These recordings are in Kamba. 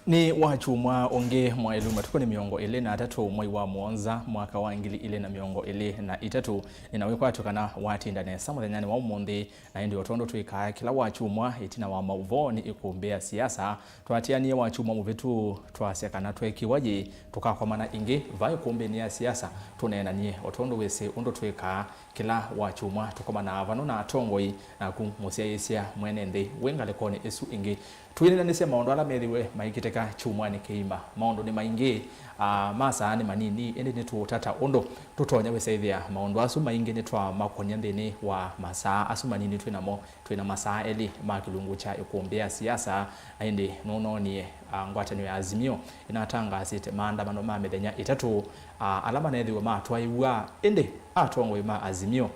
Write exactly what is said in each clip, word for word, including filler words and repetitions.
Nĩ wakyumwa ũngĩ mwaĩlu, matukũ nĩ mĩongo ĩlĩ na atatũ mwei wa mũonza mwaka wa ngili ilĩ na mĩongo ĩlĩ na itatũ. Nĩna wĩkwatyo kana watinda nesa mũthenyanĩ wa ũmũnthĩ, na ĩndĩ o tondũ twĩkaa kĩla wakyumwa ĩtina wa maũvoo nĩ ĩkũmbĩ ya siasa, twatianie wakyumwa mũvĩtu twasya kana twekiwa yĩ tũkakomana ĩngĩ va ĩkũmbĩnĩ ya siasa tũneenanie. O tondũ wĩsĩ ũndũ twĩkaa kĩla wakyumwa, tũkomanaa vano na atongoi, naku mũsyaĩĩsya mwene nthĩ wĩ ngalĩkonĩ ĩsu ĩngĩ. Twĩneenanĩsye maũndũ ala methĩwe maikĩtĩka kyumwanĩ kĩima. Maũndũ nĩ maingĩ, aa, masaa nĩ manini, ĩndĩ nĩtũũtata ũndũ tũtonya wĩsaĩthĩa maũndũ asu maingĩ nĩtwamakũnĩa nthĩnĩ wa masaa asu manini twĩ namo. Twĩ na masaa elĩ ma kĩlungu kya ĩkũmbĩ ya siasa, na ĩndĩ nũnoonie, a, ngwatanĩo ya Azimio ĩnatangaasĩte maandamano ma mĩthenya ĩtatũ, a, ala manethĩwe matwaĩw'a, ĩndĩ atongoi ma Azimio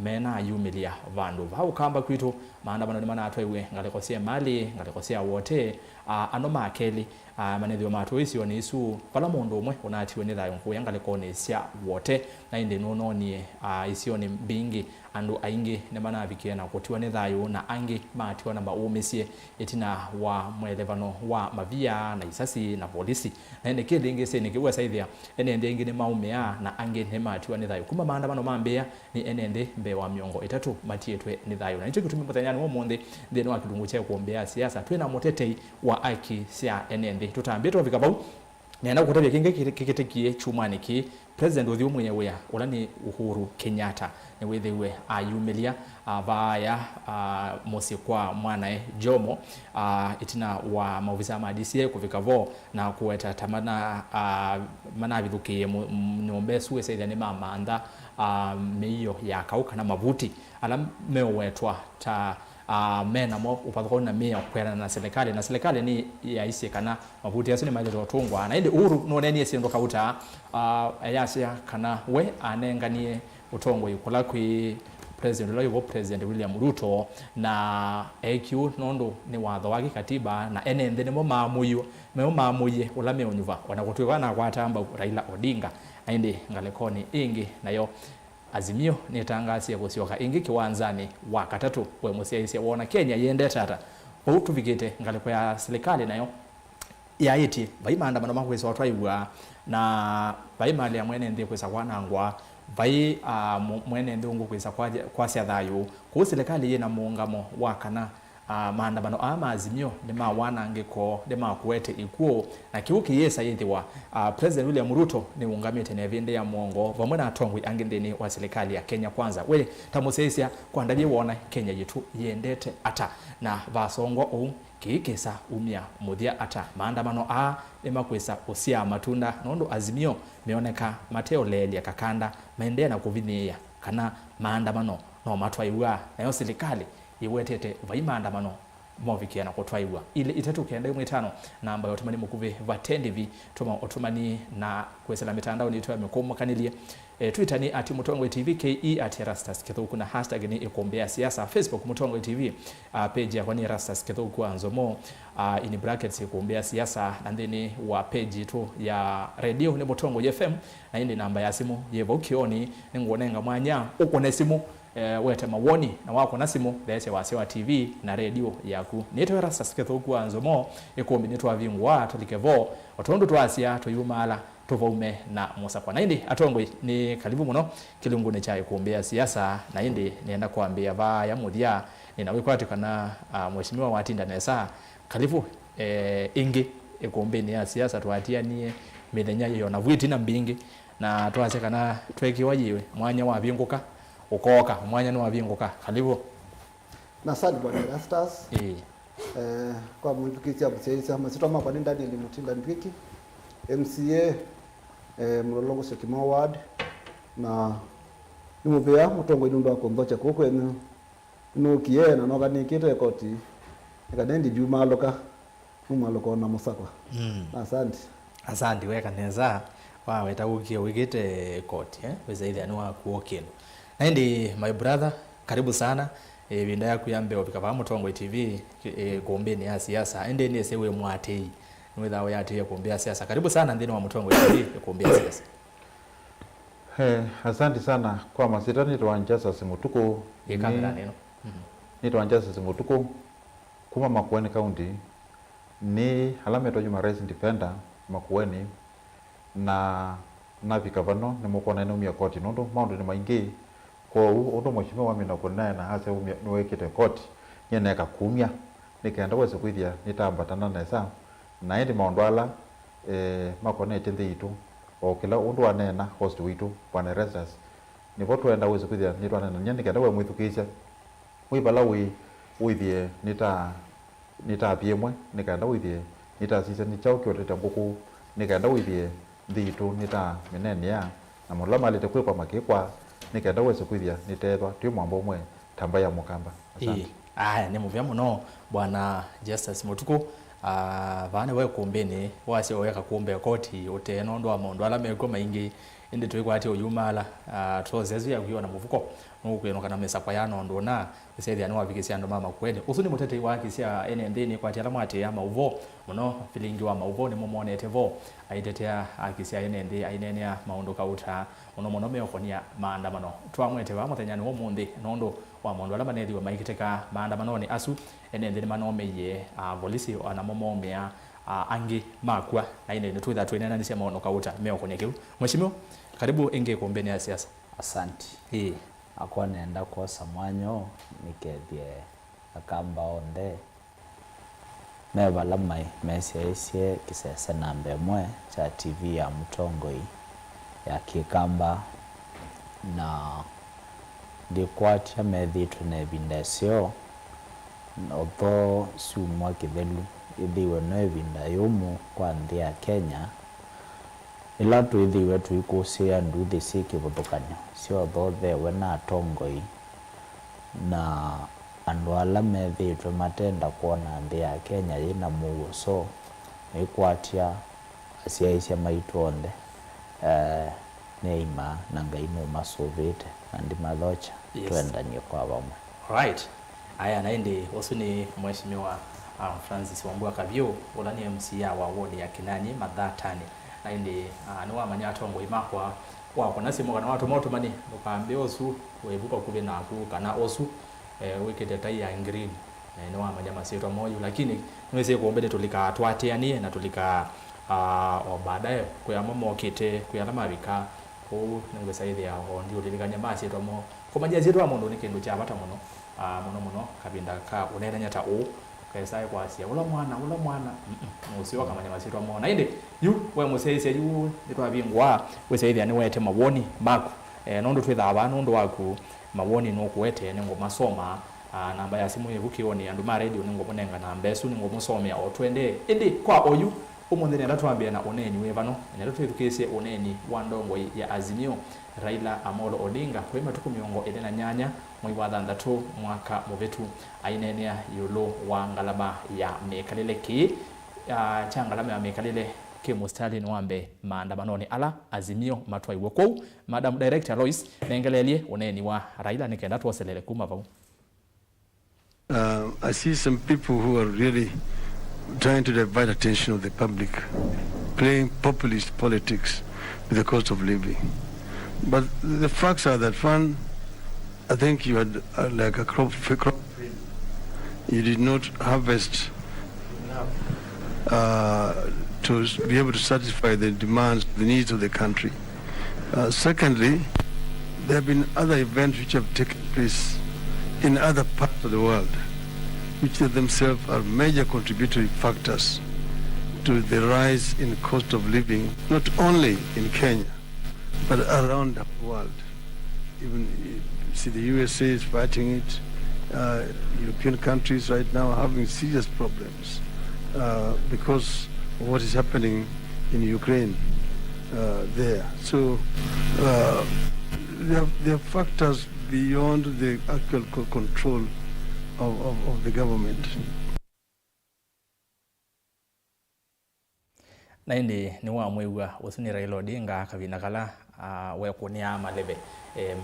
menayumĩlya vandũ va Ũkamba kwitũ. Maandamano nĩmanatwaiwe ngalĩko sya Emali, ngalĩko sya Wote, a, ano ma kelĩ, a, manethĩwe matwaĩwe isionĩ isu, vala mũndũ ũmwe ũnatiwe nĩ thayũ ngũya ngalĩkonĩ sya Wote, na ĩndĩ nũnoonie, a, isionĩ mbingĩ andũ aingĩ nĩmanavikie na kũtiwa nĩ thayũ, na angĩ matiwa na maũmĩsye ĩtina wa mwelevano wa mavia na isasi na volisi. Na ĩndĩ kĩlĩngĩsĩnĩ kĩu asaĩthĩa, ene nthĩ aingĩ nĩmaũmĩa na angĩ nĩmatiwa nĩ thayũ. Kuma maandamano mambĩĩa, nĩ ene nthĩ mbee wa mĩongo ĩtatũ matiĩtwe nĩ thayũ. Na nĩkyo kĩtumi mũthenyanĩ wa ũmũnthĩ, nthĩnĩ wa kĩlungu kya ĩkũmbĩ ya siasa, twĩ na mũtetei wa aki sya ene nthĩ. Tũtambĩte ũvika vau, nĩenda kũtavya kĩngĩ kĩ-, kĩkĩtĩkie kyumwanĩ kĩĩ. President ũthyũmũĩe wĩa, ũla nĩ Uhuru Kenyatta, nĩwĩthĩiwe ayumĩlya, a, vaaya, a, mũsyĩ kwa mwanae Jomo, a, ĩtina wa maovisa ma D C I kũvika vo na kũweta ta mana, a, manavithũkĩie mũ-, m-, nyũmba ĩsu ĩsaĩthya nĩmamantha, a, mĩio ya kaũ kana mavuti ala meũwetwa ta, a, me namo ũvathũkanu na mĩao kwĩanana na silikalĩ, na silikalĩ nĩ yaisye kana mavuti asu nĩmaĩlĩte ũtũngwa. Na ĩndĩ Uhuru nũneenie syĩndũ kauta, a, ayasya kana we anenganie ũtongoi kũla kwĩ president ũla wĩvo, President William Ruto, na eekie ũu nũndũ nĩ watho wa kĩkatiba, na ene nthĩ nĩmo maamũiwe, nĩmo maamũie ũla meũnyuva, o na kũtw'ĩka nakwata mbau Raila Odinga. Na ĩndĩ ngalĩkonĩ ĩngĩ nayo, Azimio nĩtangaasie kũsyoka ĩngĩ kĩwanzanĩ wa katatũ. We mũsyaĩĩsya, woona Kenya yĩendete ata? Vau tũvikĩte, ngalĩko ya silikalĩ nayo yaĩtye vai maandamano makwĩsa ũtwaĩw'a, na vai malĩ ya mwene nthĩ kwĩsa kwanangwa, vai, ah, mu-, mwene nthĩ ũngũ kwĩsa kwa-, kwasya thayũ. Kwoou silikalĩ yĩ na mũũngamo wa kana, ah, maandamano aa ma Azimio nĩ ma wanangĩko, nĩ ma kũete ikw'ũ, na kĩu kĩyĩsa yĩthĩwa, ah, President William Ruto nĩũngamĩte na ĩvĩndĩ ya mũongo vamwe na atongoi angĩ nthĩnĩ wa silikalĩ ya Kenya Kwanza. We ta mũsyaĩĩsya, kwa ndavye woona Kenya yitũ yĩendete ata, na vasongwa ũu, kĩĩ kĩsa umya mũthya ata? Maandamano aa nĩmakwĩsa ũsyaa matunda, nũndũ Azimio meoneka mateũleelya kakanda, maendee na kũvinyĩĩa kana maandamano no matwaĩw'a, nayo silikalĩ yĩwetete vai maandamano movikĩa na kũtwaĩw'a. Ilĩ itatũ kenda ĩmwe ĩtano, namba ya ũtũmani mũkuvĩ va Tendi V. Tũma ũtũmani na kwĩsĩla mĩtandaonĩ yitũ ya mĩkũmũkanĩlye. E, Twitter nĩ at Mũtongoi T V K E, at Erastus Kĩthũku, na hashtag nĩ ĩkũmbĩ ya siasa. Facebook, Mũtongoi T V. A, page yakwa nĩ Erastus Kĩthũku wa Nzomo, a, in brackets, ĩkũmbĩ ya siasa, na nthĩnĩ wa page yitũ ya radio nĩ Mũtongoi F M, na ĩndĩ namba ya simũ yĩ vau kĩonĩ. Nĩngũnenga mwanya ũkũne simũ, e, wete mawoni, na wakũna simũ, theesya wasya wa T V na radio yaku. Nĩtawa Erastus Kĩthũku wa Nzomo, ĩkũmbĩ nĩtwavingũa, tũlike vo, o tondũ twasya tũiumaala, tũvaume na mũsakwa. Na ĩndĩ atongoi, nĩ kalivu mũno kĩlungunĩ kya ĩkũmbĩ ya siasa, na ĩndĩ nĩenda kwambĩĩa vaaya mũthya, nĩna wĩkwatyo kana, a, mheshimiwa watinda nesa. Kalivu, e, ĩngĩ ĩkũmbĩnĩ ya siasa. Twatianie mĩthenya yĩona vu ĩtina mbingĩ, na twasya kana twekiwa yĩwe mwanya wavingũka, ũkooka, mwanya nĩwavingũka. Kalivu. Na asante Bwana Erastus. Ĩĩ. Eh, kwa mwĩthukĩĩsya mũsyaĩĩsya, masyĩtwa makwa nĩ Daniel Mutinda Ndwiki, M C A, eh, Mlolongo Syokimau Ward, na nĩ mũvea mũtongoi nũndũ wa kũnthokya kũu kwenyu. Nũkie na noka nĩkĩte ĩkoti, nĩ kana ĩndĩ ndiumaalũka, numaalũka na mũsakwa. Mm. Asante. Asante, weka nesa, waweta ũkie wĩkĩte ĩkoti, eh? Wĩsaĩthĩa nĩwakuo kĩndũ. Na ĩndĩ, my brother, karibu sana. Ĩvinda yaku ya mbee ũvika vaa Mũtongoi T V, ĩ, ĩkũmbĩnĩ ya siasa. Ĩndĩ nĩsĩ wĩ mũatĩĩi, nĩwĩthaa ũyatĩĩe ĩkũmbĩ ya siasa. Karibu sana nthĩnĩ wa Mũtongoi T V, ĩkũmbĩ ya siasa. Eh, asante sana. Kwa masyĩtwa nĩtawa Justus Mũtukũ. Ĩ kamera nĩ-, nĩno. Mhm. Nĩtawa Justus Mũtukũ, kuma Makueni County. Nĩ ala metwa human rights defender Makueni, na navika vano nĩmũkwona naumia koti nũndũ maũndũ nĩ maingĩ. Kwoou ũndũ Mheshimiwa wamina kũneena asya umya nĩwĩkĩte koti, nyie neeka kumya nĩ kenda wese kwĩthĩa nĩtambatana nesa, na ĩndĩ maũndũ ala eh, makonetye nthĩ yitũ, o kĩla ũndũ waneena host witũ Bwana Erastus, nĩvo twenda wĩsĩ kwĩthĩa nĩtwaneenany'a nĩ kenda we mwĩthukĩĩsya wĩ vala wĩ, wĩthĩe nĩta nĩtavye ĩmwe nĩ kenda wĩthĩe nĩtasisya nĩ kyaũ kĩũtete ngũkũ nĩ kenda wĩthĩe nthĩ yitũ nĩtamĩneenea, na maũndũ ala malĩte kwĩkwa makĩkwa nĩ kenda wĩsĩ kwĩthĩa nĩteethwa twĩ mwamba ũmwe ta mbaĩ ya Mũkamba. Asante. Ĩĩ. Aya, nĩ mũvea mũno, Bwana Justus Mũtukũ. Ah, vaa nĩvo ĩkũmbĩnĩ, wasya ũeka kũmbe koti ũtee nũndũ wa maũndũ ala mekw'o maingĩ, ĩndĩ twĩkwatya ũyumaala, ah, tũtosesu yaku yona mũvuko, nũkwĩnũka na mĩsakwa ya nũndũ ũna, ũsethĩa nĩwavikĩsya andũ ma Makueni. Ũsu nĩ mũtetei wa haki sya ene nthĩ, nĩkwatya ala mwatĩĩa maũvoo mũno, vilingi wa maũvoo nĩmũmonete vo aitetea haki sya ene nthĩ, aineenea maũndũ kauta mũno mũno meũkonia maandamano. Twamwete vaa mũthenyanĩ wa ũmũnthĩ nũndũ wa maũndũ ala manethiwe maikĩtĩka maandamanonĩ asu. Ene nthĩ nĩmanomeie, ah, volisi, o namo maũmĩa, ah, angĩ makw'a. Na ĩndĩ nĩtwĩtha twĩneenanĩsya maũndũ kauta meũkonia kĩu. Mheshimiwa, karibu ĩngĩ ĩkũmbĩnĩ ya siasa. Asante. Ĩĩ. Akwa nenda kwosa mwanya ũũ nĩkethye Akamba onthe me vala maĩ mesyaĩĩsye kĩsese namba ĩmwe kya T V ya Mũtongoi ya Kĩkamba, na ndikwatya methĩĩtwe na ĩvinda ĩseo, although syumwa kĩthelu ĩthĩiwe no ĩvinda yũmũ kwa nthĩ ya Kenya, ĩla twĩthĩiwe tũikũsĩĩa nduthi syĩ kĩvathũkany'o syoothotheew'e na atongoi na andũ ala methĩĩtwe matenda kwona nthĩ ya Kenya yĩ na mũuo. So, nĩkwatya asyaĩĩsya maitũ onthe, eh, nĩaimaa na Ngai nũmasũvĩĩte na ndimathokya. Yes. Twendany'e kwa vamwe. Right. Aya, na ĩndĩ ũsu nĩ Mheshimiwa, ah, Francis Wambua Kavyũ, ũla nĩ M C A wa ward ya Kinanyi Mathatani. Na ĩndĩ, ah, nĩwamanya atongoi makwa, wakũna simũ kana watũma ũtũmani, ndũkambĩe ũsu wĩvu vakuvĩ naku kana ũsu, eh, wĩkĩte tai ya green. Eh, nĩwamanya masyĩtwa moyu, lakini nĩwĩsĩ kũmbĩnĩ tũlikaa twatĩanĩe na tũlikaa, ah, o baadaye kwĩ amwe mokĩte, kwĩ ala mavika. Kwoou nĩngwĩsa ĩthĩa o ndiũlilikany'a masyĩtwa moo. Kũmanya syĩtwa ya mũndũ nĩ kĩndũ kya vata mũno, ah, mũno mũno kavinda ka ũneenany'a ta ũũ. Ũkesae kwasya, "Ũla mwana, ũla mwana." Mm-mm. Nũseo akamanya masyĩtwa moo. Na ĩndĩ, yu, we mũsyaĩĩsya yu, nĩtwavingũa, wĩsyaĩthĩa nĩwete mawoni maku. Eh, nũndũ twĩthaa vaa nũndũ waku, mawoni nũkũete, nĩngũmasoma. Ah, namba ya simũ yĩvu kĩonĩ, andũ ma radio nĩngũmũnenga namba ĩsu, nĩngũmũsomea o twendee. Ĩndĩ, kwa oyu, ũmũnthĩ nenda twambĩe na ũneeni wĩ vano, nenda twĩthukĩĩsye ũneeni wa ndongoi ya Azimio, Raila Amolo Odinga, kwĩ matukũ mĩongo ĩlĩ na nyanya mwei wa thanthatũ mwaka mũvĩtu, aineenea ĩũlũ wa ngalama ya mĩkalĩle. Kĩĩ, ah, kya ngalama ya mĩkalĩle kĩ mũsitalĩnĩ wa mbee maandamanonĩ ala Azimio matwaiwe kũu. Madam Director Lois, nengeleelye ũneeni wa Raila nĩ kenda twoselele kuma vau. Uh, I see some people who are really trying to divert attention of the public, playing populist politics with the cost of living. But the facts are that, one, I think you had, uh, like, a crop, a crop failure. You did not harvest enough, uh, to s-, be able to satisfy the demands, the needs of the country. Uh, secondly, there have been other events which have taken place in other parts of the world, which themselves are major contributory factors to the rise in cost of living, not only in Kenya, but around the world. Even, uh, see, the U S A is fighting it. Uh, European countries right now are having serious problems, uh, because of what is happening in Ukraine, uh, there. So, uh, there are, there are factors beyond the actual co-, control of, of, of the government. Na ĩndĩ nĩwamwĩw'a ũsu nĩ Raila Odinga kavinda kala, ah, wekũnĩaa maleve, em,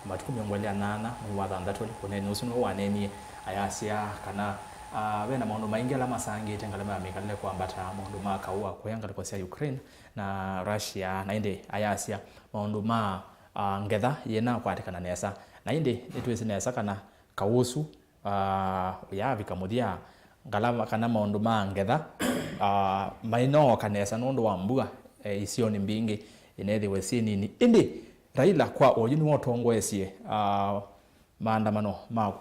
matukũ mĩongo ĩlĩ na nyanya mwei wa thanthatũ. Ũneeni ũsu nĩw'o waneenie, ayasya kana, ah, ve na maũndũ maingĩ ala masangĩte ngalama ya mĩkalĩle kwambata, maũndũ ma kaũ wa kũya ngalĩko sya Ukraine na Russia, na ĩndĩ ayasya maũndũ ma, ah, ngetha yĩnakwatĩkana nesa. Na ĩndĩ nĩtwĩsĩ nesa kana kaũ ũsu, ah, ũyaavika mũthya, Ngalama kana maũndũ ma ngetha, ah, mainooka nesa nũndũ wa mbua, eh, isionĩ mbingĩ inethĩwe syĩ nini. Ĩndĩ Raila kwa oyu nĩwe ũtongoesye, ah, maandamano ma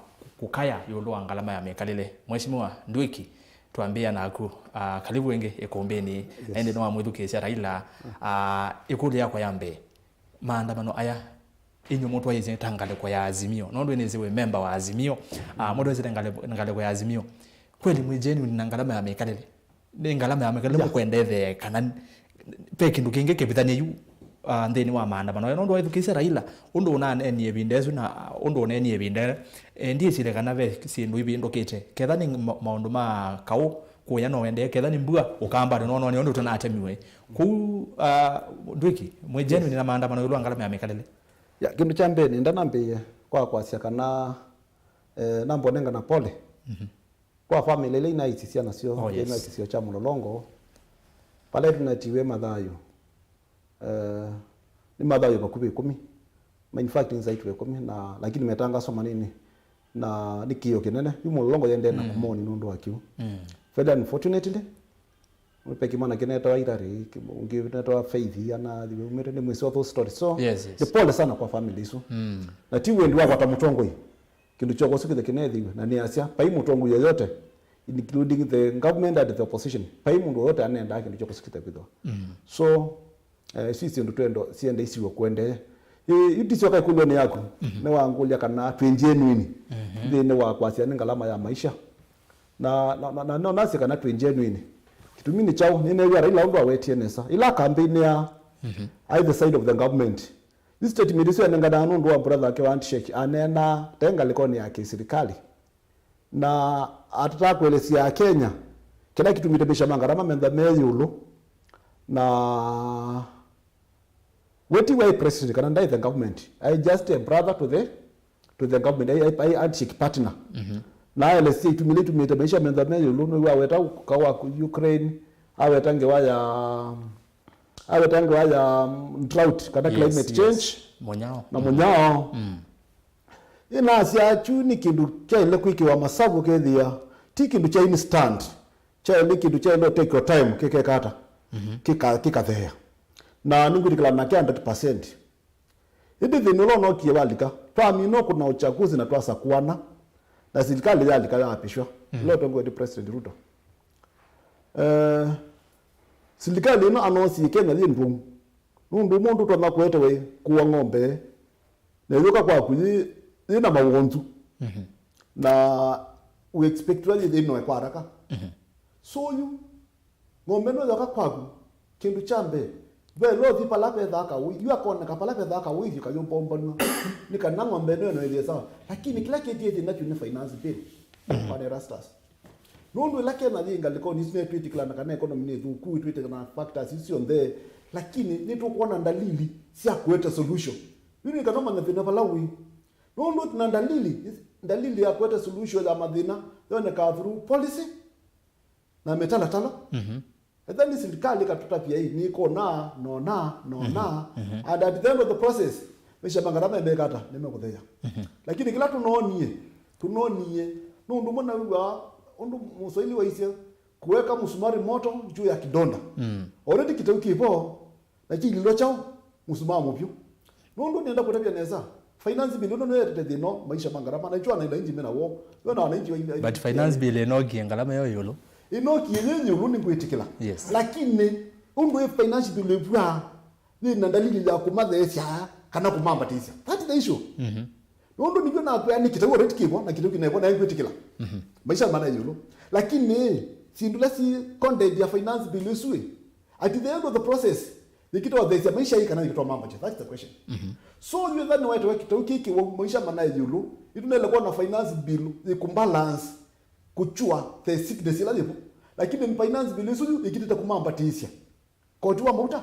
kũkaya ĩũlũ wa ngalama ya mĩkalĩle. Mheshimiwa Ndwiki, twambĩĩa naku, ah, karibu ĩngĩ ĩkũmbĩnĩ. Yes. Na ĩndĩ nĩwamwĩthukĩĩsya Raila, ah, ĩkũlyo yakwa ya mbee, maandamano aya, inyw'ĩ mũtwaĩĩsye ta ngalĩko ya Azimio, nũndũ nĩsĩ wĩ memba wa Azimio, ah, mũtwaĩĩsye ta ngalĩ-, ngalĩko ya Azimio. Kweli mwĩ genuine na ngalama ya mĩkalĩle? Nĩ ngalama ya mĩkalĩle, yeah, mũkwenda ĩthee kana n-, ve kĩndũ kĩngĩ kĩvithanie yu, ah, nthĩnĩ wa maandamano aya? Nũndũ waĩthukĩĩsya Raila, ũndũ ũnaneenie ĩvinda ĩsu na, ah, ũndũ ũneenie ĩvinda ĩla, eh, ndyĩsile kana ve syĩndũ ivĩndũkĩte. Ketha nĩ ma-, maũndũ ma kaũ kũya no ũendee, ketha nĩ mbua, ũkambanĩ nonone ũndũ ũtanatemiwe. Kũu, ah, Ndwiki, mwĩ genuine na maandamano ĩũlũ wa ngalama ya mĩkalĩle? Ya, kĩndũ kya mbee, nĩenda nambĩĩe kwa kwasya kana, eh, namba ũnengana pole. Mhm. Kwa family ila inaisisya nasyo, oh, yes, inaisisya kya mũlolongo, pala tunatiwe mathayũ. Eh, nĩ mathayũ vakuvĩ ĩkũmi. Ma, in fact, nĩ zaidi wa ĩkũmi, na, lakini metangaswa manini. Na nĩ kĩĩo kĩnene. Yu mũlolongo yendee na, mm, kũmoni nũndũ wa kĩu. Mm. Very unfortunately, Nũndũ ve kĩmwana kĩnetawa Irari, kĩ-, ũngĩ netawa Faith, ana, umĩte nĩ mwĩsĩ wa those stories. So, yes, yes, nĩ pole sana kwa family isu. Mm. Na ti wendi wakwa ta mũtongoi. Kĩndũ kyokwa sukithe kĩnethĩwe, na nĩasya, vai mũtongoi yoyote, including the government and the opposition, vai mũndũ yoyote anendaa kĩndũ kyokwa sukithe kwĩthwa. Mm. So, eh, isu syĩndũ twendo, siende isiwe kũendee. Ĩ, yu ndisyoka ĩkũlyo-inĩ yaku, mhm, nĩwangũlya kana twĩ genuine, mhm, nthĩnĩ wa kwasya nĩ ngalama ya maisha. Na, na, na, na, no nasye kana twĩ genuine. Kĩtumi nĩ kyaũ? Nĩneew'a Raila ũndũ awetie nesa. Ĩla campaign ya, mhm, aĩ the side of the government. Yu statement ĩsu yanenganaga nũndũ wa brother wake wa handshake, aneenaa te ngalĩkonĩ ya kĩsilikalĩ. Na atataa kũelesya Akenya kĩla kĩtumĩte maisha ma ngalama mentha me ĩũlũ. Na we ti waĩ president kana ndaĩ the government. I just a brother to the, to the government. I, I, I handshake partner. Mhm. Na aelesya itumi ila itumĩte maisha mentha me ĩũlũ, nĩw'o aweta ũka wa Ukraine, aweta ngewa ya, aweta ngewa ya, mm, drought kana, yes, climate change, yes, mũnyao, na, mm, mũnyao. Mm. Ĩnasya kyu nĩ kĩndũ kyaĩle kwĩkĩwa masavu kethĩa ti kĩndũ kya instant. Kyaĩle kĩndũ kyaĩle take your time, kĩkeka ata? Mhm. Kĩka-, kĩkatheea. Na nĩngwĩtĩkĩla nake hundred percent. Ĩndĩ thĩna ũla ũnokie walika, twamina kũna uchaguzi na twasakũana, na silikalĩ yalika yaapishwa. Mhm. Ĩla ũtongoetye President Ruto. Eh, silikalĩ ĩno anoosie Kenya yĩ ndwau. Nũndũ mũndũ ũtonya kũetewa kũua ng'ombe, na ĩyũka kwaku yĩ, yĩ na mawonzu. Mhm. Na we expect ĩla yĩthĩnwe kwa haraka. Mhm. So yu, ng'ombe ĩno yoka kwaku, kĩndũ kya mbee, ve ĩla ũthi pala vethaa kawĩi, yu akoneka pala vethaa kawĩi, kayũmbombanw'a. Nĩ kana ng'ombe ĩno ĩno ĩthĩe sawa. Lakini kĩla kĩtie thĩna kyu nĩ finance bill. Mhm. Kwa Erastus. Nũndũ ĩla Kenya yĩ ngalĩkonĩ isu, nĩtwĩtĩkĩlana kana economy nĩ thũku, twĩtĩkĩlana factors isu syonthe, lakini nĩtũkwona ndalili sya kũete solution. Yu nĩ kana ũmanye thĩna vala wĩ. Nũndũ na ndalili, ndalili ya kũete solution ya mathĩna yonekaa through policy na mĩtalatala. Mhm. Ethĩwa nĩ silikalĩ ĩkatũtavya ĩ, nĩkona, nona, nona, mhm, mhm, and at the end of the process, maisha ma ngalama mekata, nĩmekũtheea. Mhm. Lakini kĩla tũnonie, tũnonie, nũndũ ũmwe nawĩw'aa ũndũ Mũswahili waisye, kuweka msumari moto juu ya kidonda. Mm. Already kĩtau kĩvo, na kĩililwa kyaũ? Msumaa mũvyũ. Nũndũ nĩenda kũtavya nesa, finance bill ĩno nĩyo ĩetete thĩna maisha ma ngalama, na ĩkyo wananchi me na woo. Yo na wananchi wa, but finance bill ĩnokie ngalama yo ĩũlũ. Ĩnokie yĩ ĩũlũ nĩngwĩtĩkĩla. Yes. Lakini ũndũ ĩ finance bill ĩvw'a, yĩ na ndalili ya kũmatheesya kana kũmambatĩsya. That's the issue. Mhm. Nũndũ nĩw'o nakwĩa nĩ kĩtau already kĩvo na kĩtau kĩnevo na nĩngwĩtĩkĩla. Mhm. Maisha mana ĩũlũ. Lakini syĩndũ ila si content ya finance bill ĩsu ĩ, at the end of the process, yĩkĩtwatheesya maisha ĩ kana yĩkĩtwamambatya? That's the question. Mhm. So yu ethĩwa nĩwaetewe kĩtau kĩ kĩwau maisha mana ĩũlũ, ĩtũnele kwona finance bill yĩkũbalance kũkyua the sickness ĩla yĩvo. Lakini finance bill ĩsu yu yĩkĩtĩte kũmambatĩsya. Koti wa mauta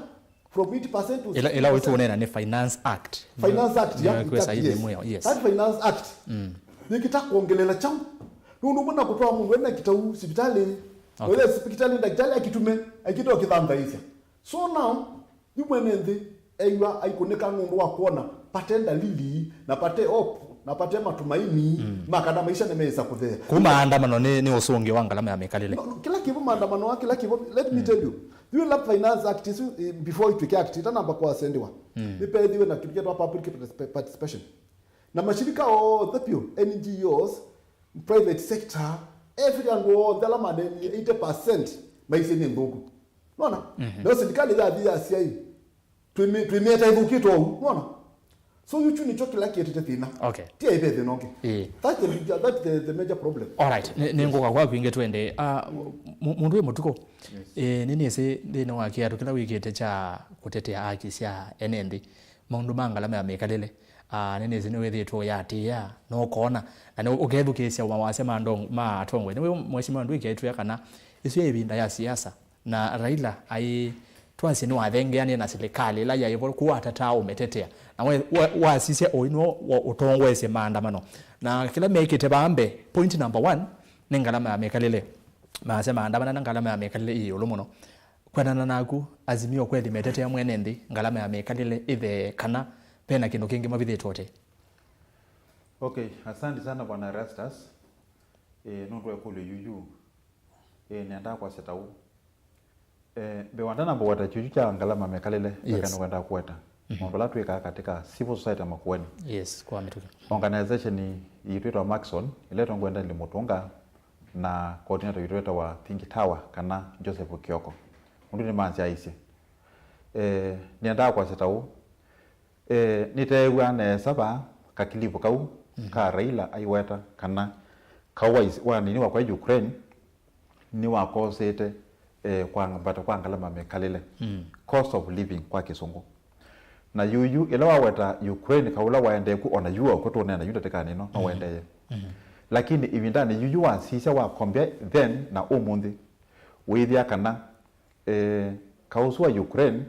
from eighty percent to ĩla, ĩla wĩtu sixty percent. Ũneena nĩ Finance Act. Finance Act, yeah, nĩyo ĩkwĩsa exactly, yes. Ĩthimũ ĩyo, yes. That Finance Act. Mm. Nĩkĩta kwongelela kyaũ? Nũndũ ũmwe na kũtwaa mũndũ ena kĩtau sivitalĩ. Okay. Ũyĩ sivitalĩ ndakĩtalĩ akĩtume, akĩtwa kĩthanthaĩsya. So now, yu mwene nthĩ, eywa aikũnĩka nũndũ wa kwona pate ndalili na pate op-, Mapate matumaini ma kana maisha nĩmeĩsa kũthea. Kuma maandamano nĩ, nĩ ũsũngĩo wa ngalama ya mĩkalĩle. No, no, kĩla kĩvo maandamano, kĩla kĩvo, let me tell you. You love Finance Act isu, eh, before ituĩke act, itanamba kũasendiwa. Nĩpethiwe na kĩndũ kĩtwa public particip-, participation. Na mashirika onthe piũ, N G Os, private sector, every andũ onthe ala manenie eighty percent maisye nĩ nthũku. Nona? No sirikali yathi yasya ĩ, twĩmĩ-, twĩmĩeta ĩthũkĩte ũu, nona? So yuchu nĩkyo kĩla kĩetete thĩna. Okay. Ti aive thĩna ũngĩ. Ĩĩ. That's the, that's the, the major problem. All right. Nĩ, nĩ ngũka kwaku ĩngĩ twende. Ah, mu-, mũndũ wĩ mũtuko. Yes. Eh, nĩ nĩsĩ nthĩnĩ wa kĩatũ kĩla wĩkĩte kya kũtetea haki sya ene nthĩ, maũndũ ma ngalama ya mĩkalĩle, ah, nĩ nĩsĩ nĩwĩthĩĩtwe ũyatĩĩa, na ũkona, na nĩ ũkethukĩĩsya mawasya ma ndong-, ma atongoi. Nĩwĩ Mheshimiwa Ndwiki aitwĩa kana ĩsu yaĩ ĩvinda ya siasa. Na Raila aĩ twasye nĩwathengeanie na silikalĩ ĩla yaĩ vo, kũu atataa ũmĩtetea. Na we, we, wasisya ũĩ nĩwe wa-, ũtongoesye maandamano. Na kĩla mekĩte vaa mbee, point number one, nĩ ngalama ya mĩkalĩle. Maasya maandamana na ngalama ya mĩkalĩle ĩ ĩũlũ mũno. Kwendana naku, Azimio kweli metetea mwene nthĩ, ngalama ya mĩkalĩle ĩthee, kana vena kĩndũ kĩngĩ mavithĩtwe ũtee? Okay, asante sana Bwana Erastus. Eh, nũndũ wa ĩkũlyo yuyu, eh, nĩendaa kwasya ta ũũ. Eh, mbee wa ndanamba kũweta kyuyu kya ngalama mĩkalĩle, yes, kana nĩkwenda kũweta maũndũ ala twĩkaa katika civil society ya Makueni. Yes, kwa mĩtũkĩ. Organization yitũ ĩtawa Maxon, ĩla ĩtongoetwe nĩ Ndindi Mũtũnga, na coordinator witũ wĩtawa Think Tower, kana Joseph Kioko. Ũndũ nĩmansyaĩĩsye. Eh, nĩendaa kwasya ta ũũ. Eh, nĩteew'aa nesa vaa kakilivu kau ka Raila aiweta kana kau wa is-, wanini wa kwa Ukraine nĩwakosĩte, eh, kwambata kwa ngalama mĩkalĩle, cost of living kwa Kĩsũngũ. Na yuyu, ĩla waweta Ukraine, kaũ ũla waendee ku, ona yu oku tũũneena yu ndatĩkanĩ ĩno, no waendee. Lakini ĩvindanĩ yuyu wasisya, wa compare then na ũmũnthĩ, wĩĩthĩa kana, eh, kaũ ũsu wa Ukraine,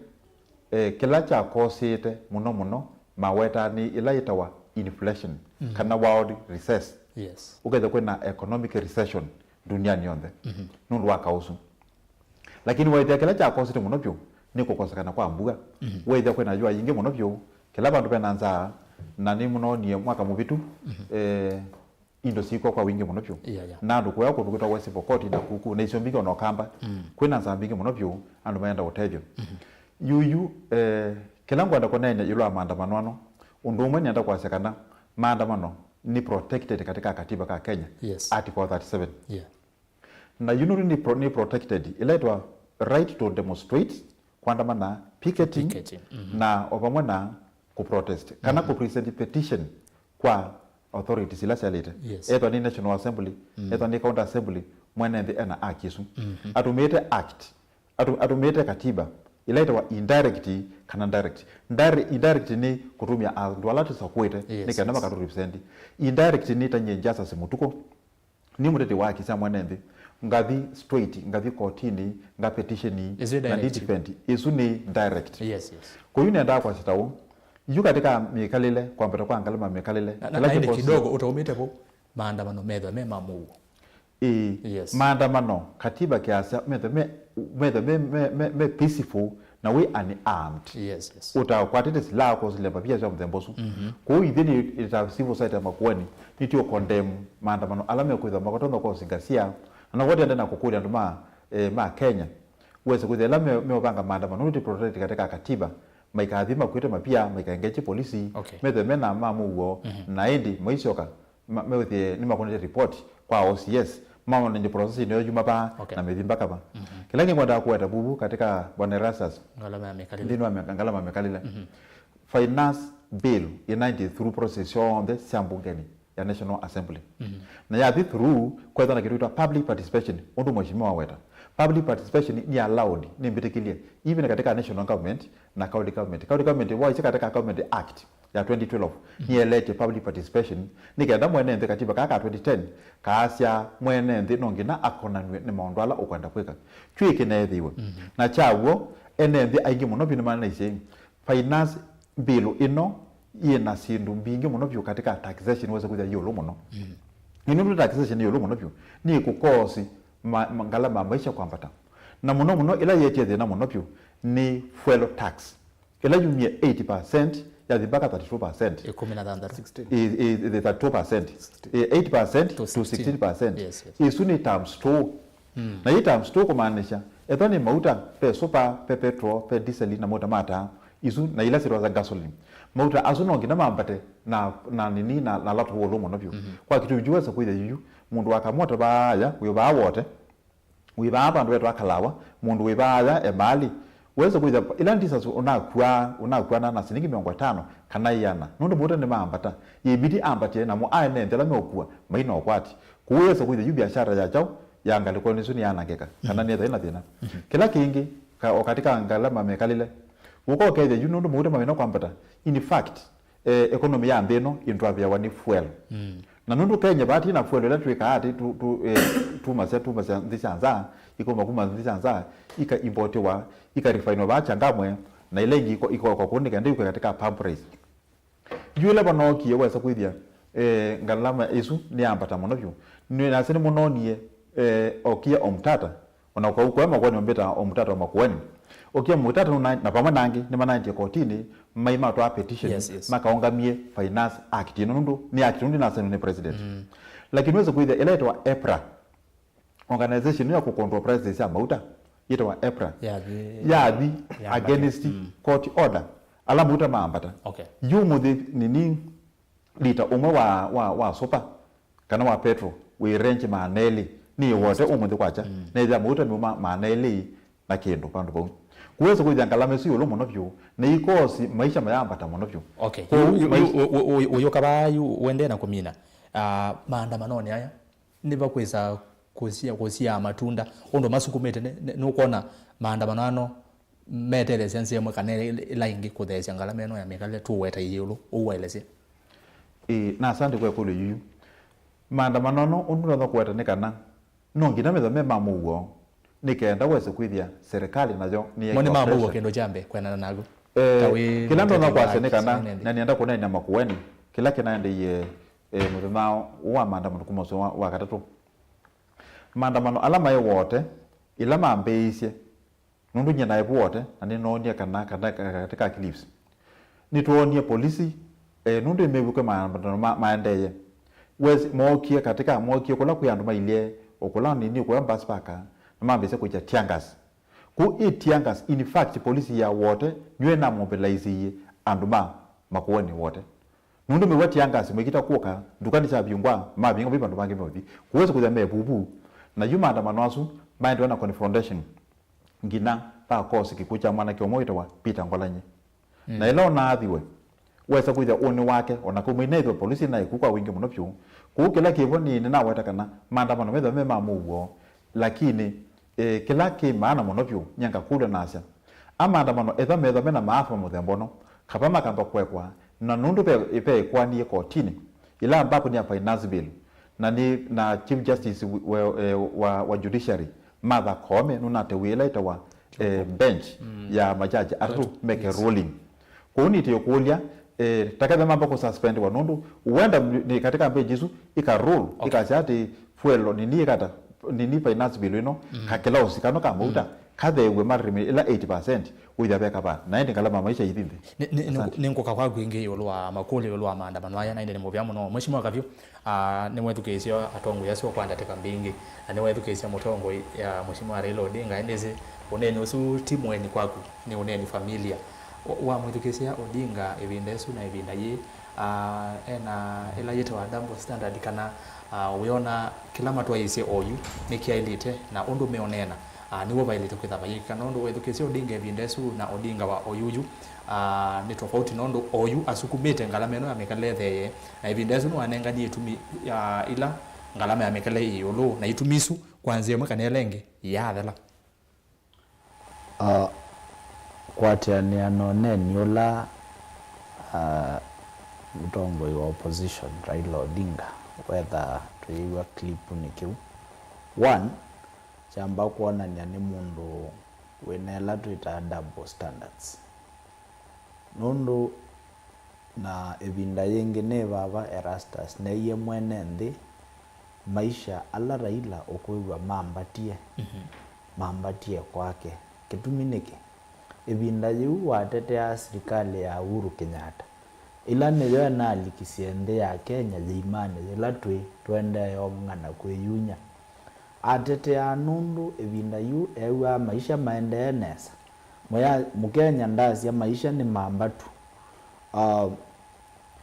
eh, kĩla kyakosĩte mũno mũno, mawetaa nĩ ĩla yĩtawa inflation, kana world recess. Yes. Ũkethĩa kwĩna economic recession duniani yonthe nũndũ wa kaũ ũsu. Lakini weethĩa kĩla kyakosete mũno vyũ nĩ kũkosekana kwa mbua. Weethĩa kwĩna yũa yingĩ mũno vyũ, kĩla vandũ vena nzaa, na nĩmũnoonie mwaka mũvĩtu, eh, indo sikw'a kwa wingĩ mũno vyũ. Yeah, yeah. Na andũ kũya kũndũ kwĩtawa West Pokot na Kuku, na isio mbingĩ ona Ũkamba, kwĩna nzaa mbingĩ mũno vyũ, andũ mayenda ũtethyo. Yuyu, eh, kĩla ngwenda kũneenea ĩũlũ wa maandamano ano, ũndũ ũmwe nĩenda kwasya kana maandamano nĩ protected katika katiba ka Kenya, yes, Article thirty-seven. Yeah. Na yu nũndũ nĩ pro-, nĩ protected, ĩla ĩtwa right to demonstrate, kwandamana, picketing, picketing, na o vamwe na kũ protest kana kũ present petition kwa authorities ila syalĩte. Yes. Ethwa nĩ National Assembly, ethwa nĩ County Assembly, mwene nthĩ ena haki ĩsu. Atũmĩĩte act, atũ-, atũmĩĩte katiba ĩla ĩtawa indirect kana direct. Dire-, indirect nĩ kũtũmĩa andũ ala tũsakũĩte, yes, nĩ kenda makatũ represent. Indirect nĩ ta nyie Justus Mũtuko, nĩ mũteti wa haki sya mwene nthĩ, ngathi straight, ngathi kotini, nga petition, na ndi defend. Ĩsu nĩ direct. Yes, yes. Kwoou nĩendaa kwasya ta ũũ, yu katika mĩkalĩle, kwambata kwa ngalama mĩkalĩle, na, na, na ĩndĩ kidogo ũtaumĩte vo, maandamano methwa me ma mũuo. Ĩĩ, yes, maandamano, katiba kĩasya methwe me, methwe me, me, me, me peaceful na wĩ unarmed. Yes, yes. Ũtakwatĩte silaha kũsilya mavia sya mũthemba ũsu. Kwoou ithyĩ nĩ, ta civil society ya Makueni, nĩtũkondemu maandamano ala mekwĩthwa makotonga kũsingasia, na no tũendee na kũkũlya andũ ma, eh, ma Kenya wese kwĩthĩa ĩla me, meũvanga maandamano nĩ protect katika katiba, maikathi makuĩte mapia, maikaengeche polisi, okay, methwe mena ma mũuo, na ĩndĩ maisyoka ma-, mewĩthĩe nĩmakũnĩte report kwa O C S, maone nĩ process ĩno yuma vaa, okay, na mĩthi mbaka va. Kĩla ngĩngwendaa kũweta vuvu katika Bwana Erastus, ngalama ya mĩkalĩle, nthĩnĩ wa mĩka-, ngalama ya mĩkalĩle. Finance bill ĩnaendie through process syonthe sya mbungeni ya National Assembly. Na yathi through, kwethwa na kĩndũ kĩtwa public participation, ũndũ mheshimiwa waweta. Public participation nĩ allowed, nĩ mbĩtĩkĩlye, even katika national government na county government. County government waisye katika Government Act ya twenty twelve, nĩyeletye public participation, nĩ kenda mwene nthĩ, katiba kaa ka twenty ten kaasya mwene nthĩ no nginya akonanw'e nĩ maũndũ ala ũkwenda kwĩka. Kyũ kĩneethĩiwe. Na kya w'o, ene nthĩ aingĩ mũno vyũ nĩmanaisye finance bill ĩno yĩ na syĩndũ mbingĩ mũno vyũ katika taxation wesa kwĩthĩa yĩ ĩũlũ mũno. Nĩ nũndũ taxation yĩ ĩũlũ mũno vyũ, nĩ ĩkũkosi ma, ma, ngalama ya maisha kwambata. Na mũno mũno, ĩla yĩetie thĩna mũno vyũ nĩ fuel tax. Ĩla yumie eighty percent yathi mpaka thirty-two percent. Ĩkũmi na thanthatũ. Ĩ- ĩ- ĩ thirty-two percent. Ĩ, eight percent to sixteen percent. Yes, yes. Isu nĩ times two. Na ĩ times two kũmaanisha, ethwa nĩ mauta, ve supa, ve petrol, ve diseli na mauta ma taa, isu na ila syĩtwa gasoline. Mauta asu no nginya mambate na, na nini, na, na lata ũlũ mũno vyũ. Kwa kĩtumi kyu wesa kwĩthĩa yuyu, mũndũ wa kamota vaaya, wĩ vaa wote, wĩ vaa vandũ vetwa Kalawa, mũndũ wĩ vaaya Emali, wesa kwĩthĩa ila ndisa ũnakua, ũnakuana na silingi mĩongo ĩtano kana ĩana, nũndũ mauta nĩmambata, yĩmbiti ambatie namo aene nthĩ ala meũkua maina ũkwati. Kũu wesa kwĩthĩa yu biashara ya kyaũ ya ngalĩkonĩ ĩsu nĩyanangĩka, kana nĩyĩthĩwa na thĩna. Kĩla kĩngĩ, ka, o katika ngalama mekalĩle, ũka ũkethĩa yu nũndũ mauta mamina kwambata, in fact, eh, economy ya nthĩ ĩno ĩndwavĩawa nĩ fuel. Na nũndũ Kenya vati na fuel ĩla twĩkaa atĩ tu, tu, eh, tumasya, tumasya nthĩ sya nza, ikoma kuma nthĩ sya nza, ika importiwa, ika refiniwa vaa Changamwe, na ila ingĩ iko- ikoka kũu nĩ kenda iũke katika pump price. Yu ĩla vanookie wesa kwĩthĩa, eh, ngalama ĩsu nĩyambata mũno vyũ. Nĩ- nasĩ nĩmũnoonie, eh, okie Omtata, ona kwa kwa Makueni ũmbĩta Omtata wa Makueni. Okie Omtata nũna- na vamwe na angĩ nĩmanaendie kotinĩ, mai matwaa petition, yes, yes, makaũngamie Finance Act ĩno nũndũ nĩ act nũndũ nasainwe nĩ president. Lakini wesa kwĩthĩa ĩla ĩtawa EPRA, organization ya kũcontrol prices ya mauta, yĩtawa EPRA, yathi, yathi against court order, ala mauta maambata. Okay. Yu mũthĩ nini, lita ũmwe wa, wa, wa supa kana wa petrol wĩ range maana elĩ, nĩ wote ũmũnthĩ kwakya, na ĩthĩa mauta meuma maana elĩ na kĩndũ vandũ vau. Kũwesa kwĩthĩa ngalama ĩsu ĩũlũ mũno vyũ, na ikosi maisha mayambata mũno vyũ. Okay. Kwoou yu- yu- maisha- yu- yu- yu- yu- ũyũka vaa yu ũendee na kũmina, ah, maandamanonĩ aya nĩvakwĩsa kũsia, kũsiaa matunda ũndũ masukumĩte. Nĩ- nĩ- nũkwona maandamano ano metetheesya nzĩa ĩmwe kana ĩla ĩngĩ kũtheesya ngalama ĩno ya mĩkalĩle tũweta ĩũlũ, ũu waelesya? Ĩĩ, na asante kwa ĩkũlyo yuyu. Maandamano ano ũndũ ndonya kũweta nĩ kana no nginya methwa me ma mũuo nĩ kenda wese kwĩthĩa serikali nayo nĩyekĩwa pressure. Mo nĩ ma mũuo kĩndũ kya mbee kwenana naku? Eh, kĩla ndonya kwasya nĩ kana, na nĩenda kũneenea Makueni, kĩla kĩnaendeie, eh, mũthenya ũũ wa maandamano kuma ũsĩ wa, wa katatũ. Maandamano ala maĩ wote, ĩla mambĩĩisye, nũndũ nyie naĩ vo wote, na nĩnoonie kana, kana, kana katika clips. Nĩtwoonie polisi, eh, nũndũ ĩmew'e kwĩ maandamano ma, maendeeye. Wes-, mookie katika, mookie kũla kwĩ andũ mailyĩ, o kũla nini, kũla bus park, na mambĩĩsya kũikya tear gas. Kũu ĩ tear gas, in fact, polisi ya wote nĩyo ĩnamobilizeie andũ ma Makueni wote. Nũndũ mĩw'a tear gas maikita kũka, nduka nĩsyavingwa, mavinga vai vandũ vangĩ meũthi. Kũwesa kwĩthĩa me vuvu. Na yu maandamano asu maendewa na confrontation. Nginya vakosi kĩkw'ũ kya mwanake ũmwe wĩtawa Peter Ngolanyi. Mm. Na ĩla ũnaathiwe, wesa kwĩthĩa ũnĩ wake, o na kau mainaĩthwa polisi naĩ ku kwa wingĩ mũno vyũ. Kũu kĩla kĩvo nĩ nĩnaweta kana maandamano methwa me ma mũuo, lakini, eh, kĩla kĩ maana mũno vyũ, nyie ngakũlya nasya, a maandamano ethwa methwa mena maafa mũthemba ũno, kava makamba kũekwa, na nũndũ ve, ve ĩkwani yĩ kotinĩ, ĩla ambapo nĩ ya finance bill, na nĩ, na Chief Justice wa, wa, wa, wa Judiciary, Martha Koome nũnatewie ĩla ĩtawa, eh, bench ya majaji atatũ meke ruling. Kwoou nĩtĩ ũkũlya, eh, taketha mamba kũsuspendiwa nũndũ wenda nĩ katika bench isu ika rule, ikasya atĩ fuel nini ikata, nini finance bill ĩno, kakĩla ũsikano ka mauta, katheew'e marĩmĩ ĩla eighty percent, wĩthĩa veka va, na ĩndĩ ngalama maisha ithi nthĩ. Nĩ- nĩ- nĩ- Asante. Nĩngũka kwaku ĩngĩ ĩũlũ wa makũlyo ĩũlũ wa maandamano aya, na ĩndĩ nĩ mũvea mũno. Mheshimiwa Kavyu, ah, nĩwethukĩĩsye atongoi asu kwa ndatĩka mbingĩ, na nĩwethukĩĩsye mũtongoi ya Mheshimiwa Raila Odinga, ĩndĩ sĩ ũneeni ũsu ti mũeni kwaku, nĩ ũneeni familia. Wa- wamwĩthukĩĩsya Odinga ĩvinda ĩsu na ĩvinda yĩĩ, ah, ena ĩla yĩtawa double standard, kana, ah, wĩona kĩla matwaĩĩsye oyu nĩkyaĩlĩte na ũndũ meũneena, ah, nĩw'o vaĩlĩte kwĩtha vayĩkĩka, nũndũ wethukĩĩsye Odinga ĩvinda ĩsu na Odinga wa oyuyu, ah, nĩ tofauti, nũndũ oyu asukumĩte ngalama ĩno ya mĩkalĩle ĩtheeye, na ĩvinda ĩsu nĩwanenganie itumi, ah, ila ngalama ya mĩkalĩle ĩ ĩũlũ, na itumi isu kwa nzĩa ĩmwe kana ĩla ĩngĩ yaathela. Ah, kũatĩanĩa na ũneeni ũla, ah, mũtongoi wa opposition Raila Odinga wethaa tũyĩw'a clip-nĩ kĩu, one, kyamba kwonany'a nĩ mũndũ wĩna ĩla twĩtaa double standards. Nũndũ na ĩvinda yĩngĩ nĩ vava Erastus neeie mwene nthĩ maisha ala Raila ũkwĩw'a mambatie, mambatie kwake. Kĩtumi nĩkĩ? Ĩvinda yĩu watetea silikalĩ ya Uhuru Kenyatta, Ĩla nĩyo ĩnalikisye nthĩ ya Kenya yĩimanĩ yĩla twĩ tũendee ũng'ang'ana kwĩyumya. Ateteaa nũndũ ĩvinda yu eew'aa maisha maendee nesa. Mũya-, Mũkenya ndasya maisha nĩ mambatu. Uh,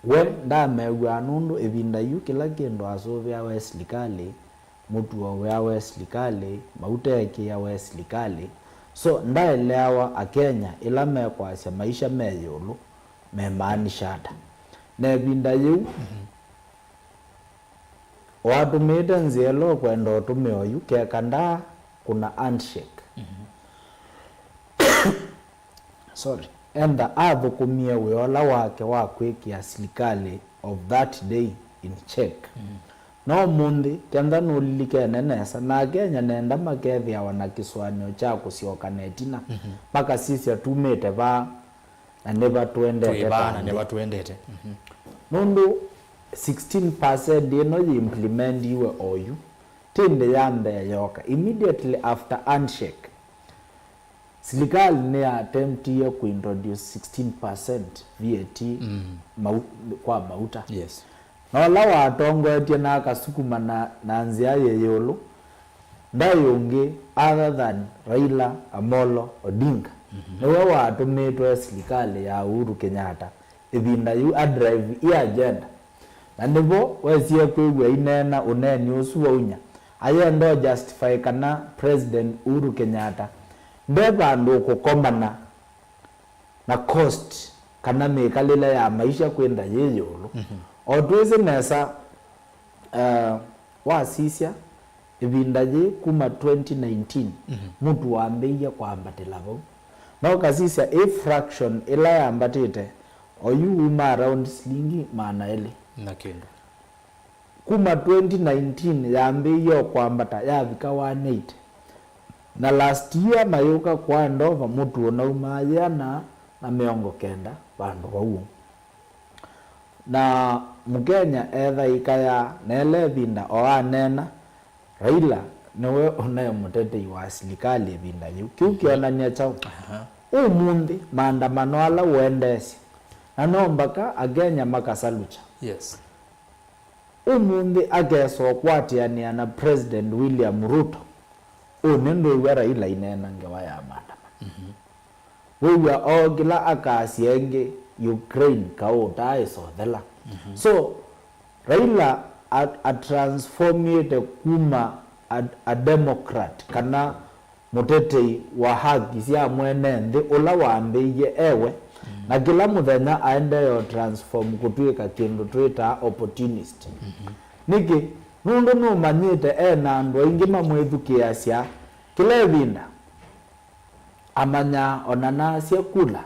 we ndamew'aa nũndũ ĩvinda yu kĩla kĩndũ asũvĩawa e silikalĩ, mũtu ũwĩawa e silikalĩ, mauta ekĩawa e silikalĩ. So ndaeleawa Akenya ĩla mekwasya maisha me ĩũlũ memaanisha ata. Na ĩvinda yĩu, watũmĩĩte nzĩa ĩla ũkwenda ũtũmĩa oyu, keka ndaa kũna handshake. Sorry. Enda athũkũmie wĩa ũla wake wa kwĩkĩa silikalĩ of that day in check. No ũmũnthĩ, kenda nũlilikene nesa, na Akenya nenda makethĩawa na kĩsũanĩo kya kũsyoka na ĩtina, makasisya tumĩte vaa na nĩva tũendete. Twĩ vaa na ta nthĩ. Nĩva tũendete. Nũndũ sixteen percent ĩno yĩimplementiwe oyu, ti ĩndĩ ya mbee yoka. Immediately after handshake, silikalĩ nĩyatemptie kũintroduce sixteen percent V A T mau-, kwa mauta. Yes. Na ũla watongoetye na akasukuma na, na nzĩa yĩ ĩũlũ, ndaĩ ũngĩ other than Raila Amolo Odinga. Nĩwe watũmĩtwe silikalĩ ya Uhuru Kenyatta ĩvinda yu adrive ĩ agenda. Na nĩvo wesie kwĩw'a aineena ũneeni ũsu waunya, ayenda ũ justify kana President Uhuru Kenyatta nde vandũ ũkũkomana na cost kana mĩkalĩle ya maisha kwĩnda yĩ ĩũlũ. O twĩsĩ nesa, uh, wasisya ĩvinda yĩĩ kuma twenty nineteen, mũtu wambĩie kwambatĩla vau. Na ũkasisya ĩ fraction ĩla yambatĩte, oyu uma around silingi maana elĩ. Na kĩndũ. Kuma twenty nineteen yambĩie o kwambata yavika one eighty. Na last year mayũka kwa ndova mũtu ũnaumaa yĩana na mĩongo kenda vandũ vau. Na Mũkenya ethaĩkaya na ĩla ĩvinda o aneena, Raila nĩwe ũnaĩ mũtetei wa silikalĩ ĩvinda yĩu. Kĩu kĩonany'a kyaũ? Aha. Ũmũnthĩ maandamano ala ũendeesye, na no mbaka Akenya makasalukya. Yes. Ũmũnthĩ akesa ũkwatĩanĩa na President William Ruto. Ũnĩ ndwĩw'a Raila aineena ngewa ya maandamano. Wĩw'a ookĩla akasya ĩngĩ Ukraine kaũtaa ĩsothela. So, Raila a, atransformĩte kuma a, a Democrat kana mũtetei wa haki sya mwene nthĩ ũla wambĩie ewe, na kĩla mũthenya aendee o transform kũtw'ĩka kĩndũ twĩtaa opportunist. Nĩkĩ? Nũndũ nũmanyĩte e na andũ aingĩ mamwĩthukĩĩasya kĩla ĩvinda. Amanya o na naasya kula,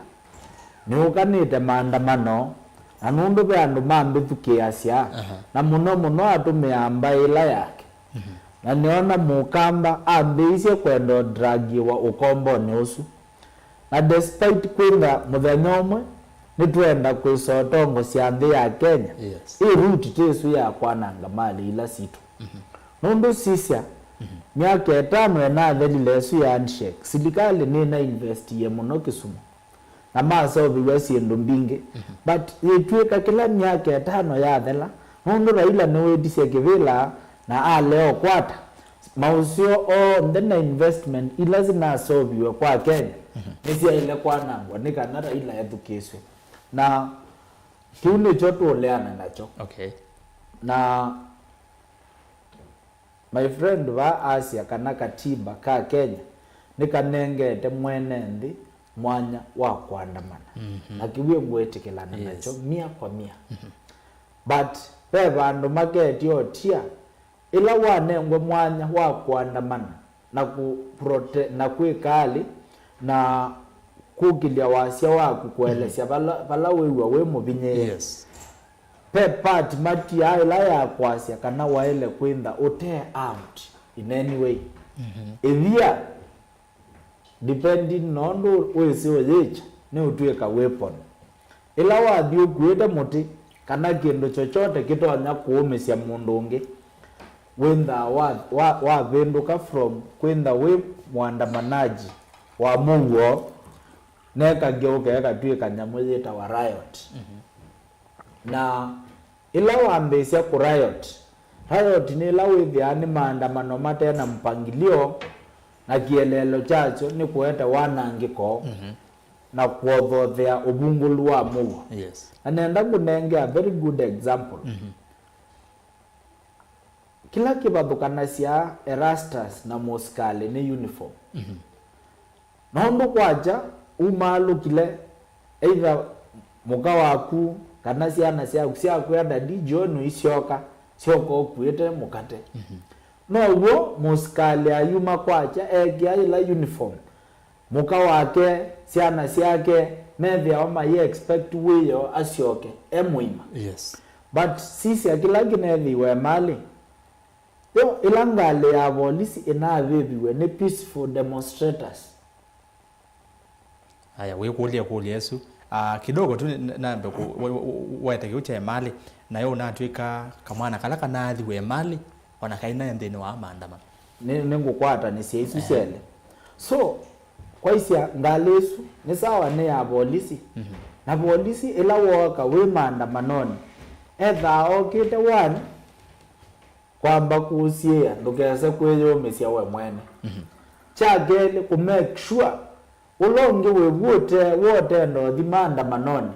nĩũkanĩte maandamano, na nũndũ ve andũ mambĩthukĩĩasya, na mũno mũno atũmĩaa mbaĩ ĩla yake. Na nĩona Mũkamba ambĩĩisye kwenda ũdragiwa ũkombonĩ ũsu. Na despite kwĩtha mũthenya ũmwe nĩtwenda kwĩsa ũtongosya nthĩ ya Kenya, ĩ route ti ĩsu ya kwananga malĩ ila sitũ. Nũndũ sisya, myaka ĩtano ĩnathelile ĩsu ya handshake, silikalĩ nĩnainvestie mũno Kisumu, na maseũvĩw'a syĩndũ mbingĩ. But yĩtw'ĩka kĩla myaka ĩtano yathela, nũndũ Raila nĩwĩtisye kĩvĩla na alea ũkwata, maũseo onthe na investment ila sinaseũviw'e kwa Kenya nĩsyaĩle kwanangwa nĩ kana Raila ethukĩĩsw'e. Na kĩu nĩkyo tũũleana nakyo. Okay. Na my friend vaa asya kana katiba ka Kenya nĩkanengete mwene nthĩ mwanya wa kũandamana. Na kĩu ngwĩtĩkĩlana nakyo mia kwa mia. But ve vandũ maketye ũtia, ĩla wanengwe mwanya wa kũandamana na kũ prote-, na kwĩka alĩ na kũkĩlya wasya waku kũelesya vala, vala wĩw'a wĩ mũvinyĩĩe. Yes. Ve part matiaa ĩla ya kwasya kana waĩle kwĩntha ũte armed in any way. Ĩvia, depending na ũndũ wĩsĩ ũyĩkya, nĩũtw'ĩka weapon. Ĩla wathi ũkuĩte mũtĩ kana kĩndũ chochote kĩtonya kũũmĩsya mũndũ ũngĩ, wĩnthaa wa, wa, wavĩndũka from kwĩntha wĩ mwandamanaji wa mũuo, nekangĩ ũkekatw'ĩka nyamũ yĩtawa riot. Na ĩla wambĩĩsya kũ riot, riot nĩ ĩla wĩthĩaa nĩ maandamano mate na mpangilio, na kĩeleelo kyakyo nĩ kũete wanangĩko Mhm. na kũothothea ũvungũlu wa mũuo. Yes. Na nenda ngũnenge a very good example. Mhm. Kĩla kĩvathũkanasya Erastus na mũsikalĩ nĩ uniform. Mhm. Nũndũ kwakya umaalũkile, either mũka waku kana syana syaku syakwĩa, "Daddy, jioni ũisyoka, syoka ũkuĩte mũkate." Mhm. Now'o mũsikalĩ ayuma kwakya eekĩa yĩla uniform, mũka wake, syana syake methĩawa mai expect wĩoo asyoke e mũima. Yes. But sisya kĩla kĩneethĩiwe malĩ. Yo ĩla ngalĩ ya volisi ĩnavĩviw'e nĩ peaceful demonstrators. Aya, wĩkũlye kũlya ĩsu. Ah, kidogo tu n- nambe ku- we- we- we- wete kĩu kya emalĩ, nayo ũnatw'ĩka kamwana kala kanathiwe emalĩ, ona kaina nthĩnĩ wa maandamano. Nĩ- nĩngũkwatanĩsya isu syelĩ. So kwaisya ngalĩ ĩsu nĩ sawa nĩ ya volisi. Mhm. Na volisi ĩla wooka wĩ maandamanonĩ, ethaa okĩte one, kwamba kũũsiĩĩa ndũkese kwĩyũmĩsya we mwene. Mhm. Kya kelĩ, kũ make sure ũla ũngĩ wĩvu ũte- wotenda ũthi maandamanonĩ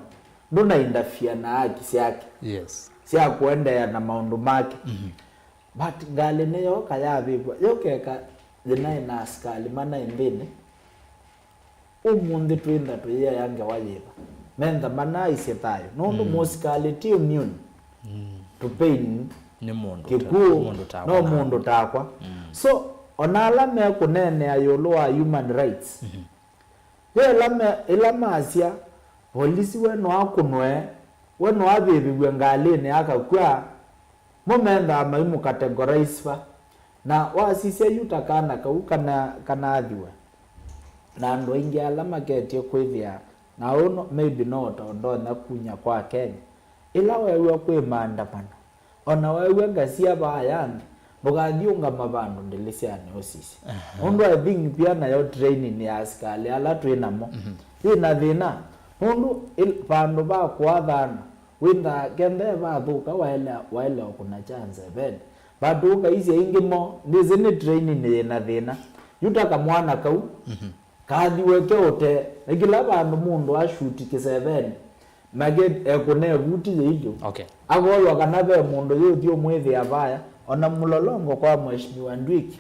ndũna interfere na haki syake Yes. sya kũendeea na maũndũ make. Mhm. But ngalĩ nĩyooka yavĩvw'a, yokeka yĩnaĩ na asikalĩ manaĩ nthĩnĩ. Ũmũnthĩ twĩntha tũyĩaya ngewa yĩva? Mentha manaaisye thayũ, nũndũ Mm. mũsikalĩ ti immune Mm. to pain, Nĩ mũndũ ta- kĩkw'ũ, mũndũ takwa no na- mũndũ takwa. Mm. So, ona ala mekũneenea ĩũlũ wa human rights, Mhm. yo ĩla me- ĩla masya, polisi we no akũnwe, we no avĩvĩw'e ngalĩnĩ akakw'a, mo menthaa maimũcategorize va. Na wasisya yu ta kana kau kana- kanathiwe. Na andũ aingĩ ala maketye kwĩthĩa na ũno, maybe no ta ndonya kunya kwa Kenya. Ĩla weew'a kwĩ maandamano, ona weew'a ngasia vaa yangi, ndũkathi ũngama vandũ ndĩlĩsyanĩ ũsisye. Aha. Nũndũ I think pia nayo training ya asikalĩ ala twĩ namo Mhm. yĩ na thĩna. Nũndũ ĩl- vandũ va kũathana, wĩnthaa kenthe vathũka waelea- waelea ũkũna kya nzeveni. But ũkaisya ingĩ mo, ndĩsĩ nĩ training yĩ na thĩna. Yu ta kamwana kau, Mhm. kathiwe keũte, na kĩla vandũ mũndũ ashuti kĩseveni, make ekũna ĩvuti yĩilyo. Okay. Akolwa kana ve mũndũ yũthi ũmwĩthĩa vaya, ona mũlolongo kwa Mheshimiwa Ndwiki,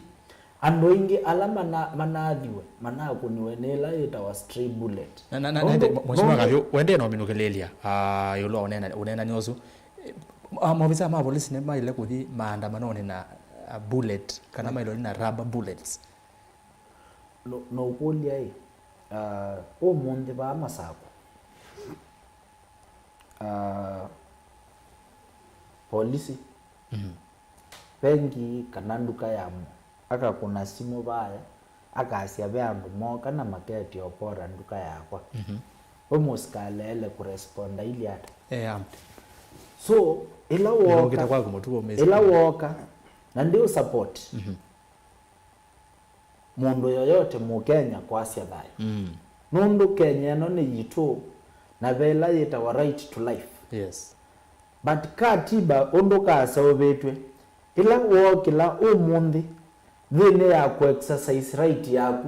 andũ aingĩ ala mana- manathiwe, manakũniwe nĩ ĩla yĩtawa stray bullet. Na- na- na- Nũndũ- nende- Mheshimiwa nũndũ- Kavyu, wendee na ũminũkĩlĩlya, ah, ĩũlũ wa ũneena- ũneenany'a ũsu. Eh, ah, maovisa ma volisi nĩmaĩle kũthi maandamanonĩ na, ah, bullet, kana maĩle na rubber bullets? No- nũkũlya ĩ, ah, ũmũnthĩ vaa Masakũ, ah, polisi, Mhm. vengi kana nduka ya mo, akakũna simũ vaya, akasya ve andũ mooka na maketya ũpora nduka yakwa. Mhm. We mũsikalĩ aĩle kũresponda ili ata? Eh, am- So, ĩla wooka, Nĩlũngĩte kwaku mũtuo, Mister. Ĩla wooka, na ndi ũsupport Mhm. mũndũ yoyote Mũkenya kwasya thayũ. Mm. Nũndũ Kenya ĩno nĩ yitũ, na ve ĩla yĩtawa right to life. Yes. But katiba ũndũ kaseũvĩtw'e, ĩla wookĩla ũmũnthĩ nthĩnĩ ya kũ exercise right yaku,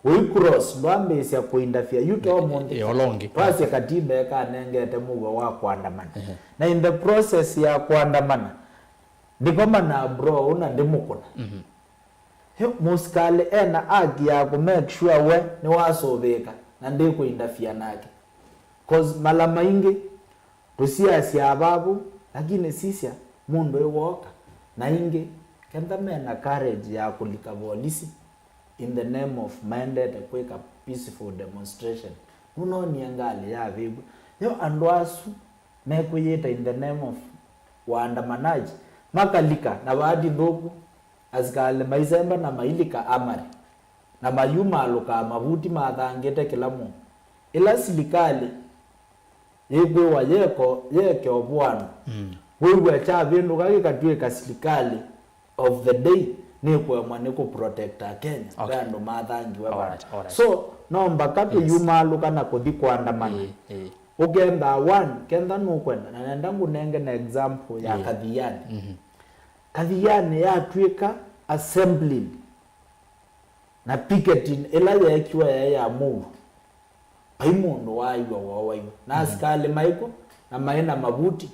ũi cross, ndwambĩĩsya kũ interfere, yu to ũmũnthĩ. Ĩ, ũla ũngĩ. Twasye katiba ĩkanengete mũuo wa kũandamana. Ehe. Na in the process ya kũandamana, ndĩkomana bro ũna ndĩmũkũna. Mhm. Yu mũsikalĩ ena haki ya kũ make sure we nĩwasũvĩĩka na ndĩkũ interfere nake. 'Cause mala maingĩ tũsiasyaa vaa vau, lakini sisya mũndũ ĩ wooka. Na ingĩ, kenda mena courage ya kũlika volisi in the name of maendete kwĩka peaceful demonstration, nũnonie ngalĩ yavĩvw'a. Yo andũ asu mekwĩyĩta in the name of waandamanaji, makalika na vaati nthũku, asikalĩ maisemba na mailika amari, na mayumaalũkaa mavuti mathangĩte kĩla mũndũ. Ĩla silikalĩ yĩkwĩwa yeko yeke ũvũano, Mm. wĩw'a kyavĩndũka kĩkatw'ĩka silikalĩ of the day nĩkũemwa nĩ kũprotecta Kenya, Okay. ve andũ mathangiwe All vaa. Right, all right. So, no mbaka Yes. tũyumaalũka na kũthi kũandamana. Ĩĩ, ĩĩ. Ũkenda one, kenda nũkwenda, na nenda ngũnenge na example ya Yeah. Kathiani. Mhm. Kathiani yatw'ĩka assembly na picketing ĩla yeekiwe yaĩ ya mũuo. Vai mũndũ waaĩw'a woo waiw'a. Na Mhm. asikalĩ maĩ kw'o, na maĩ na mavuti.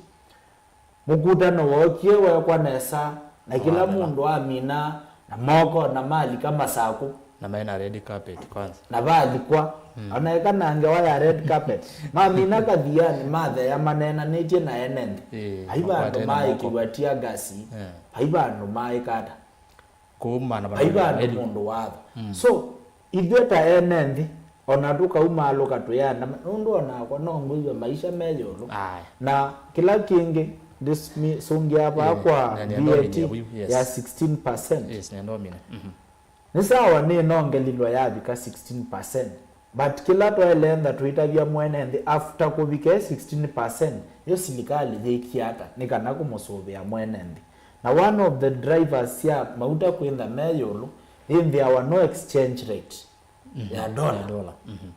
Mũkutano wookie weekwa nesa, na kĩla Wathela. mũndũ amina na moko na malika masakũ. Na maĩ na red carpet kwanza. Na valikwa. Mm. Ona eka na ngewa ya red carpet. Mamina Kathiani matheea maneenanĩtye na ene nthĩ. Ĩĩ, Vai vandũ makwatene moko. maĩkĩw'a tear gas. Yeah. Vai vandũ maĩka ata. Kũu maana Vai vandũ vandũ meli. mũndũ watho. Mm. So, ithyĩ ta ene nthĩ, ona tũkaumaalũka tũyĩandama, nũndũ onakwa no ngwĩw'a maisha me ĩũlũ. Aye. Na kĩla kĩngĩ, ndĩsũngĩa vaa Eh, kwa na nĩenda V A T ũmine ũyu, yes. ya sixteen percent. Yes, nĩenda ũmine. Mhm. Nĩ sawa nĩnongelilwa yavika sixteen percent. But kĩla twaĩle ntha tũitavya mwene nthĩ after kũvika sixteen percent, yo silikalĩ yĩkie ata nĩ kana kũmũsũvĩa mwene nthĩ? Na one of the drivers sya mauta kwĩntha me ĩũlũ, ĩnthĩawa no exchange rate Mhm. ya dollar. Ya dollar. Mhm.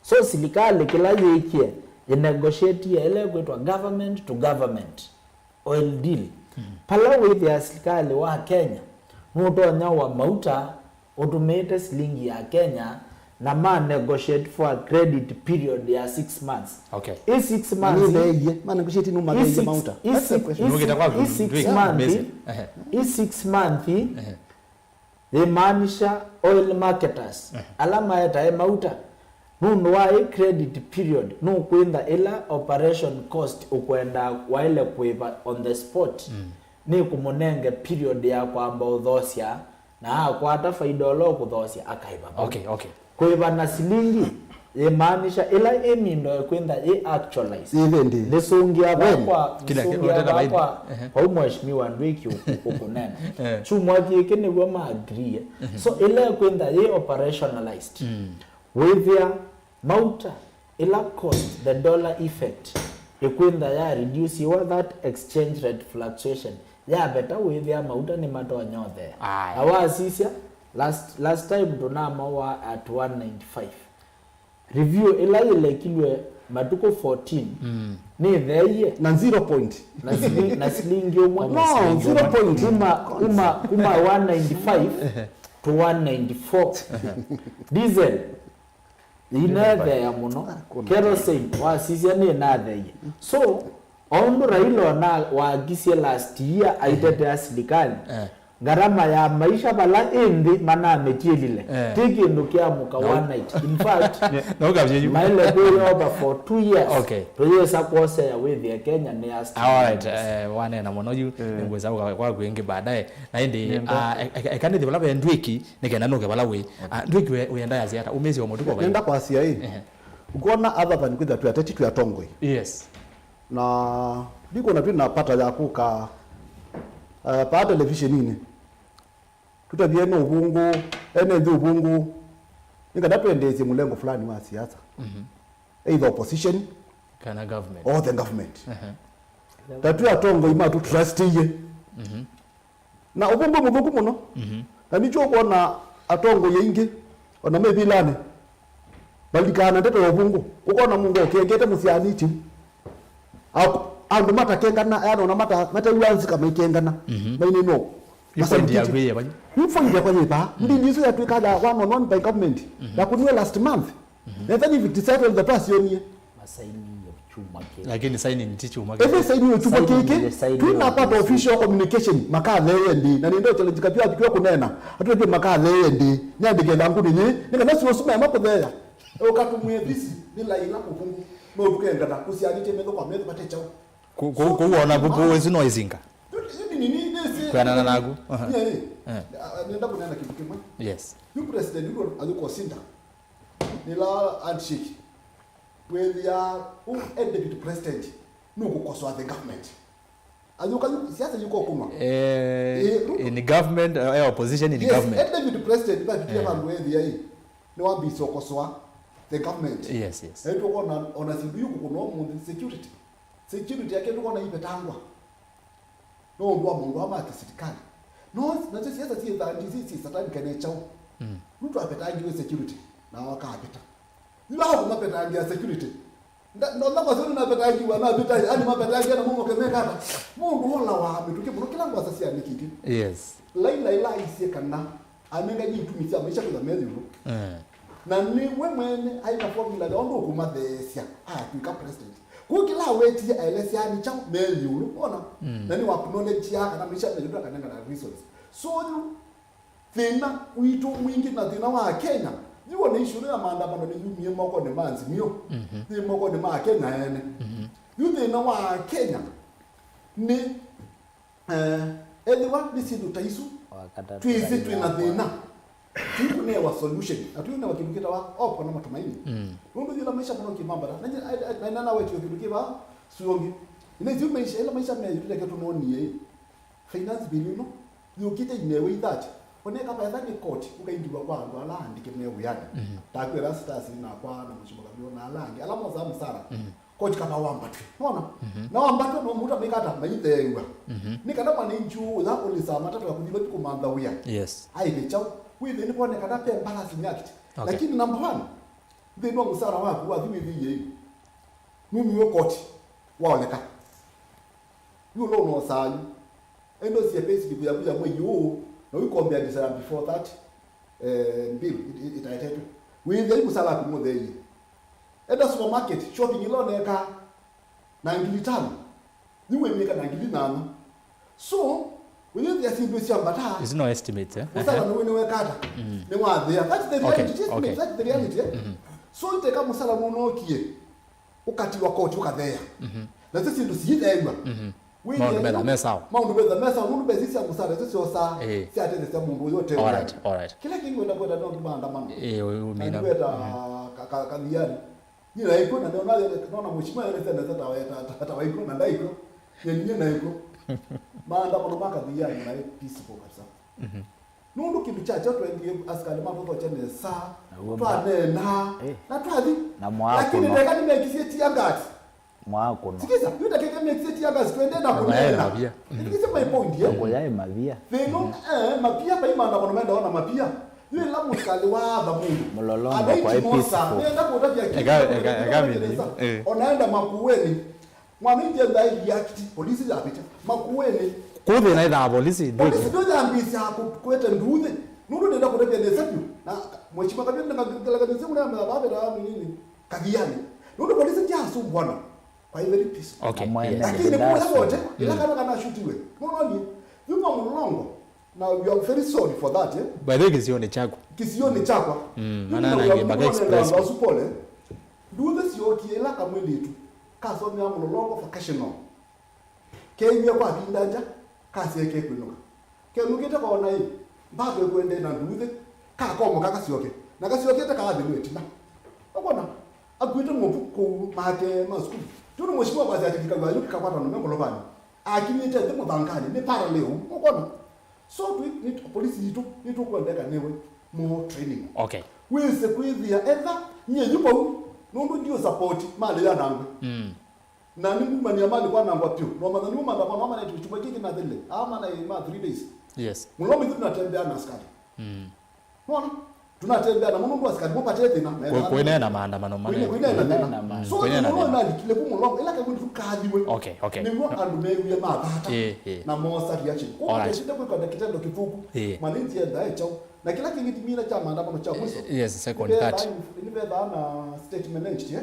So silikalĩ kĩla yĩkie, ĩnegotiatie ĩla ĩkwĩtwa government to government oil deal. Mhm. Pala wĩthĩa silikalĩ wa Kenya nũtonya wa mauta ũtũmĩĩte silingi ya Kenya na ma negotiate for a credit period ya six months. Okay. Ĩ six months. Nĩtheie, ma negotiate no Ĩ matheie six- mauta. Ĩ That's the six- question. Ĩ Nũkĩte kwa six- ĩ six Ndwĩki, month. Mesi. Ehe. Ĩ six month. Ehe. Yĩmaanisha oil marketers, Ehe. ala maetae mauta, nũndũ wa ĩ credit period, nũkwĩntha ĩla operation cost ũkwenda waĩle kũĩva on the spot, Mm. nĩ kũmũnenge period ya kwamba ũthosya, na akwata faida ũla ũkũthosya, akaĩva vau. Okay, okay. Kũĩva na silingi, yĩmaanisha ĩla ĩ mindo ĩkwĩntha ĩ actualize. Ĩve ndi. Ndĩsũngĩa When? vakwa, Kila ki- ndĩsũngĩa ũteta vaini. vakwa, Ehe. vau mheshimiwa Ndwĩki ũkũ- ũkũnena. Eh. Kyumwa kĩkĩ nĩw'o ma agree. Mhm. So, ĩla ĩkwĩntha yĩ operationalized. Mm. Wĩthĩa mauta, ĩla cost, the dollar effect, ĩkwĩntha ya reduce wa that exchange rate fluctuation, yaveta wĩthĩa mauta nĩmatonya ũthea. Aye. Na wasisya, last, last time tũnamawa at one ninety-five. Review ĩla yĩlekilwe matukũ fourteen, Mm. nĩtheie Na zero point. na sili- na silingi ũmwe. No, zero point. Kuma, kuma, kuma one ninety-five to one ninety-four. Diesel, inetheea mũno. Ah, kuna Kerosene, wasisya nĩnatheie. So, o ũndũ Raila ona wakisye last year aitetea silikali, Eh. Ngarama ya maisha vala ĩ nthĩ manamĩtiĩlile, Eh. ti kĩndũ kĩamũka No. one night. In fact, No ũkavye yu. maĩle kwĩyova for two years. Okay. Tũyĩsa kwosea wĩthĩe Kenya nĩ ya All right, eh, wanena mũno yu, Eh. nĩngwĩsa ũka kwaku ĩngĩ baadaye. Na ĩndĩ, Nĩenda. ah, e- e- eka nĩthi vala ve Ndwĩki, nĩ kenda nũke vala wĩ. Ah, Ndwĩki we, wĩenda yasya ata? Umĩsĩ wa mũtuko vai? Nenda kwasya ĩ. Ehe. Ũkwona other than kwĩtha twĩ ateti twĩ atongoi. Yes. Na ndikwona twĩ na pata ya kũka, eh, paa televisioninĩ. Tũtavye ene ũvũngũ, ene nthĩ ũvũngũ, nĩ kana twendeesye mũlengo fulani wa siasa. Mhm. Either opposition Kana government. or the government. Aha. Ta twĩ atongoi matũtrustĩie. Mhm. Na ũvũngũ mũthũku mũno. Mhm. Na nĩkyo ũkwona atongoi aingĩ, ona me vilanĩ, malikaa na ndeto ya ũvũngũ. Ũkona mũndũ ũkengete mũsyaanĩtye. Ak- andũ matakengana, yani ona mata- matew'a nzika maikengana. Mhm. Mainĩ no. Yu point yaku yĩ vai? Yu point yakwa yĩ vaa. Ndili isu yatwĩka ya one on one by government. Mhm. Yakũniwe last month. Mhm. Na then if it settle the pass yonie. Masaini ya chuma kĩu. Lakini signing ti chuma kĩu. Ĩve saini yo chuma kĩkĩ, twĩna part official communication, makathee ndi, na nĩndo challenge kapia tukiwa kunena, atwĩke makathee ndi, niandike thangu ninyi, nĩ kana sio suma ya makutheya. Ũkatumwe visi, nĩ laila kũvungu, no tukengana, kusianĩte metho kwa metho, vate chao. Kũ- kũ- kũu ona kũkũ ĩsu no ĩsinga. Nĩ- nĩ- nĩ- nĩ- nĩ- Kwanana naku. Aha. Nĩ- nĩ- Eh. Ah, nenda kunena kitu kimwe. Yes. Yu president yuko aliko sinda. Nila handshake. Wĩthĩa ũ e deputy president nũkũkosoa the government. Ayũka yu- siasa yuko kuma. Eh, Eh, Ruto. in government, eh, opposition in Yes, government. e deputy president vavikie Eh. vandu wethĩa ĩ. Nĩwambĩĩsye ũkosoa the government. Yes, yes. Ĩ tũkona ona sindu yu kũkũna ũmũnthĩ security. Security yake tũkona ipetangwa. No ũndũ wa maũndũ aa ma kĩsilikalĩ. No nasyo siasa syĩthaa ndisi syĩ satanic na kyaũ. Mm. Ruto apetangiwe security, nao akapeta. Yu aũkũmapetangia security. Nda- ndona kwa sababu napetangiwa, napeta, yani mapetangia na momo kemeka ata. Mũndũ ola wa mĩtũkĩ mũno kĩla ngwasa sya nĩkĩkĩ. Yes. Laila ĩla aisye kana anenga nĩ itumi sya maisha kũla me ĩũlũ. Eh. Na nĩwe mwene aĩ na formula ya ũndũ ũkũmatheesya atw'ĩka president. Kũu kĩla awetie aelesya nĩ kyaũ me ĩũlũ, ona? Mm. Na nĩ wa acknowledge kana maisha me ĩũlũ akanengana reasons. So yu thĩna witũ mwingĩ na thĩna wa Kenya, yu ona issue ĩno ya maandamano nĩyumie mokonĩ ma Azimio, mhm, yĩ mokonĩ ma Kenya ene. Mhm. Yu thĩna wa Kenya nĩ, eh, ethĩwa nĩ syĩndũ ta isu, wakata twĩsĩ twĩ na thĩna, tũikũnewa solution, na tũinewa kĩndũ kĩtawa hope na matumaini. Mm. Nũndũ yĩla maisha mũno kĩmambata, na nyie- I- I- na nawetio kĩndũ kĩva syongi. Ĩla isu maisha, ĩla maisha meyo tũteke tũnonie. Finance bill ĩno yũkĩte inewe ithati. Oneka vaetha nĩ koti, ũkaingĩwa kwa andũ ala andĩke me wĩanĩ. Mhm. Takwĩra Stasi nakwa na Mũchimba Kabio na ala angĩ, ala mosaa mũsara. Mhm. Koti kava wambatwe. Nona? Mhm. Na wambatwe no mũta mĩkata maitheew'a. Mhm. Nĩ kana mwananchi ũya ũlĩsaa matatũ ya kũthi vathi kũmantha wĩa. Yes. Aĩve kyaũ? Wĩthĩ nĩ kwonekana pe balancing act. Okay. Lakini number one, nthĩnĩ wa mũsara waku wathi wĩthĩie numiwe koti waoneka. Yu ũla ũnosaa yu. Enda ũsie payslip yaku ya mwei ũũ, na ũikombea ndisana before that, eh, bill ĩt- ĩt- ĩtaetetwe. Wĩthĩa yu mũsala waku mũtheie. Enda supermarket, shopping ĩla ũneekaa na ngili tano, yu wĩmĩka na ngili nyanya. So, wĩyĩthĩa syĩndũ syambata. It's no estimate, eh? Mũsala nĩwĩ nĩwekata. Mm. Nĩwathĩa. That's the reality. Okay, just okay. That's the reality, eh? Mm-hmm. So, iteka mũsala nũnokie. Ũkatiwa koti ũkatheea. Mhm. Nasyo syĩndũ siitheew'a. Mhm. Wĩthĩa maũndũ metha yu me sawa. Maũndũ metha me sawa, nũndũ mbesa sya mũsara isu syosaa, eh, syatethesya mũndũ ũyũ ũte. All right, all right. Kĩla kĩngĩ wenda kwenda no maandamano. Eh, ũyũ mina. Kwenda ka- ka- kathiani. Nĩ naiko na nona nona mheshimiwa yale tena tata wa tata wa iko na ndaiko. Nyenye naiko. Maandamano makathiani na peaceful kabisa. Mhm. Nũndũ kĩndũ kya kyaũ twendie asikalĩ matũthokya nesa, twaneenaa, eh, na twathi. Na mwaa kũnwa. Lakini ndeka nĩmekisye tear gas. Mwaa kũnwa. Sikiza, yu ndeka nĩmekisye tear gas, twende na kũneena. Maĩ mavia. Sikiza my point, eh? Ngũya ĩ mavia. Thĩno, eh, mapia, maimanda mũno menda ona mapia. Yu ĩla mũsikalĩ waatha mũndũ. Mũlolongo kwa peaceful. Nenda kũtavya kĩndũ. Eka, eka, eka, eh. Onaenda Makueni. Mwananchi enda react, polisi yapita. Makueni. Kũthĩ na ithaa polisi, polisi ndio yambĩsya kwete nduthi. Nũndũ nenda kũtavya nesa vyũ. Na mheshimiwa Kabio ndangagelekana simu na mna baba na mnini. Kathiani. Nũndũ polisi ndio asumbwana. Kwa hivyo ni peace. Okay, yes. Lakini kũla wote, ila kana kana shutiwe. Nũndũ ni. Yuma Mũlolongo. Now you are very sorry for that, eh? By the way, kĩsionĩ kyakwa. Kĩsionĩ kyakwa. Mm, mana na ngiye mpaka express. Asu pole. Nduthi syokie ĩla kamwĩlĩtu kasomea Mũlolongo vocational. Keimie kwa vinda nja, kasieke kwĩnũka. Kenũkĩte kona ĩ, mbato ĩkwendee na nduthi, kakomoka kasyoke. Na kasyokete kaathĩlwe ĩtina. Ũkona, akuĩte mũvu kũu make ma sukulu. Tũnĩ mũshimwa kwasya atĩkĩkaw'a yu kĩkakwata nũme ngolovanĩ. Akinyĩte nthĩ mũthanganĩ, nĩ parallel. Ũkona? So twi, nĩ, polisi yitũ nĩtũkwendeka nĩwe more training. Okay. Wĩse kwĩthĩa etha nyie yu vau nũndũ ndiũ support mali yanangwe. Mm. Na nĩngumania mali kwanangwa vyũ. No manya nĩmo maandamano amanete chuma kiki na thile. Ama na ma three days. Yes. Mũno mĩthu tunatembea na askari. Mm. Mwana? Tunatembea na mũno askari mopate thĩna. Kwe- kwĩneena maandamano manene. Kwĩneena thĩna. So, kwĩneena thĩna. Nalikile ku Mũlolongo ila kagwĩtũ tukathiwe. Okay, okay. Nĩmo andũ mewie mathata. Eh, eh. Na mosa reaction. All right. Kwa shida kwa kitendo kĩthũku. Eh. Mwananchi enda echo. Na kĩla kĩngĩ timira cha maandamano cha mwisho. Yes, second, third. Nĩvethaa na statement next, eh?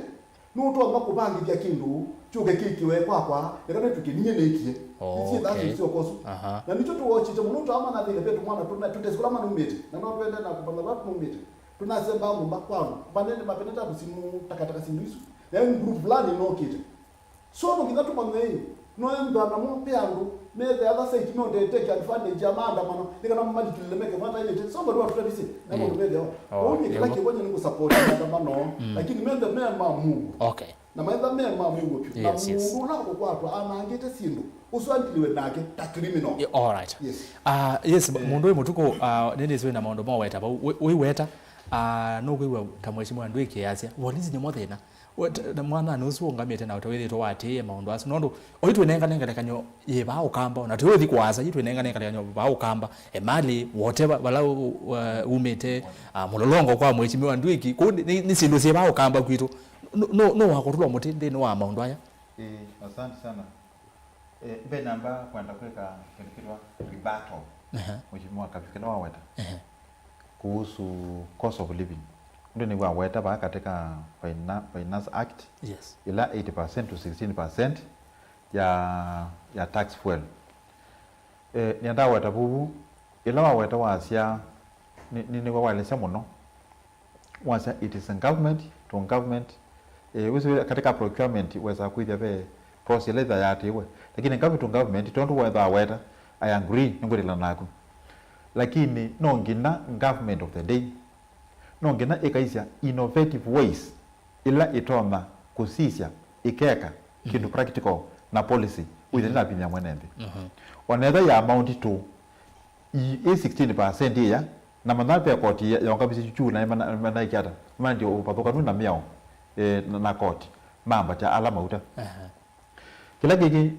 Nũtonya kũvangĩthya kĩndũ kyũke kĩkĩwe kwakwa, eka nĩtũkĩninye nĩkie. Oh, okay. Isyĩ thasyo syokosu. Aha. Na nĩkyo tũwochite mũno twamana thĩle ve tũmwana tũna tũtesi kũla manumĩte. Na no twende na kũmanya vala tũnumĩte. Tũnasembaa nyũmba kwao. Vanene mapendeta kũsimu takataka sindu isu. Na yu group fulani nokĩte. So no nginya tũmanye ĩ, no enda namo pe andũ methe other side no they take advantage ya maandamano. Nĩ kana mamalikilile meke mataĩlĩte. So ndio tutavise. Na ndio metheo. Oh, ũu nĩ kĩla kĩvonya nĩ kũsupport maandamano. Mm. Lakini methe me mamu. Okay. Na maitha me ma mũuo vyũ. Na yes, yes, mũndũ ũla ũkwatwa anangĩte syĩndũ, ũsu andiliwe nake ta criminal. Yeah, all right. Yes. Ah, yes, eh, mũndũ wĩ mũtuku, ah, nĩndĩsĩ wĩ na maũndũ maweta vau. Wĩ, wĩweta, ah, nũkwĩw'a ta mheshimiwa Ndwĩki asya, volisi nĩmo thĩna. We, t-, na mwananĩ ũsu ũngamĩte na ũtawĩthĩtwe watĩĩe maũndũ asu. Nũndũ, oyu twĩnengane ngelekany'o yĩ vaa Ũkamba, na tũyũthi kũasa, yu twĩnengane ngelekany'o vaa Ũkamba, emali, whatever, vala u-, u-, uh, umĩte, ah, Mũlolongo kwa mheshimiwa Ndwĩki, kũu nĩ, nĩ, nĩ syĩndũ syĩ vaa Ũkamba kwitũ. Nũ, nũ, nũ wakũtũlwa mũtĩ nthĩnĩ wa maũndũ aya? Ĩĩ, asante sana. Eh, mbee namba kwenda kwĩka kĩndũ kĩtwa rebuttal. Ehe. Mheshimiwa Kabi kĩla waweta. Ehe. Kuhusu cost of living. Ndio nĩwaweta vaa katika Fina-, Finance Act. Yes. Ila eight percent to sixteen percent ya, ya tax fuel. Eh, nĩenda weta vuvu, ila waweta wasya, nĩ, nĩ, nĩwe waelesya mũno. Wasya it is government to government. Eh, wĩsĩ katika procurement wesa kwĩthya ve process ila itha yatĩwe. Lakini government to government, tondũ wetha weta, I agree, nĩngwĩtĩkĩlana naku. Lakini no nginya government of the day, no nginya ĩkaisya innovative ways ila ĩtonya kũsisya, ĩkeka kĩndũ practical na policy wĩthĩe nĩnavinyĩa mwene nthĩ. Ona etha ya amount to i, ĩ sixteen percent ĩya, na manya ve koti ya, yaũngamisye juu na mana-, manaĩkya ata, mandio ũvathũkanu na mĩao, eh, na, na koti, mambatya ala mauta. Kĩla kĩngĩ,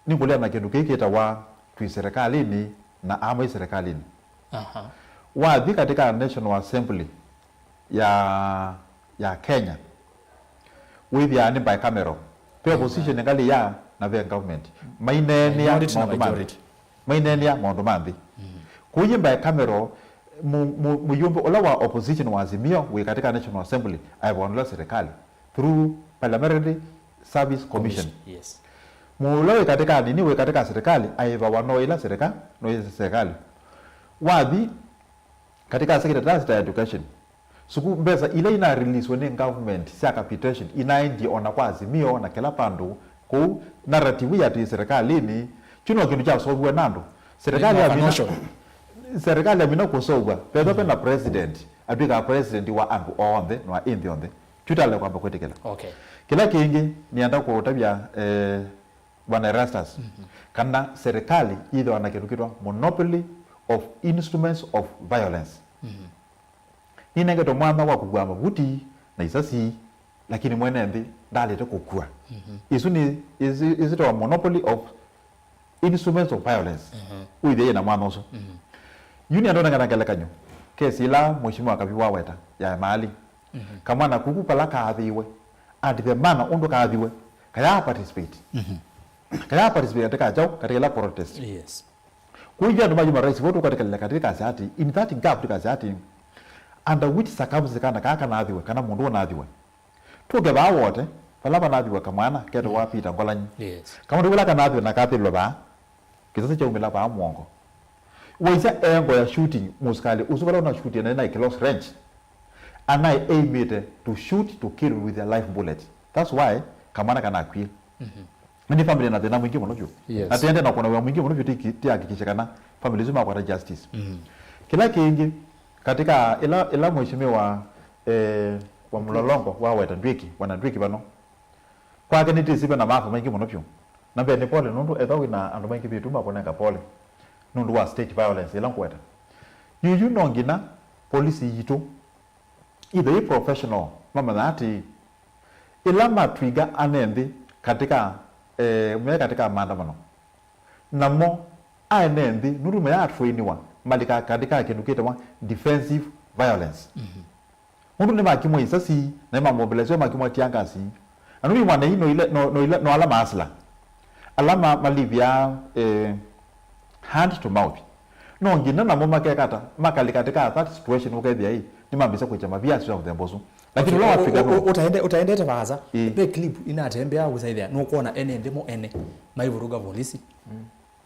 nĩngũlea na kĩndũ kĩĩ kĩtawa twĩ serikalĩnĩ na amwe serikalĩnĩ. Wathi katika National Assembly ya, ya Kenya, wĩthĩaa nĩ bicameral. Ve opposition ngalĩ ya na ve government. Maineenea maũndũ ma nthĩ. Maineenea maũndũ ma nthĩ. Kũu bicameral, mu-, mu-, mũyũmbe ũla wa opposition wa Azimio wĩ katika National Assembly aĩvawa nĩ ũla serikali through Parliamentary Service Commission. Yes. Mũla wĩ katika nini wĩ katika serikali aĩvawa no ĩla serika-, no ĩla serikali. Wathi katika sectors ta education, suku, mbesa ila ina releaswe nĩ government sya capitation inaendie ona kwa Azimio na kĩla vandũ. Kũu narrative ya twĩ serikalĩnĩ, kyu no kĩndũ kyasoviwe na andũ. Serikali yamina, serikali yamina kũsovwa, vethwa vena president, atwĩkaa president wa andũ onthe na wa ĩnthĩ onthe. Kyu tale kwamba kwĩtĩkĩla. Okay. Kĩla kĩngĩ nĩenda kũũtavya, eh, Bwana Erastus, kana serikali yĩthĩwa na kĩndũ kĩtwa monopoly of instruments of violence. Nĩnengetwe mwanya wa kũkua mavuti na isasi, lakini mwene nthĩ ndalĩte kũkua. Isu nĩ, isi-, isitawa monopoly of instruments of violence. Wĩthĩe na mwanya ũsu. Yu nĩenda ũnengana ngelekany'o. Kesi ĩla Mheshimiwa Kabi waweta ya Emali. Kamwana kuku kala kaathĩiwe. And the manner ũndũ kaathiwe, kayaa participate. Kayaa participate katika kyaũ, katika ila protest. Yes. Kũu andũ ma human rights vo tũkatekelele katika kasi ati, in that gap, tukasi ati, under which circumstances kana kaa kanathiwe, kana mũndũ ũnathiwe. Tũke vaa wote, vala vanathiwe kamwana ketawa Peter Ngolanyi. Yes. Kamwana kala kanathiwe na kathĩlwe vaa, kĩsasi kyaumĩla vaa mũongo. Waisya engo ya shooting, mũsikalĩ ũsu vala ũnashutie naĩ naĩ close range, anaĩ aimĩte to shoot to kill with a live bullet. That's why kamwana kanakwie. Na nĩ family na thĩna mwingĩ mũno vyũ. Yes. Na tĩende na kũna wĩa mwingĩ mũno vyũ tĩki-, tĩhakikishe kana family isu makwata justice. Kĩla kĩngĩ, katika ila, ila mheshimiwa, eh, wa Mlolongo waweta Ndwiki, wana Ndwiki vano. Kwake nĩtĩsĩ ve na maafa maingĩ mũno vyũ. Na mbee nĩ pole nũndũ ethwa wĩ na andũ maingĩ vitũ makũnenga pole nũndũ wa state violence ĩla ngweta. Yuyu no nginya polisi yitũ ĩthĩe professional, mamanya atĩ ĩla matwinga ane nthĩ katika, eh, me katika maandamano, namo aene nthĩ nũndũ mayatwĩniwa malika katika kĩndũ kĩtawa defensive violence. Nũndũ nĩmakimwa isasi, na nĩmamobilasiwa makimwa tear gas. Na nũndũ mwana ii no ila, no, no ila, no ala maasla. Ala ma, malivya, eh, hand to mouth. No nginya namo makekata, makalika katika that situation ũkethĩa ĩ, nĩmambĩsya kwĩkya mavia sio mũthemba ũsu. Lakini ũla wafika no. Utaende, utaendete vaasa. Ĩ. Ve clip inatembea ũsaithia, nũkwona ene nthĩ mo ene maivuruga polisi.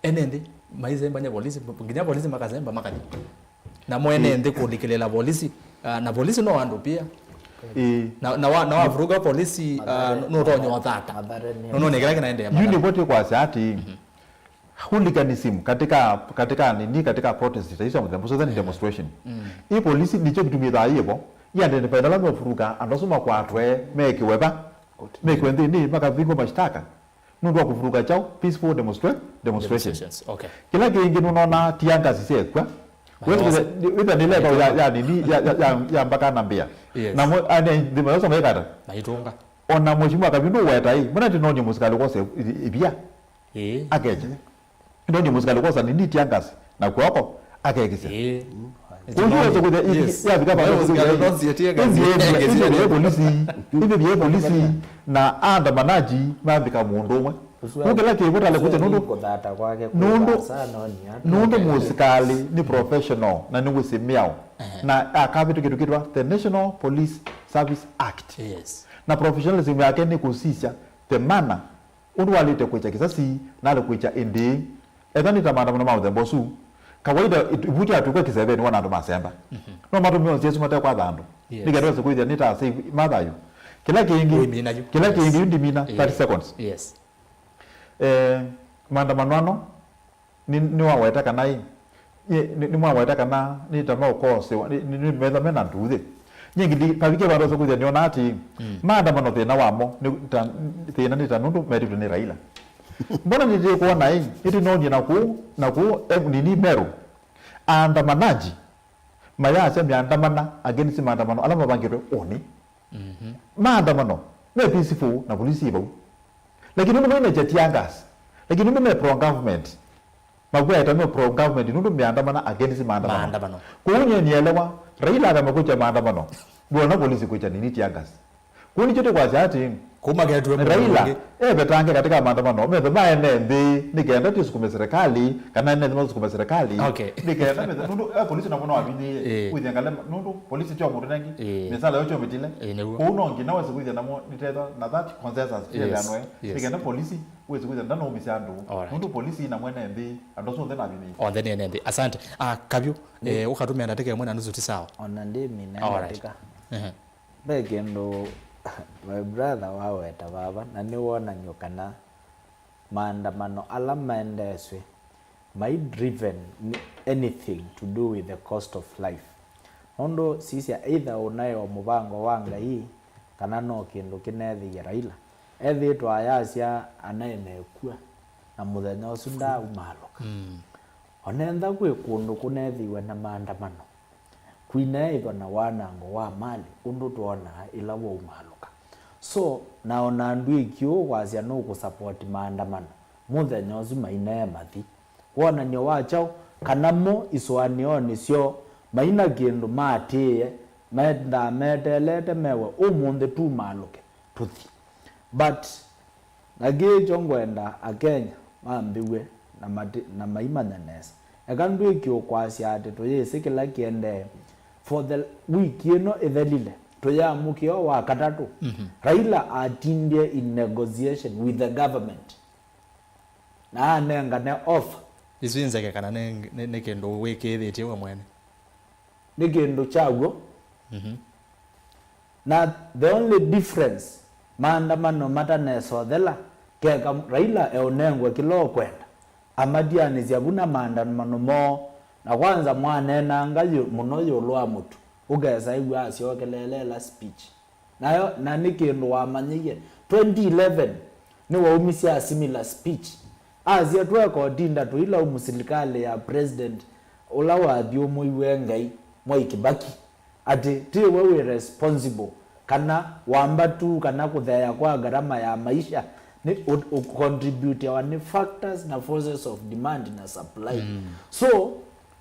Ene nthĩ maisembany'a polisi, nginya polisi makazemba makathi. Namo ene nthĩ kũlikĩlĩla polisi, ah, na polisi no andũ pia. Ĩĩ. Na, na wa, na wavuruga polisi, ah, nũtonya ũthata. Nũnone kĩla kĩnaendeea. Yu nĩvo twĩkwasya atĩ hooliganism katika, katika nini, katika protest ta isu ya mũthemba ũsu, then demonstration. Ĩ polisi nĩkyo kĩtumi ĩthaa yĩvo, ĩ identify ala mevuruga, andũ asu makwatwe, mekĩwe va? Mekĩwe nthĩnĩ, makavingwa mashtaka. Nũndũ wa kũvuruga kyaũ? Peaceful demonstra-, demonstration. Demonstrations, okay. Kĩla kĩngĩ nũnona tear gas syekw'a. Wĩtha nĩ level ya, ya nini, ya, ya, ya, ya mbaka na mbĩa. Yes. Na mo, ane, nthĩ mayosa maikata. Na itunga. Ona mheshimiwa Kabi ndũweta ĩ, mbona ndinonie mũsikalĩ kwosa ivia? Ĩĩ. Akeje. Ndonie mũsikalĩ kwosa nini tear gas na kw'oko akekĩsya. Ĩĩ. Kũu ndio kwĩthĩa, yes, yavika pale. Ĩndĩ yĩ polisi, ĩndĩ yĩ polisi, na andamanaji mambĩka mũndũ ũmwe. Kũu kĩla kĩw'o tale kũte nũndũ, nũndũ mũsikalĩ nĩ professional na nĩ wĩsĩ mĩao. Na akavĩtũkĩtũkĩtwa the National Police Service Act. Yes. Na professionalism yake nĩ kũsisya the manner ũndũ walĩte kwĩkya kĩsasi, nalĩ kwĩkya ĩndĩĩ. Ethwa nĩ ta maandamano ma mũthemba ũsu, kawaida ĩvuti yatw'ĩkwa kĩsevenĩ wona andũ masemba. No matũmĩe nzĩa isu mate kwatha andũ. Yes. Nĩkenda wese kwĩthĩa nĩ ta save mathayũ. Kĩla kĩngĩ, kĩla kĩngĩ yu ndimina thirty seconds. Yes. Eh, maandamano ano, nĩ, nĩwaweta kana ĩ, nĩ, nĩ, nĩmwaweta kana nĩ ta maũkosewa, nĩ, nĩ, nĩ metha mena nduthĩ. Nyie ngili, pavikie vandũ ose kwĩthĩa nĩona atĩ, maandamano thĩna wamo, nĩ ta, thĩna nĩ ta nũndũ metĩtwe nĩ Raila. Mbona nĩtĩkwona ĩ, nĩtũnonie na kũu, na kũu, eh, nini Meru. Aandamanaji, mayasya miandamana against maandamano ala mavangĩtwe ũnĩ. Maandamano me peaceful na polisi yĩ vau. Lakini nũndũ maina tear gas. Lakini nũndũ me pro government. Mavweta me pro government nũndũ meandamana against maandamano. Maandamano. Kũu nyie nielewa, Raila akamba kwĩkya maandamano. Ndwona polisi kwĩkya nini tear gas. Kũu nĩkyo tũkwasya atĩ Kũu maketwe mũndũ Raila ũngĩ. Evetange katika maandamano, methe maene nthĩ, nĩkenda tũsukume serikali, kana ene nthĩ masukume serikali. Okay. Nĩkenda methe, nũndũ, eh, polisi namo no avinyĩĩe, eh, kwĩthĩa ngale, nũndũ polisi tyo mũndũ nengi, eh, misala yo tyo mĩtile. Eh, nĩguo. Kũu no nginya wese kwĩthĩa namo nĩtetha na that consensus, yes, twĩthĩanwe. Yes. Nĩkenda polisi wese kwĩthĩa ndanaumisya andũ. Alright. Nũndũ polisi na mwene nthĩ, andũ asu onthe navinyĩĩe. Onthe nĩ ene nthĩ. Asante. Ah, Kavyu, eh, ũkatũmĩa ndatĩka ĩmwe na nusu ti sawa? Ona ndĩmina ndatĩka. Ehe. Ve kĩndũ my brother waweta vava, na nĩ wonany'o kana maandamano ala maendeesw'e mai driven nĩ anything to do with the cost of life. Nũndũ sisya, either ũnaĩ o mũvango wa Ngai, kana no kĩndũ kĩneethĩie Raila, ethĩĩtwe ayasya anaĩ mekw'a, na mũthenya ũsu ndaaumaalũka. Onentha kwĩ kũndũ kũneethĩiwe na maandamano, kwinaĩthwa na wanango wa malĩ ũndũ twonaa ĩla waumaalũka. So, na ona ndwĩki ũũ kwasya nũkũsapoti maandamano, mũthenya ũsu mainee mathi. Wonany'o wa kyaũ? Kana mo isũanĩonĩ syoo maina kĩndũ maatĩĩe, mendaa meteelete mewe ũmũnthĩ tumaalũke tũthi. But na kĩĩ kyo ngwenda Akenya mambĩw'e na mati-, na maimanya nesa. Eka ndwĩki ũkwasya atĩ tũyĩsĩ kĩla kĩendee. For the week ĩno ĩthelile, tũyamũkĩa o wa katatũ, Raila atindie in negotiation with the government na anengane offer. Isu inzeke kana nĩ, nĩ, nĩ kĩndũ wĩkĩĩthĩtye we mwene? Nĩ kĩndũ kya w'o. Na the only difference, maandamano matanesothela, keka Raila eũnengwe kĩla ũkwenda, amatianĩsya vu na maandamano moo, na kwanza mwaneenanga yu-, mũno ĩũlũ wa mũtu, ũkesa ĩw'a asyokeleela ĩla speech. Nayo, na nĩ kĩndũ wamanyĩie. Twenty eleven nĩwaumisye a similar speech. Asya, "Tweka ũtinda tũilaumu silikalĩ ya President ũla wathyũmũiwe Ngai, Mwai Kibaki, atĩ tiwe wĩ responsible kana wambatu kana kũtheea kwa ngarama ya maisha nĩ ũ-, ũcontributiawa nĩ factors na forces of demand na supply." So,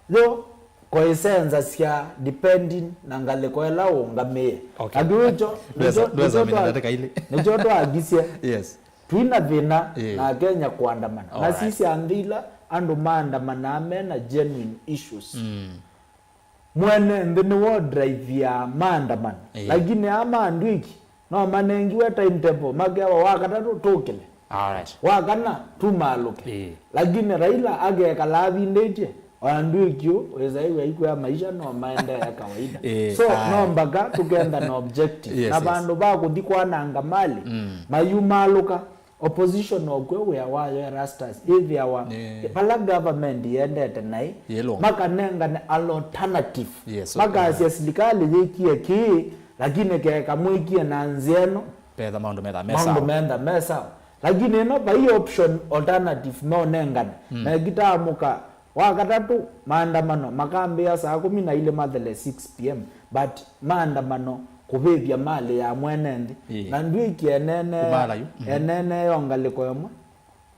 yo, kũisenzasya depending na ngalĩko ĩla ũũngamĩe. Okay. Na kĩu kyo, ndwesa, nĩkyo, ndwesa nĩkyo mina twa-, ndeka ilĩ. Nĩkyo twaakisye. Yes. Twina thĩna, eh, na Akenya kũandamana. All right. Na sisya nthĩ ila andũ maandamanaa mena genuine issues. Mwene nthĩ nĩwe ũdraiviaa maandamano. Eh. Lakini aa ma andũ iki, no manengiwe timetable, makewa wa katatũ tũkĩle. Alright. Wa kana tumaalũke. Ĩĩ. Lakini Raila akekala avindĩtye, o andũ ĩkĩũ, wĩsa ĩw'a ikwĩa maisha no maendee kawaida. Ĩĩ, so, aye, no mbaka tũkenda na objective. Yes, na yes. Vandũ va kũthi kwananga mali, mm, mayumaalũka. Opposition okw'o wĩa wayo Erastus ĩthĩawa, ĩĩ, vala government yendete naĩ, yĩlũnga, makanengane an alternative. Yes, so, makasya, eh, silikalĩ yĩkie kĩĩ, lakini keka mwĩkie na nzĩa ĩno, petha maũndũ metha me sawa. Maũndũ metha me sawa. Lakini ĩno vai option alternative meũnengane. Mm. Mekitaamũka wa katatũ, maandamano makambĩĩa saa kũmi na ilĩ mathele six p m, but maandamano kũvĩvya malĩ ya mwene nthĩ. Ĩĩ. Na ndwĩki enene, kumala yu. Mhm. Enene yo ngalĩko ĩmwe,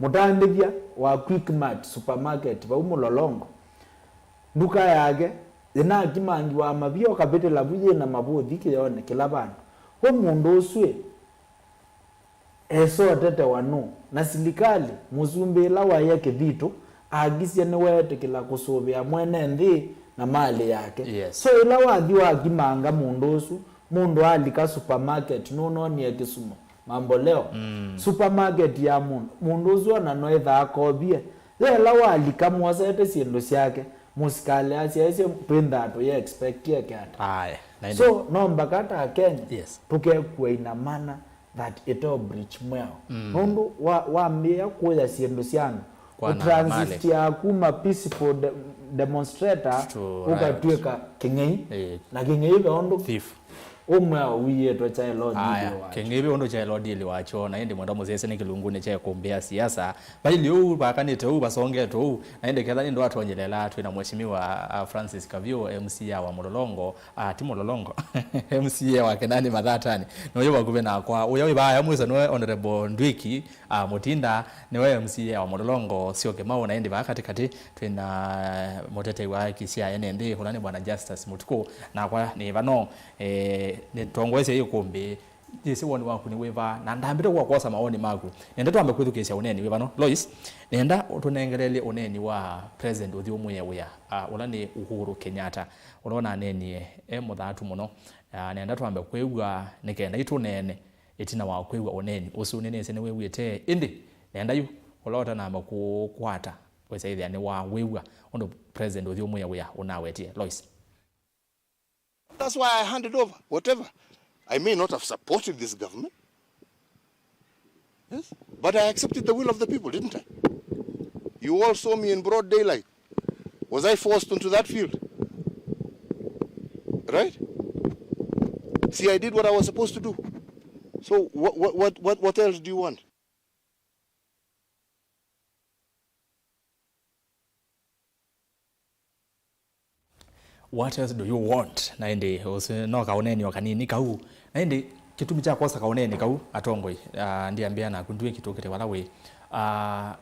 mũtandĩthya wa Quickmart supermarket vau Mũlolongo, nduka yake Yĩnakimangiwa mavia ũkavĩtĩla vu yĩna mavũthi kĩyonĩ kĩla vandũ. We mũndũ ũsu ĩ, esotetewa nũũ? Na silikalĩ, mũsumbĩ ĩla waĩa kĩthitũ, akisye nĩweetĩkĩla kũsũvĩa mwene nthĩ na malĩ yake. Yes. So ĩla wathi wakimanga mũndũ ũsu, mũndũ alika supermarket, nũnonie kĩsumo, mambo leo. Mm. Supermarket ya mũndũ, mũndũ ũsu ona noĩthaa akovie. Yela walika mwosete syĩndũ syake, mũsikalĩ asyaĩsye twĩnthaa tũyĩ expect eke ata. Aya, na ĩndĩ. So no mbaka ta Kenya, yes, tũkekua ina mana that ĩteo bridge mweo. Mm. Nũndũ wa, wambĩĩa kũya syĩndũ sya andũ, kwananga malĩ, ũtransitia kuma peaceful de-, demonstrator to ũkatw'ĩka kĩng'ei. Eh. Na kĩng'ei ve ũndũ thief. Ũmwe ũiĩtwe kyaĩ lodili. Aya, wakyo. Kĩng'ei ve ũndũ kyaĩ lodili wakyo, na ĩndĩ mwenda mũsese nĩ kĩlungunĩ kya ĩkũmbĩ ya siasa. Vaili ũu, vakanĩte ũu, vasongete ũu, na ĩndĩ ketha nĩ ndwatonyelela twĩ na Mheshimiwa, ah, Francis Kavio, M C A wa Mũlolongo, ah, ti Mũlolongo, M C A wa Kenani Mathatani, na ũyũ vakuvĩ nakwa, ũya wĩ vaya mwĩso nĩwe Honorable Ndwiki, ah, Mũtinda, nĩwe M C A wa Mũlolongo, Syokimau, na ĩndĩ vaa katĩkatĩ twĩ na mũtetei wa haki sya ene nthĩ, ũla nĩ Bwana Justus Mũtukũ, nakwa nĩ vano, eh, nĩtongoesye ĩkũmbĩ, yĩsĩ woni waku nĩ wĩva, na ndambĩte kwa kwosa mawoni maku. Nenda twambe kwĩthukĩĩsya ũneeni wĩ vano. Lois, nenda ũtũnengelelye ũneeni wa President ũthyũmũĩe wĩa, ah, ũla nĩ Uhuru Kenyatta, ũla ũnaneenie e mũthatu mũno. Ah, nenda twambe kwĩw'a nĩ kenda itũneene ĩtina wa kwĩw'a ũneeni ũsu. Nĩnĩsĩ nĩwĩw'ĩte, ĩndĩ nenda yu ũla ũtanamba kũkwata wĩsa ĩthĩa nĩwawĩw'a ũndũ President ũthyũmũĩe wĩa ũnawetie. Lois. That's why I handed over whatever. I may not have supported this government. Yes? But I accepted the will of the people, didn't I? You all saw me in broad daylight. Was I forced into that field? Right? See, I did what I was supposed to do. So what, what, what, what, what else do you want? What else do you want? Na ĩndĩ ũsu no kaũneeni o kanini kau. Na ĩndĩ kĩtumi kya kwosa kaũneeni kau, atongoi, ah, ndiambĩa naku ndwĩkĩtũkĩte vala wĩ. Ah,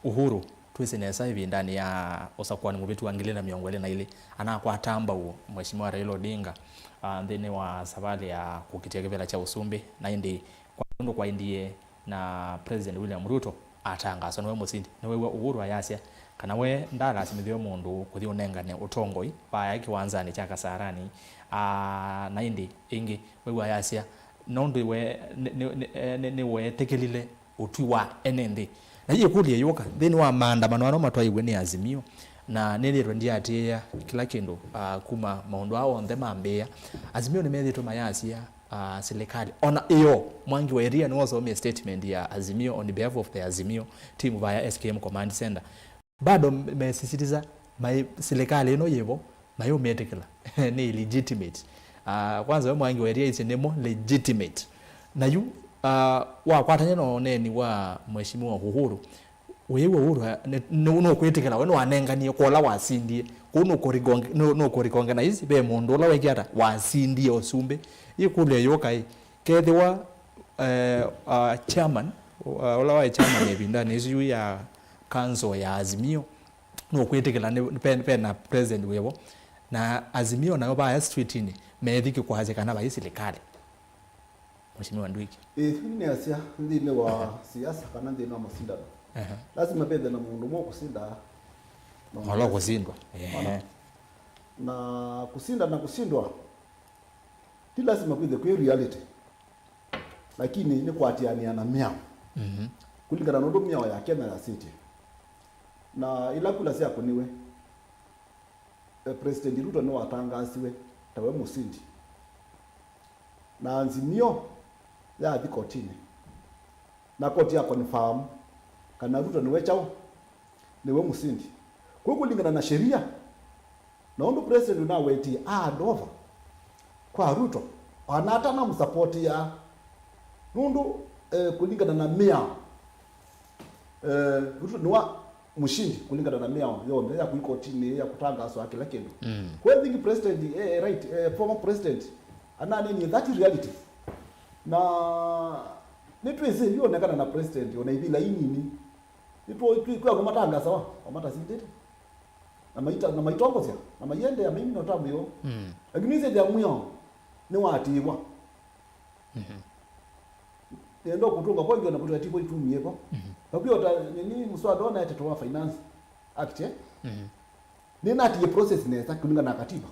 Uhuru, twĩsĩ nesa ĩvindanĩ ya ũsakũani mũvĩtu wa ngili na mĩongo ĩlĩ na ilĩ, anakwata mbau Mheshimiwa Raila Odinga, ah, nthĩnĩ wa savalĩ ya kũkitĩa kĩvĩla kya ũsumbĩ, na ĩndĩ kwa ũndũ kwaendie na President William Ruto atangaaswa nĩwe mũsindi, nĩwew'a Uhuru ayasya kana we ndalasimĩthĩwe mũndũ kũthi ũnengane ũtongoi vaya kĩwanzanĩ kya Kasarani. Aa, na ĩndĩ ĩngĩ wew'a ayasya nũndũ we nĩ- nĩ- nĩ- eh, nĩ- nĩweetĩkĩlile ũtwi wa ene nthĩ. Na yu ĩkũlyo yũka nthĩnĩ wa maandamano ano matwaiwe nĩ Azimio, na nĩnĩtwe ndiatĩĩa kĩla kĩndũ, ah, kuma maũndũ aa onthe mambĩĩa. Azimio nĩmethĩĩtwe mayasya, ah, silikalĩ. Ona ĩyo, Mwangi wa Iria nĩwosomie statement ya Azimio on behalf of the Azimio team via S K M Command Center. Bado mesisitiza mai silikalĩ ĩno yĩvo, mayũmĩtĩkĩla. Nĩ illegitimate. Ah, kwanza we Mwangi wa Iria ĩsĩ nĩmo legitimate. Na yu, ah, wakwatany'a na ũneeni wa Mheshimiwa Uhuru, wĩw'a Uhuru, ah, nĩ- nĩ- nũkwĩtĩkĩla we nĩwanenganie kwa ũla wasindie. Kũu nũkũreconge- nũ- nũkũrecognize ve mũndũ ũla wekĩ ata wasindie ũsumbĩ. Ĩkũlyo yũka ĩ, kethĩwa, eh, ah, chairman, ah, ũla waĩ chairman ĩvindanĩ ĩsu yu ya council ya Azimio, nũkwĩtĩkĩla nĩ- pe- pena president wĩvo, na Azimio nayo vaya streetinĩ methi kĩkwasya kana vai silikalĩ. Mheshimiwa Ndwiki. Ĩĩ, nĩasya nthĩnĩ wa siasa kana nthĩnĩ wa masindano, ehe, lazima vethe na mũndũ ũmwe ũkũsinda na ũla ũkũsindwa. Ehe. Na kũsinda na kũsindwa ti lazima kwĩthe kwĩ reality, lakini nĩ kũatĩanĩa na mĩao, mhm, kũlingana na ũndũ mĩao ya Kenya yasĩtye. Na ila kula syakũniwe, eh, President Ruto nĩwatangaasiwe tawe mũsindi. Na Azimio yathi kotinĩ. Na koti ya confirm kana Ruto nĩwe kyaũ, nĩwe mũsindi. Kwĩ kũlingana na sheria, na ũndũ president ũnawetie a hand over kwa Ruto, ona atanamũsapoti ya, nũndũ, eh, kũlingana na mĩao, eh, Ruto nĩwa mũshindi kũlingana na mĩao yonthe ya kũi kotinĩ, ya kũtangaswa, kĩla kĩndũ. Mm. Kwa I think president, eh, eh, right, eh, former president ananenie that reality. Na nĩtwĩsĩ yonekana na president ona ivila inini. Nĩtwĩ- twĩ- twĩ andũ matangasawa, o matasindĩte. na maita, na maitongosya, na maiendeea maimina ũtambũĩo. Mm. Lakini ĩsĩ thĩa mwĩao nĩwatĩĩwa. Mhm. Nĩenda kũtũnga kwa ndio na kũtũya tipo itumie vo. Mhm. Vakuĩ ota nini mswada ona etetwa wa Finance Act, eh? Mhm. Nĩnatiie process nesa kũlingana na katiba.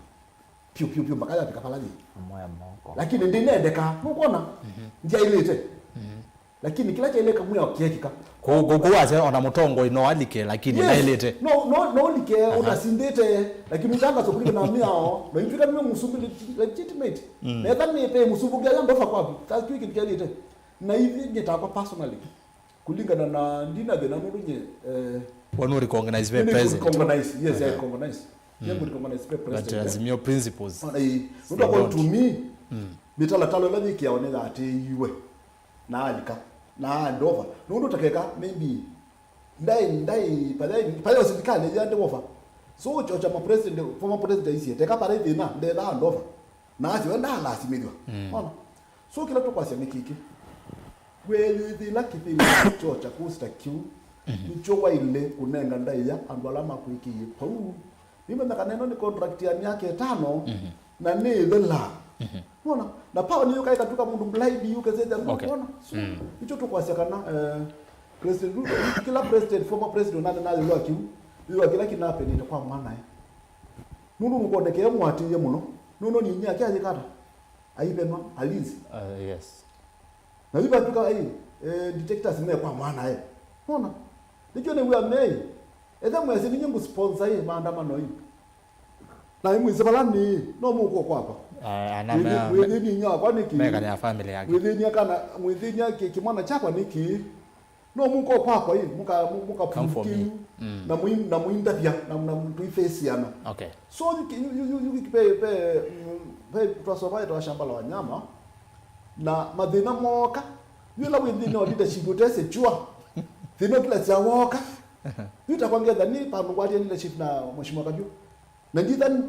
Piũ, piũ, piũ, mpaka yafika pala yĩ. Amoya moko. Lakini ndinendeka, nũkwona? Mhm. Ndiailĩte. Mhm. Lakini kĩla kyailĩka mwĩao kĩekĩka. Kũ-, kũ-, kũwasya ona mũtongoi no alike, lakini Yes. ndailĩte. No, no, no alike, Aha. ũtasindĩte, lakini ũtangaso kũlingana na mĩao, na itwĩka nĩwe mũsumbĩ legit-, legitimate. Mm. Na etha nĩte mũsumbĩ ũngĩ aya ndofa kwaku, ta kĩu kĩndũ kyailĩte. Na ithi nĩtakwa personally. Kũlingana na ndina thĩna nũndũ nye, eh, Wanu recognize ve nĩ president. Recognize, yes, I Aha. recognize. Nye Mm. recognize ve But president, eh. Azimio principles. Ona ĩ, They nũndũ kwa don't. To me, Mm. mĩtalatala ĩla yĩkĩawa nĩyatĩĩiwe na alika, na andova. Nũndũ takeka, maybe, ndai, ndai, paya, paya sirikali yande wofa. So, chocha ma president, former president aisie, teka pare thĩna, ndetha andova. Na asyo, we ndalasimĩthwa. Mm. Ona. So, kĩla tũkwasya nĩ kĩkĩ. Weyĩthĩla kĩthĩnĩ kyo kya kũsita kĩu, Mhm. nĩkyo waile kũnenga ndaĩa andũ ala makwĩkĩie pau. Nĩmanya kana ĩno nĩ contract ya myaka ĩtano, Mhm. na nĩ ĩthela. Mhm. Wona? Na pao nĩyo kaĩ katuka mũndũ blind yu kesete Okay. Wona? So, Mm. nĩkyo tũkwasya kana, eh, President Ruto, kĩla president, former president, nane nayo wa kĩu, yũa kĩla kĩnapenĩte kwa mwanae. Nũndũ nũkonekee mũatĩĩe mũno. Nũndũ nĩ inyia kĩayĩkata. Aivenwa, alinzi. Uh, yes. Na yu vatuka, ai, eh, detectors me kwa mwana, eh. Nona? Nĩkyo nĩ wĩa mei. Etha mwese ninye ngũ sponsor, eh, maandamano yu. Na imwise vala nĩ, no mũko kwakwa. Ah, ana Mwĩthĩ-, mea-, mwĩthĩni inya wakwa nĩkĩ? Mekane ya family yake. Mwĩthĩni akana, mwĩthĩni ake kĩmwana kyakwa nĩkĩ? No mũko kwakwa, ĩ, mũka, mũ-, mũka Come for prove me. Kĩu, Mm. na mũi-, na mũindavya, na, na tũifesiana. Okay. So, yu ki-, yu, yu, yu, yu, ki-, pe, pe, mm, pe, twasoma ĩtawa shamba la wanyama, na mathĩna moka, yu ĩla wĩ nthĩnĩ wa leadership ũtesĩ chua, thĩna kĩla sya woka, yu takwa ngetha nĩ pandũ ngwatia leadership na Mheshimiwa Kabiũ. Na nditha ndi-,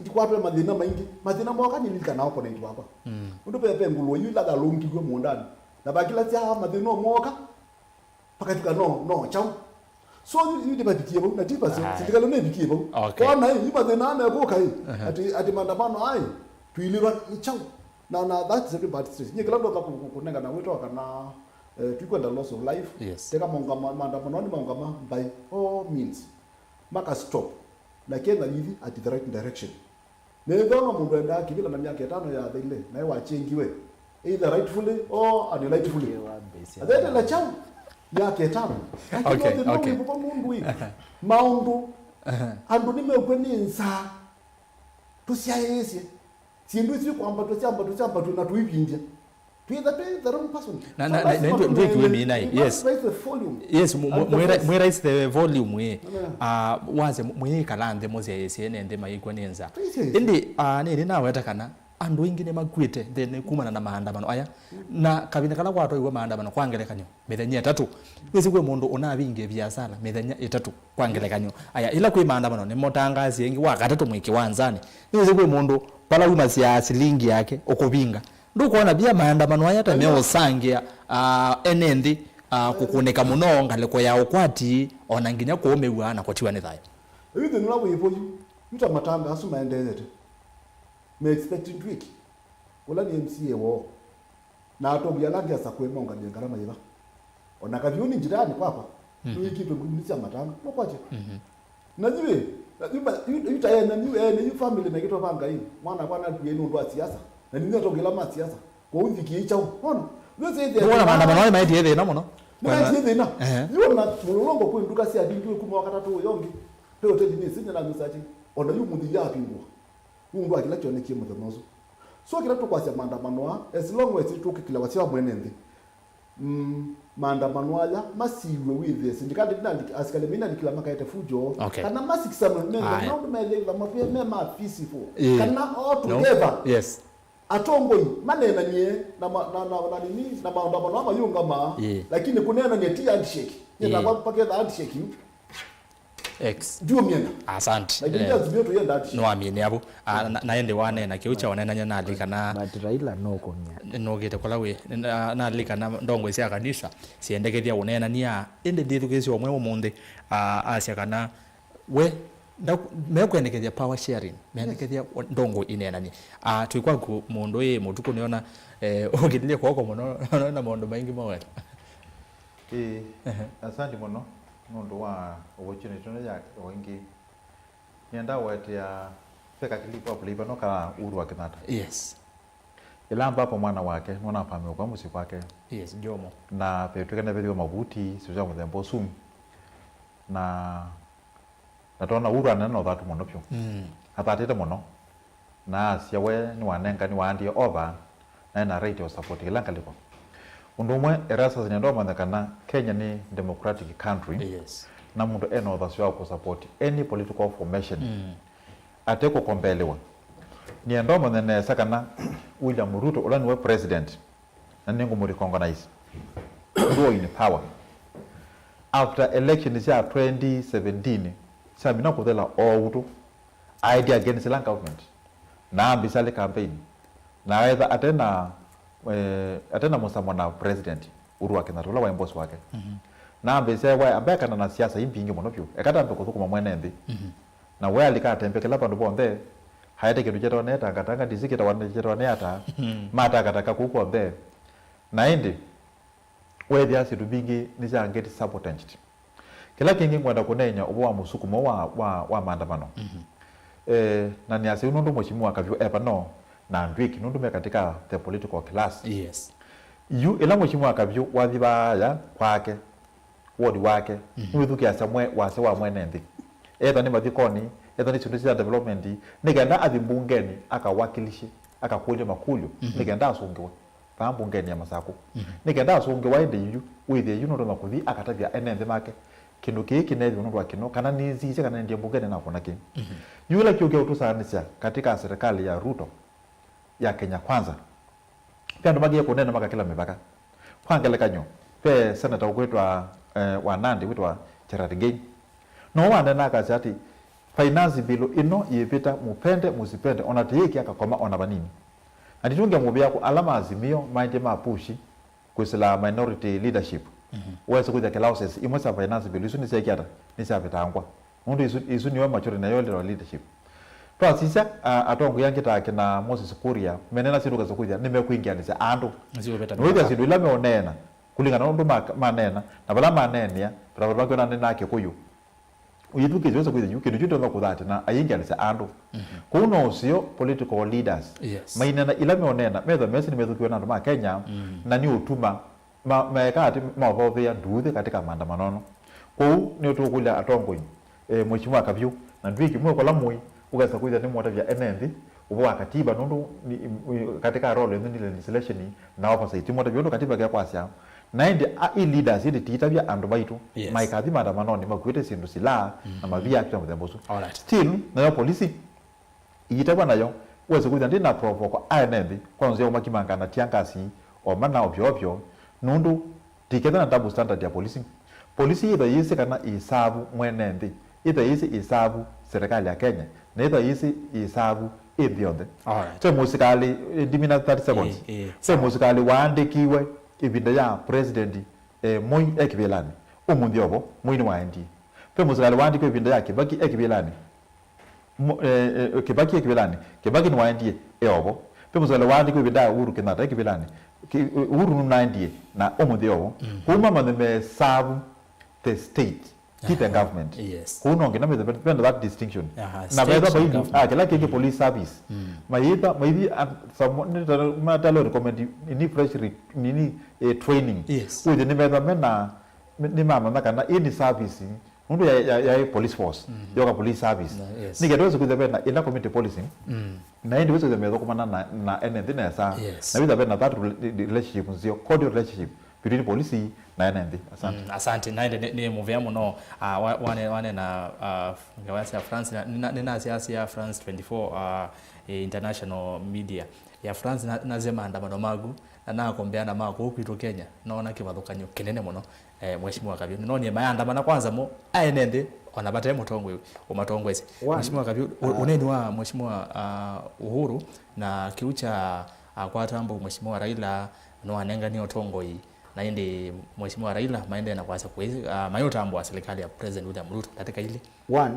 ndikwatwe mathĩna maingĩ. Mathĩna moka nĩlilikana opponent wakwa. Mm. Ũndũ ve, ve ngũlũe yu ĩla yalũngiw'e mũũndanĩ. Na vakĩlasya mathĩna moka, pakatuka no, no, chau. So, yu, yu ndĩvavikie vau, na ti pasyo, Aye. Silikalĩ nĩvikie vau. Okay. Kwana, ĩ, yu mathĩna aa mekũka, ĩ, Aha. Ati, ati maandamano aa, ĩ, tuilĩlwa nĩ chau. Na, na that's a very bad situation. Nye kĩla ndoka kũ-, kũ-, kũnengana wĩto kana, eh, twikwenda loss of life. Yes. Teka maũngama, maandamano nĩ maũngama by all means. Maka stop. Na Kenya yithi at the right direction. Nĩthona mũndũ endaa kĩvĩla na myaka ĩtano yatheile, naĩ wachengiwe. Either rightfully or unrightfully. Athetela chau myaka ĩtano. Lakini Okay, no thĩna okay. Wĩvuka mũndũ ĩ. Maũndũ, Aha. Andũ nĩmekw'a nĩ nzaa. Tũsyaĩĩsye. Syĩndũ isu ikwambatw'a, syambatw'a, syambatw'a, na tũivindya. Twĩtha twĩ the wrong person. Na, na, na, na, na, twĩkiwe mina, yes. Raise the volume. Yes, mu-, mu-, and the mwĩ ra-, voice. Mwĩ raise the volume, eh. Yeah. Ah, wase mu-, mwĩkala nthĩ mũsyaĩĩsye ene nthĩ mayĩkw'a nĩ nza. Ĩndĩ, ah, nĩnĩ naweta kana andũ aingĩ nĩmakw'ĩte nthĩnĩ kumana na maandamano aya. Mm. Na kavinda kala kwatwaiwe maandamano kwa ngelekany'o, mĩthenya ĩtatũ. Wĩsĩ kwĩ mũndũ ũnavingie viasala mĩthenya ĩtatũ kwa ngelekany'o. Aya, ĩla kwĩ maandamano nĩmotangaasya ĩngĩ wa katatũ mwĩ kĩwanzanĩ. Nĩwĩsĩ kwĩ mũndũ vala umasya silingi yake ũkũvinga. Ndũkwona via maandamano aya ta meũsangĩa, ah, ene nthĩ, ah, kũkũnĩka mũno ngalĩko ya ũkwati, o na nginya kũũmĩw'a na kũtiwa nĩ thayũ? Yu thĩna ũla wĩvo yu, yu ta matanga asu maendeete. Me expecting twĩki. Ũla nĩ M C A woo. Na atongi ala angĩ asakũe maũngamie ngalama yĩva. O na Kaviũni njĩtanĩ kwakwa, Mhm. nĩwĩkĩtwe ngulundi sya matanga. Nũkwatya? Mhm. Na yuĩ, na yu ma-, yu, yu ta ene, yu ene, yu family mekĩtwe va Ngai. Mwana kwa nakuie nũndũ wa siasa. Na nĩnĩ atongi ala ma siasa. Kwoou nthikĩĩi kyaũ? Wona? Nĩwona maandamano ayo maetie thĩna mũno. Nĩmaetie thĩna. Ehe. Yu ona mũlolongo kwĩ nduka syavingiwe kuma wa katatũ ũyo ũngĩ. Pe hoteli nĩ sinya na mĩsachi. O na yu mũthia avingũa. Nũndũ wa kĩla kyonekie mũthenya ũsu. So kĩla tũkwasya maandamano aa, as long as tũkĩkĩla wasya wa mwene nthĩ, mm, maandamano aya masiw'e wĩthĩe sindikali ndinaliki-, asikalĩ mainalikĩla makaete fujo, Okay. kana masikisanwe methĩe Aye. maũndũ methĩe mavie me ma peaceful, Ĩĩ. kana all No. together. Yes. Atongoi maneenanie na ma-, na, na, na nini, na maandamano aa mayũngama, Ĩĩ. lakini kũneenania ti handshake. Ĩĩ. Nyenda kwa paketha handshake yu. X. Ndiũmyenda. Asante. Lakini Eh, Azimio tũyenda ati. Nĩwamĩnie avo. Ah, na, na ĩndĩ waneena kĩu kya ũneenany'a nalikana But Raila nũkũmya. Nũkĩte kũla wĩ. Na, nalikana ndongoi sya kanisa siendekethya ũneenany'a. Ĩndĩ ndĩthukĩĩsye ũmwe ũmũnthĩ, ah, asya kana we Ndaku-, mekwendekethya power sharing, mendekethya ndongo ineenanie. Ah, twĩ kwaku mũndũ ĩ mũtuku nĩona, eh, ũkĩlilye kwoko mũno, nona maũndũ maingĩ maweka. Ĩĩ, Ehe. Asante mũno nũndũ wa opportunity ĩno ya o ĩngĩ. Nĩenda wetea ve ka clip wa play vano ka Uhuru wa Kenyatta. Yes. Ĩla ambapo mwana wake nũnapamĩwa kwa mũsyĩ kwake. Yes, Jomo. Na vetwĩka nĩvethĩwe mavuti, sio sya mũthemba ũsu. Na, na tona Uhuru anene na ũthatu mũno vyũ. Mm. Athatĩte mũno. Na asya we nĩwanenga, nĩwaandie over, na ena right ya support kĩla ngalĩko. Ũndũ ũmwe, Erastus, nĩenda ũmanye kana Kenya nĩ democratic country. Yes. Na mũndũ ena ũthasyo wa kũ support any political formation. Mm. Ate kũkombelewa. Nĩenda ũmanye nesa kana William Ruto, ũla nĩwe president, na nĩngũmũ recognize, nduo in power. After election sya twenty seventeen, syamina kũthela o ũtũ, aendie against ĩla government, na ambĩsya alĩ campaign, na etha atena, eh, atena mũsamo na president Uhuru wa Kenyatta, ũla waĩ boss wake. Mhm. Na ambĩsya, wa-, ambekana na siasa imbingĩ mũno vyũ, eka tambe kũthũkũma mwene nthĩ. Mhm. Na we alika atembe kĩla vandũ vonthe, aete kĩndũ kyetawa nĩ tangatanga, ndisi kĩtawa nĩ, kyetawa nĩ ata, matakataka kũu kwonthe. Na ĩndĩ, wethĩa syĩndũ mbingĩ nĩsya get sabotaged. Kĩla kĩngĩ ngwenda kũneeny'a ũvoo wa mũsukumo wa, wa, wa maandamano. Mhm. Eh, na nĩasya ũu nũndũ Mheshimiwa Kavyũ e vano na Ndwiki nũndũ me katika the political class. Yes. Yu ĩla Mheshimiwa Kavyũ wathi vaaya kwake, ward wake, mhm, nĩwĩthukĩĩasya mwe-, wasya wa mwene nthĩ. Etha nĩ mathikoni, etha nĩ syĩndũ sya development, nĩ kenda athi mbungeni akawakilishe, akakũlya makũlyo, mhm, nĩ kenda asũngĩwe vaa mbungeni ya Masakũ. Mhm. Nĩ kenda asũngĩwa ĩndĩ yu, wĩthĩe yu nũtonya kũthi akatavya ene nthĩ make, kĩndũ kĩĩ kĩneethĩwa nũndũ wa kĩno, kana nĩnzisye kana nendie mbungeni nakũna kĩ. Mhm. Yu ĩla kĩũkĩa ũtũsaanĩsya katika serikali ya Ruto ya Kenya Kwanza, ve andũ makĩe kũneena makakĩla mĩvaka. Kwa ngelekany'o, ve senator ũkwĩtwa, eh, wa Nandi wĩtwa Gerard Ngei. No wanena akasya atĩ, finance bill ĩno yĩvĩta, mupende musipende, ona tĩyĩkĩa kakoma ona vanini. Na nditũngĩa mũvea kũ ala ma Azimio maendie ma push kwĩsĩla minority leadership. Mhm. Wesa kwĩthĩa clauses imwe sya finance bill isu nĩsyaĩkĩa ata? Nĩsyavĩtangwa. Nũndũ isu, isu nĩyo majority nayo ĩletawa leadership. Twasisya, a, atongoi angĩ ta akina Moses Kuria, menena syĩndũ ũkesa kwĩthĩa nĩmekwingĩanĩsya andũ. Nĩwĩthĩa syĩndũ ila meũneena, kũlingana na ũndũ ma-, maneena, na vala maneenea, vala vala kwĩna nĩ na Kĩkũyũ. Ũyĩthukĩĩsya wesa kwĩthĩa yu kĩndũ kyu kĩtonya kũthatya na ayingĩanĩsya andũ. Mhm. Kũu no ũseo political leaders. Yes. Maineena ila meũneena, metha mesi nĩmethũkiwe na andũ ma Kenya, mm, na nĩ ũtuma ma-, meeka atĩ maũvaũvĩa nduuthĩ katika maandamano. Kwoou nĩtũkũlya atongoi, eh, Mheshimiwa Kavyũ na Ndwiki, mwĩ kola mũĩ, ũkesa kwĩthĩa nĩmũtavya ene nthĩ ũvoo wa katiba, nũndũ ni, ni, katika role yenyu nĩ legislation na oversight, nĩmũtavya ũndũ katiba kekwasya. Na ĩndĩ a, i leaders ĩndĩ tiitavya andũ maitũ, yes, maikathi maandamanonĩ makuĩte syĩndũ, silaha, na, mhm, mavia, kĩla mũthemba ũsu. Alright. Still, nayo polisi, ĩitavwa nayo, wesa kwĩthĩa ndĩ na provoke aene nthĩ kwa nzĩa ũmakimanga na tear gas o mana ovyo ovyo, nũndũ tiketha na double standard ya polisi. Polisi yĩtha yĩsĩ kana ĩsavu mwene nthĩ, yĩtha yĩsĩ ĩsavu serikali ya Kenya, na yĩtha yĩsĩ ĩsavu ĩ nthĩ yonthe. Alright. Ve mũsikalĩ, eh, ndimina thirty seconds. Ĩĩ, ĩĩ. Ve mũsikalĩ waandĩkiwe ĩvinda ya President, eh, Moi e kĩvĩlanĩ. Ũmũnthĩ ovo, Moi nĩwaendie. Ve mũsikalĩ waandĩkiwe ĩvinda ya Kĩvaki e kĩvĩlanĩ. Mo-, eh, eh, Kĩvaki e kĩvĩlanĩ. Kĩvaki nĩwaendie, e ovo. Ve mũsikalĩ waandĩkiwe ĩvinda ya Uhuru Kenyatta e kĩvĩlanĩ. Ki-, Uhuru nũnaendie, na ũmũnthĩ e ovo. Mhm. Kwoou mamanye me serve the state, ti the government. Yes. Kwoou no nginya methe, methe that distinction. Aha, na state metha na vaindu, government. Ah, kĩla kĩngĩ police service. Mm. Mayĩtha, maithi, ah, some, nĩ ta, matalo recommend ini fresh re-, nini, eh, training. Yes. Wĩthĩ nĩ metha mena, nĩ mamanya kana ĩ nĩ service, nũndũ ya, ya, ya police force, mhm, yoka police service. Na, yes. Nĩ kenda wĩsĩ kwĩthĩa vena ĩla community policing, mm, na ĩndĩ wĩsĩ kwĩthĩa methũkũmana na, na ene nthĩ nesa. Yes. Na wĩthĩa vena that rela-, relationship nzeo, cordial relationship between polisi na ene nthĩ. Asante. Mm, asante. Na ĩndĩ nĩ, nĩ mũvea mũno, ah, wa-, wane-, wanena, ah, ngewa sya France, na, nĩna-, nĩnasyaasya France twenty-four, ah, eh, international media ya France, na, nasya maandamano maku, na nakombea na ma kũu kwitũ Kenya, noona kĩvathũkany'o kĩnene mũno, eh, Mheshimiwa Kavyũ. Nĩnoonie mayaandamana kwanza mo, aene nthĩ, ona vate mũtongoi ũmatongoesye. One. Mheshimiwa Kavyũ, ũ-, ah, ũneeni wa Mheshimiwa, ah, Uhuru, na kĩu kya akwata mbau Mheshimiwa Raila, nĩwanenganie ũtongoi, Na ĩndĩ Mheshimiwa Raila maendee na kwasya kwĩ, ah, mayũtambũa serikali ya President William Ruto ndatĩka ilĩ. One,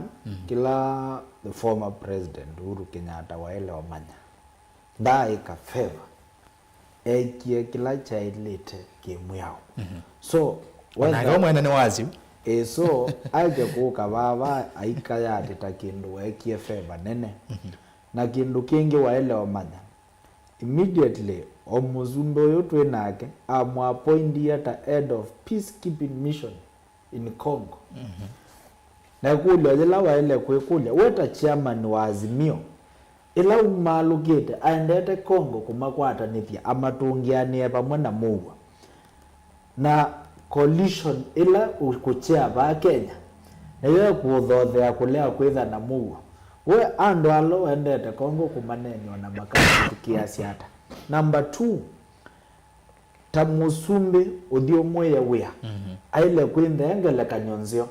kĩla the former president Uhuru Kenyatta waĩle ũmanya, ndaaĩka favor, eekie kĩla kyaĩlĩte kĩmwĩao. So, Onake we mwene nĩ wasyu. Ĩ, so, aeke kũka vava aikaya atĩ ta kĩndũ weekie favor nene. Na kĩndũ kĩngĩ waĩle ũmanya, immediately o mũsumbĩ ũyũ twĩ nake amũappointie ta head of peacekeeping mission in Congo. Na ĩkũlyo yĩla waĩle kwĩkũlya, we ta chairman wa Azimio, ĩla umaalũkĩte aendete Congo kũmakwatanĩthya amatũngĩanĩe vamwe na mũuo. Na coalition ĩla ũkũkyea vaa Kenya nĩyo ĩkũũthothea kũlea kwĩtha na mũuo. We andũ ala ũendete Congo kũmaneenea na makavĩtũkĩasya ata? Number two, ta mũsumbĩ ũthyũmũĩe wĩa, aĩle kwĩnthĩa ngelekany'o nzeo.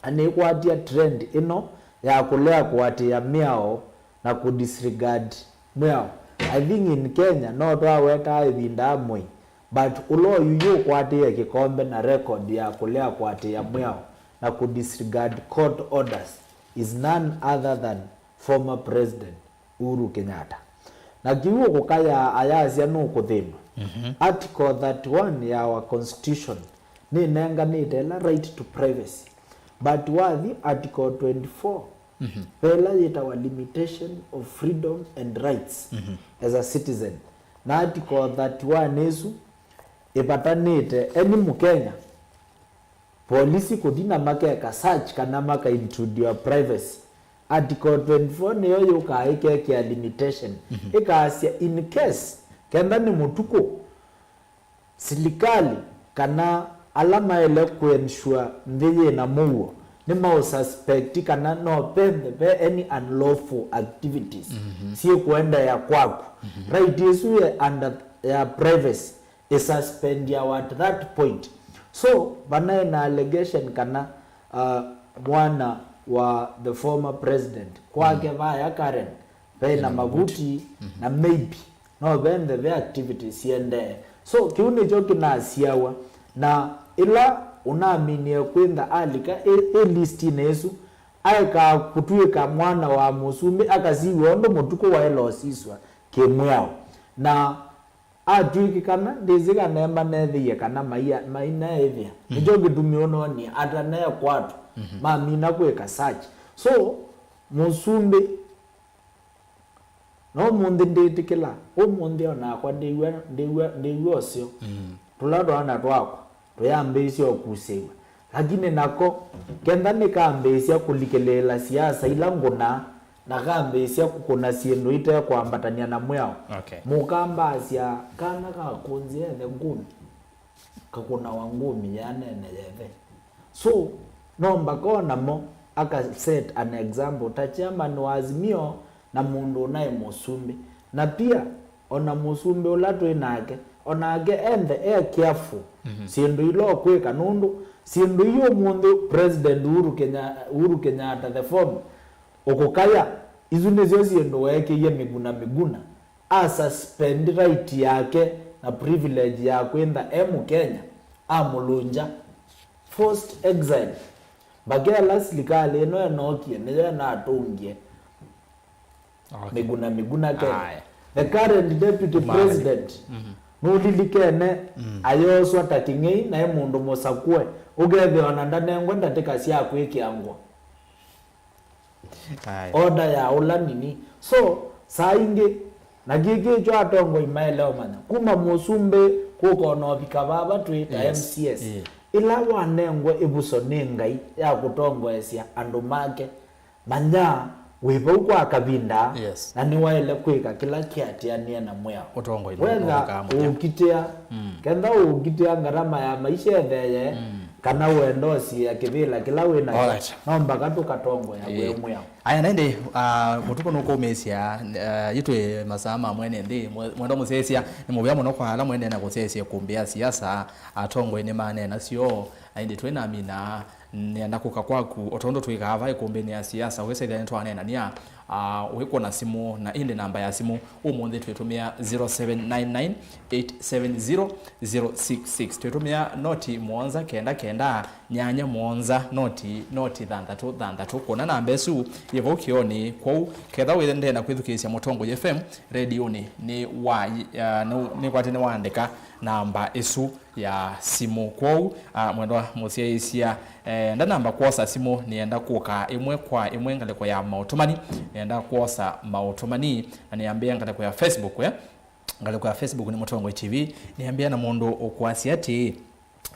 Na nĩkwatya trend ĩno ya kũlea kũatĩĩa mĩao na kũ disregard mwĩao. I think in Kenya no twawetaa ĩvinda ya Moi, but ũla oyu yu ũkwatĩĩe kĩkombe na record ya kũlea kũatĩĩa mwĩao na kũ disregard court orders is none other than former president Uhuru Kenyatta. Na kĩu ũkũkayaa ayasya nũkũthĩnw'a. Article thirty-one ya our constitution nĩnenganĩte ĩla right to privacy. But wathi article twenty-four, ve ĩla yĩtawa limitation of freedom and rights as a citizen. Na article thirty-one ĩsu ĩvatanĩte any Mũkenya polisi kũthi na makeka search kana maka intrude your privacy. Article twenty-four nĩyo yũkaa ĩkekĩa limitation. Ĩkaasya in case kenda nĩ mũtukũ, silikalĩ kana ala maĩle kũ ensure nthĩ yĩ na mũuo nĩmaũsuspect kana no venthe ve any unlawful activities syĩkũendeea kwaku. Right ĩsu yĩ under ya privacy ĩsuspendiawa at that point. So vanaĩ na allegation kana uh, mwana wa the former president kwake vaya Karen ve na mavuti na maybe no venthe ve activities siendee. So kĩu nĩkyo kĩnasiawa, na ĩla ũnaminie kwĩntha alika ĩ, ĩ listinĩ ĩsu, aekaa kũtw'ĩka mwana wa mũsumbĩ akasiw'a ũndũ mũtukũ waĩle ũsiswa kĩmwĩao. Na atw'ĩkĩkana, ndĩsĩ kana emaneethĩie kana maia- mainaĩthĩa. Nĩkyo kĩtumi ũnoonie ataneekwatwa mamina kwĩka search. So mũsumbĩ, na ũmũnthĩ ndĩtĩkĩla, ũmũnthĩ onakwa ndĩw'a, ndĩw'a, ndĩw'a ũseo. Tũla twana twakwa tũyambĩĩsya ũkusĩw'a. Lakini nako, kenda nĩkambĩĩsya kũlikĩlĩĩla siasa ila ngũnaa, na kambĩĩsya kũkũna syĩndũ ite kwambatany'a na mwĩao, okay, mũkambaasya kana kakũnzĩa ethe ngũmi, kakũnawa ngũmi yanene yethe. So, no mbaka o namo aka set an example ta chairman wa Azimio na mũndũ ũnaĩ mũsumbĩ. Na pia, ona mũsumbĩ ũla twĩ nake, onake enthe e careful syĩndũ ila ũkwĩka, nũndũ syĩndũ ii ũmũnthĩ President Uhuru Kenya-, Uhuru Kenyatta the former ũkũkaya, isu nĩsyo syĩndũ weekĩie Miguna Miguna, a suspend right yake na privilege ya kwĩntha e Mũkenya, amũlũngya, forced exile. Mbaka ĩla silikalĩ ĩno ĩnookie, nĩyo ĩnatũngie Miguna Miguna Kenya. The current deputy president, nũlilikene, ayoswa ta kĩng'ei, naĩ mũndũ mũsakũe, ũkethĩa ona ndanengwe ndatĩka sya kwĩkĩa ngũa. Order ya ũla nini. So, saa ingĩ, na kĩkĩ kyo atongoi maelewa mana, kuma mũsumbĩ kũka ona ũvika vava twĩ ta M C S, ĩla wanengwe ĩvuso nĩ Ngai ya kũtongoesya andũ make, manya wĩ vau kwa kavinda, na nĩwaĩle kwĩka kĩla kĩatĩanĩe na mwĩao. Wetha ũũkitĩa, kenda ũũkitĩa ngarama ya maisha etheye, kana wenda ũsiĩa kĩvĩla kĩla wĩ nakyo, no mbaka tũkatongoea we mwĩao. Aya, na ĩndĩ, ah, mũtukũ nũkũmĩĩsya, ah, yu twĩ masaa ma mwene nthĩ, mwe-, mwendwa mũsyaĩĩsya, nĩ mũvea mũno kwa ala mwendeea na kũsyaĩĩsya ĩkũmbĩ ya siasa, atongoi nĩmaneena syoo, Na ĩndĩ twĩ na mina, nĩenda kũka kwaku, o tondũ twĩkaa va ĩkũmbĩnĩ ya siasa, ũkĩsethya nĩtwaneenania, ah, wĩkwona simũ, na ĩndĩ namba ya simũ ũmũnthĩ twĩtũmĩa zero seven nine nine eight seven zero zero six six. Twĩtũmĩa noti mũonza kenda kenda nyanya mũonza noti noti thanthatũ thanthatũ. Kwona namba ĩsu yĩ vau kĩonĩ. Kwoou, ketha wĩendee na kwĩthukĩĩsya Mũtongoi F M rediũnĩ, nĩ wa, ah, nĩ, nĩkwatĩ nĩwaandĩka namba ĩsu ya simũ. Kwoou, ah, mwendwa mũsyaĩĩsya, eh, ndanamba kwosa simũ, nĩenda kũka ĩmwe kwa ĩmwe ngalĩko ya maũtũmani, nĩenda kwosa maũtũmani, na nĩambĩa ngalĩko ya Facebook, eh? Ngalĩko ya Facebook nĩ Mũtongoi T V, nĩambĩa na mũndũ ũkwasya atĩĩ,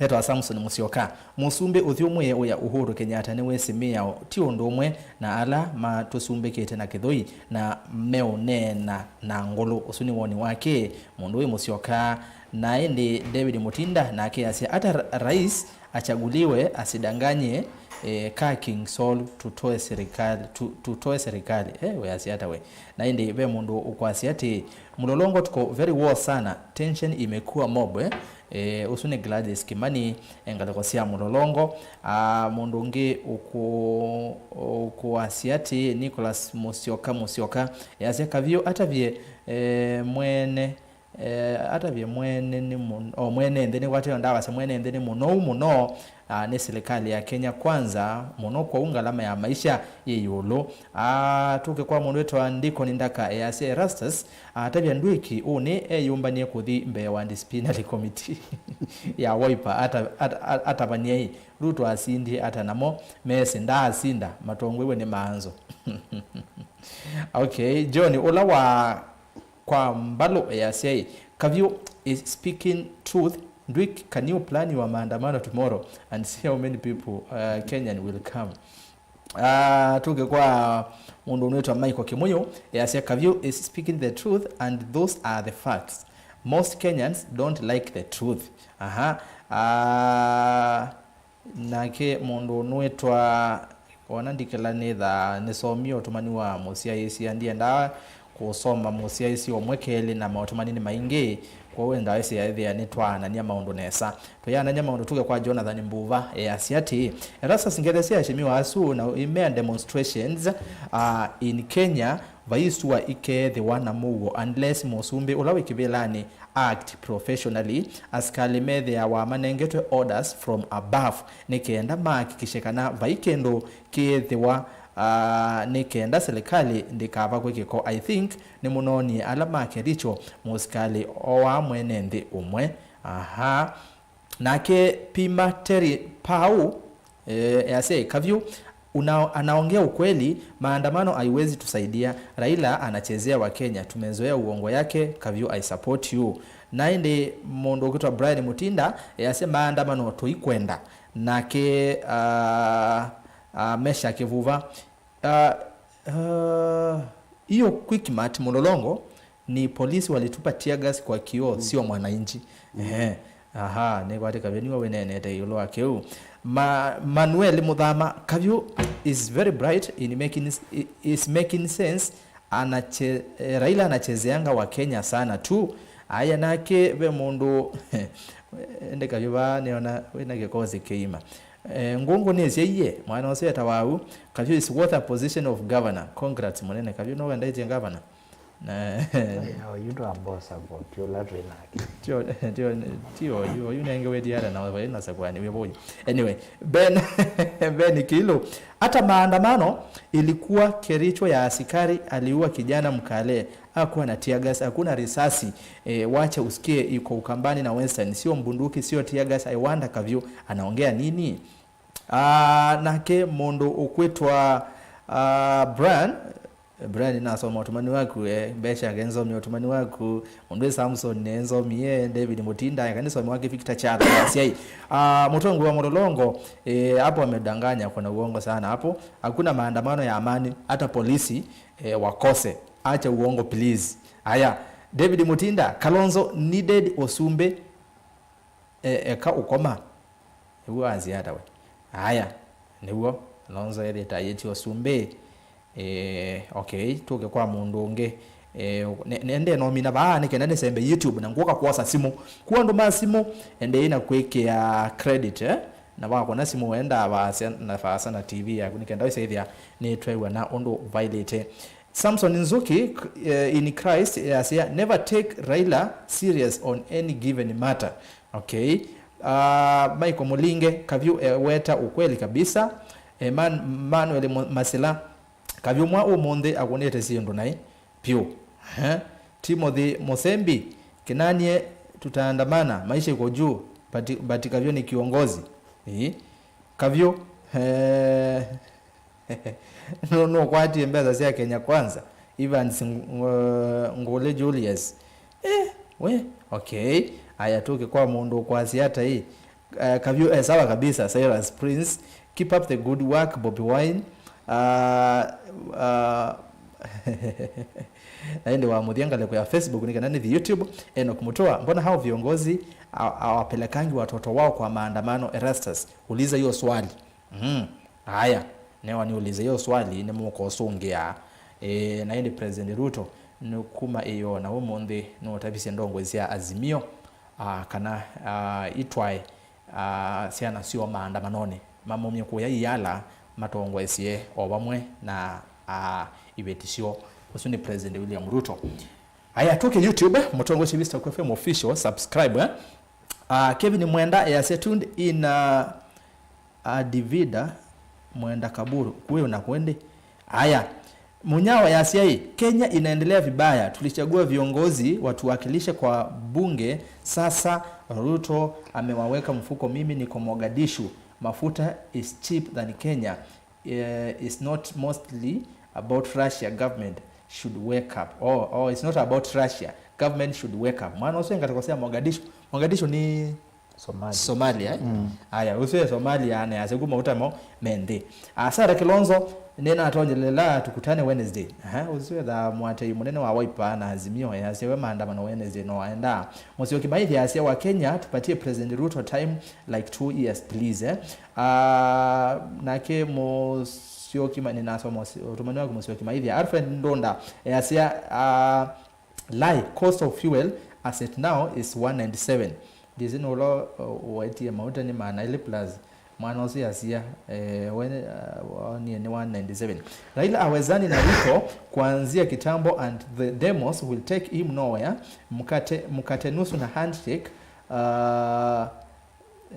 etwa Samson Musyoka, mũsumbĩ ũthyũmũĩe ũya Uhuru Kenyatta nĩwĩsĩ mĩao ti ũndũ ũmwe na ala matũsumbĩkĩte na kĩthũi na meũneena na ngũlũ. Ũsu nĩ woni wake mũndũ wĩ Musyoka. Na ĩndĩ David Mutinda nake asya, ata ra-, rais achaguliwe asidanganye, eh, ka King Saul tutoe serikali, tu-, tutoe serikali. Eh, we asya ata we? Na ĩndĩ ve mũndũ ũkwasya atĩ, Mlolongo tuko very worse sana, tension imekuwa mob, eh? Eh, ũsu nĩ Gladys Kimani, eh, ngalĩko sya Mlolongo. Ah, mũndũ ũngĩ ũkũ-, ũkũasya atĩ Nicholas Musyoka, Musyoka, eh, asya Kavyũ atavye, eh, mwene, eh, atavye mwene nĩ mũn-, o mwene nthĩ nĩkwatĩo ndawasya mwene nthĩ nĩ mũnou mũno, ah, nĩ silikalĩ ya Kenya Kwanza mũno, kwoou ngalama ya maisha yĩ ĩũlũ. Ah, tũke kwa mũndũ wĩtawa Ndikoni Ndaka, easya Erastus, ah, atavya Ndwiki ũnĩ eyũmbanie kũthi mbee wa disciplinary committee ya Wiper, ata-, ata-, ata-, atavany'ei, Ruto asindie ata namo mesĩ ndaasinda, matongweiwe nĩ maanzo. Okay, John, ũla wa kwa Mbalũ easya, Kavyũ is speaking truth. Ndwik, can you plan your maandamano tomorrow and see how many people, uh, Kenyan will come? Uh, tũke kwa mũndũ ũnĩtwa Michael Kimuyu, easya, Kavyũ is speaking the truth and those are the facts. Most Kenyans don't like the truth. Aha. Uh, Nake mũndũ ũnũĩtwa, ona ndikĩla nĩtha nĩsomie ũtũmani wa mũsyaĩĩsya, ndiendaa kũsoma mũsyaĩĩsya ũmwe kelĩ, na maũtũmani nĩ maingĩ, kwoou ndaĩsĩ ĩthĩa nĩtwaanany'a maũndũ nesa. Tũyaanany'a maũndũ tũke kwa Jonathan Mbuva, easya atĩĩ, Erastus, ngethe sya aheshimiwa asu na imea demonstrations, uh, in Kenya, vai sua ikeethĩwa na mũuo unless mũsumbĩ ũla wĩ kĩvĩlanĩ act professionally. Asikalĩ methĩawa manengetwe orders from above nĩ kenda mahakikishe kana vai kĩndũ kĩĩthĩwa, ah, nĩ kenda silikalĩ ndĩkavakwe kĩko. I think nĩmũnoonie ala ma Kericho, mũsikalĩ oaa mwene nthĩ ũmwe. Aha. Nake Pima Terry Pau, eh, easya, Kavyũ, una-, anaongea ukweli, maandamano haiwezi tusaidia. Raila anachezea Wakenya, tumezoea uongo yake, Kavyũ, I support you. Na ĩndĩ mũndũ ũkwĩtwa Brian Mutinda, easya, maandamano tũikwenda. Nake, ah, ah, Mesha Kivuva, ah, ah, hiyo Quickmart Mlolongo ni polisi walitupa tear gas kwa kioo, sio mwananchi. Ehe. Aha, nĩkwatĩ Kavyũ nĩwe wĩneenete ĩũlũ wa kĩu. Ma-, Manuel Muthama, Kavyũ is very bright in making s-, i-, is making sense. Anache-, eh, Raila anachezeanga wa Kenya sana tu. Aya, nake ve mũndũ, ende Kavyũ vaa nĩona wĩna kĩkosi kĩima. Eh, ngũngũ nĩsyaie, mwana ũsu etawa au. Kavyũ is worth a position of governor. Congrats mũnene. Kavyũ no wendetie governor? Na oyu ndwambosa vo, ti ũla twĩ nake. Tio, tio, ti oyu, oyu nenge wĩtiara na vai na sakwani wĩ voyu. Anyway, Ben, Ben Kilu, hata maandamano ilikuwa Kericho ya askari aliua kijana mkale, hakuwa na tear gas, hakuna risasi. E, wacha usikie iko Ukambani na Western, sio mbunduki, sio tear gas. I wonder Kavyũ anaongea nini? Ah, nake mũndũ ũkwĩtwa, ah, Brian, Brian, nasoma ũtũmani waku, eh, Mbesha, ake nzomie ũtũmani waku, mũndũ wĩ Samson, ne nzomie, David Mutinda, eka nĩsome wake Victor Chala, asyai. Ah, Mũtongoi wa Mlolongo, eh, hapo amedanganya, kuna uongo sana hapo. Hakuna maandamano ya amani, hata polisi, eh, wakose. Acha uongo, please. Aya, David Mutinda, Kalonzo needed ũsumbĩ, e, eka ũkoma. Nĩw'o asya ata we? Aya, nĩw'o, Kalonzo ethĩĩte ayĩtye ũsumbĩ. Eh, okay, tũke kwa mũndũ ũngĩ. Eh, ne-, ne-, nde nomina vaa nĩ kenda nĩsembe YouTube na ngũka kwosa simũ. Kwa andũ ma simũ, endei na kwĩkĩa credit, eh? Na wakũna simũ wendaa vaasa na, vaasa na T V yaku nĩ kenda wĩsa ĩthĩa nĩtwew'a na ũndũ vaĩlĩte. Samson Nzuki, eh, in Christ, yasya, "Never take Raila serious on any given matter." Okay. Uh, Michael Mulinge, Kavyu, eh, weta ukweli kabisa. Eh, Man-, Manuel Mu-, Masila, Kavyu mwa ũmũnthĩ akũnĩte syĩndũ naĩ. Vyũ. Eh? Timothy Musembi, Kinanie, tutaandamana, maisha iko juu, but, but Kavyu ni kiongozi. Ĩĩ. Kavyu, eh, nũ-, nũkwatie mbesa sya Kenya Kwanza. Evans Ng-, Ng-, Ngũlĩ Julius. Eh, we, okay. Aya, tũke kwa mũndũ ũkwasya ata ĩ. Uh, Kavyu, eh, sawa kabisa, Cyrus Prince. Keep up the good work, Bobi Wine. Uh, uh, na ĩndĩ wa mũthya ngalĩko ya Facebook nĩ kana nĩthi YouTube. Enoch Mutua, mbona hao viongozi ha-, hawapelekangi watoto wao kwa maandamano? Erastus, uliza hiyo swali. Mm. Haya, newa niulize hiyo swali, nĩmũkosũngĩa. E, na ĩndĩ President Ruto nĩ kuma ĩyoo na ũmũnthĩ nũtavisye ndongoi sya Azimio, ah, kana, ah, itwae, ah, syana syoo maandamanonĩ, mamumye kũya Iyala matongoesye o vamwe na, ah, iveti syoo. Ũsu nĩ President William Ruto. Aya, tũke YouTube, mũtongoesye Vistock F M Official, subscribe, eh? Ah, Kevin Mwenda easya, "Tuned in, ah, Adivida Mwenda Kaburu, kũĩ na kwendi." Aya, Munyao yasya ĩ, "Kenya inaendelea vibaya, tulichagua viongozi watuwakilishe kwa bunge, sasa Ruto amewaweka mfuko, mimi niko Mogadishu, mafuta is cheap than Kenya, eh, is not mostly about Russia, government should wake up." Oh, oh, it's not about Russia, government should wake up. Mwana ũsu engatikosea Mogadishu. Mogadishu ni Somalia. Somalia, eh? Mm. Aya, ũsu e Somalia, na yasya kuma ũtamo me nthĩ. Ah, Sarah Kilonzo, nĩnatonyelela tukutane Wednesday. Aha, ũsu etha mũatei mũnene wa Wiper na Azimio, yasya we maandamano Wednesday no aenda. Musyoki Maithi yasya wa Kenya, tupatie President Ruto time like two years, please, eh? Ah, nake Musyoki Ma-, ninasoma ũsi-, ũtũmani waku Musyoki Maithi. Alfred Ndunda, yasya, ah, Lai, cost of fuel as at now is one ninety-seven. Ndĩsĩ nũla, uh, ũetie mauta nĩ maana elĩ plus. Mwana ũsu yasia, eh, we, uh, waonie nĩ one ninety-seven. Raila awezani na Ruto kuanzia kitambo and the demos will take him nowhere. Mkate, mkate nusu na handshake, uh,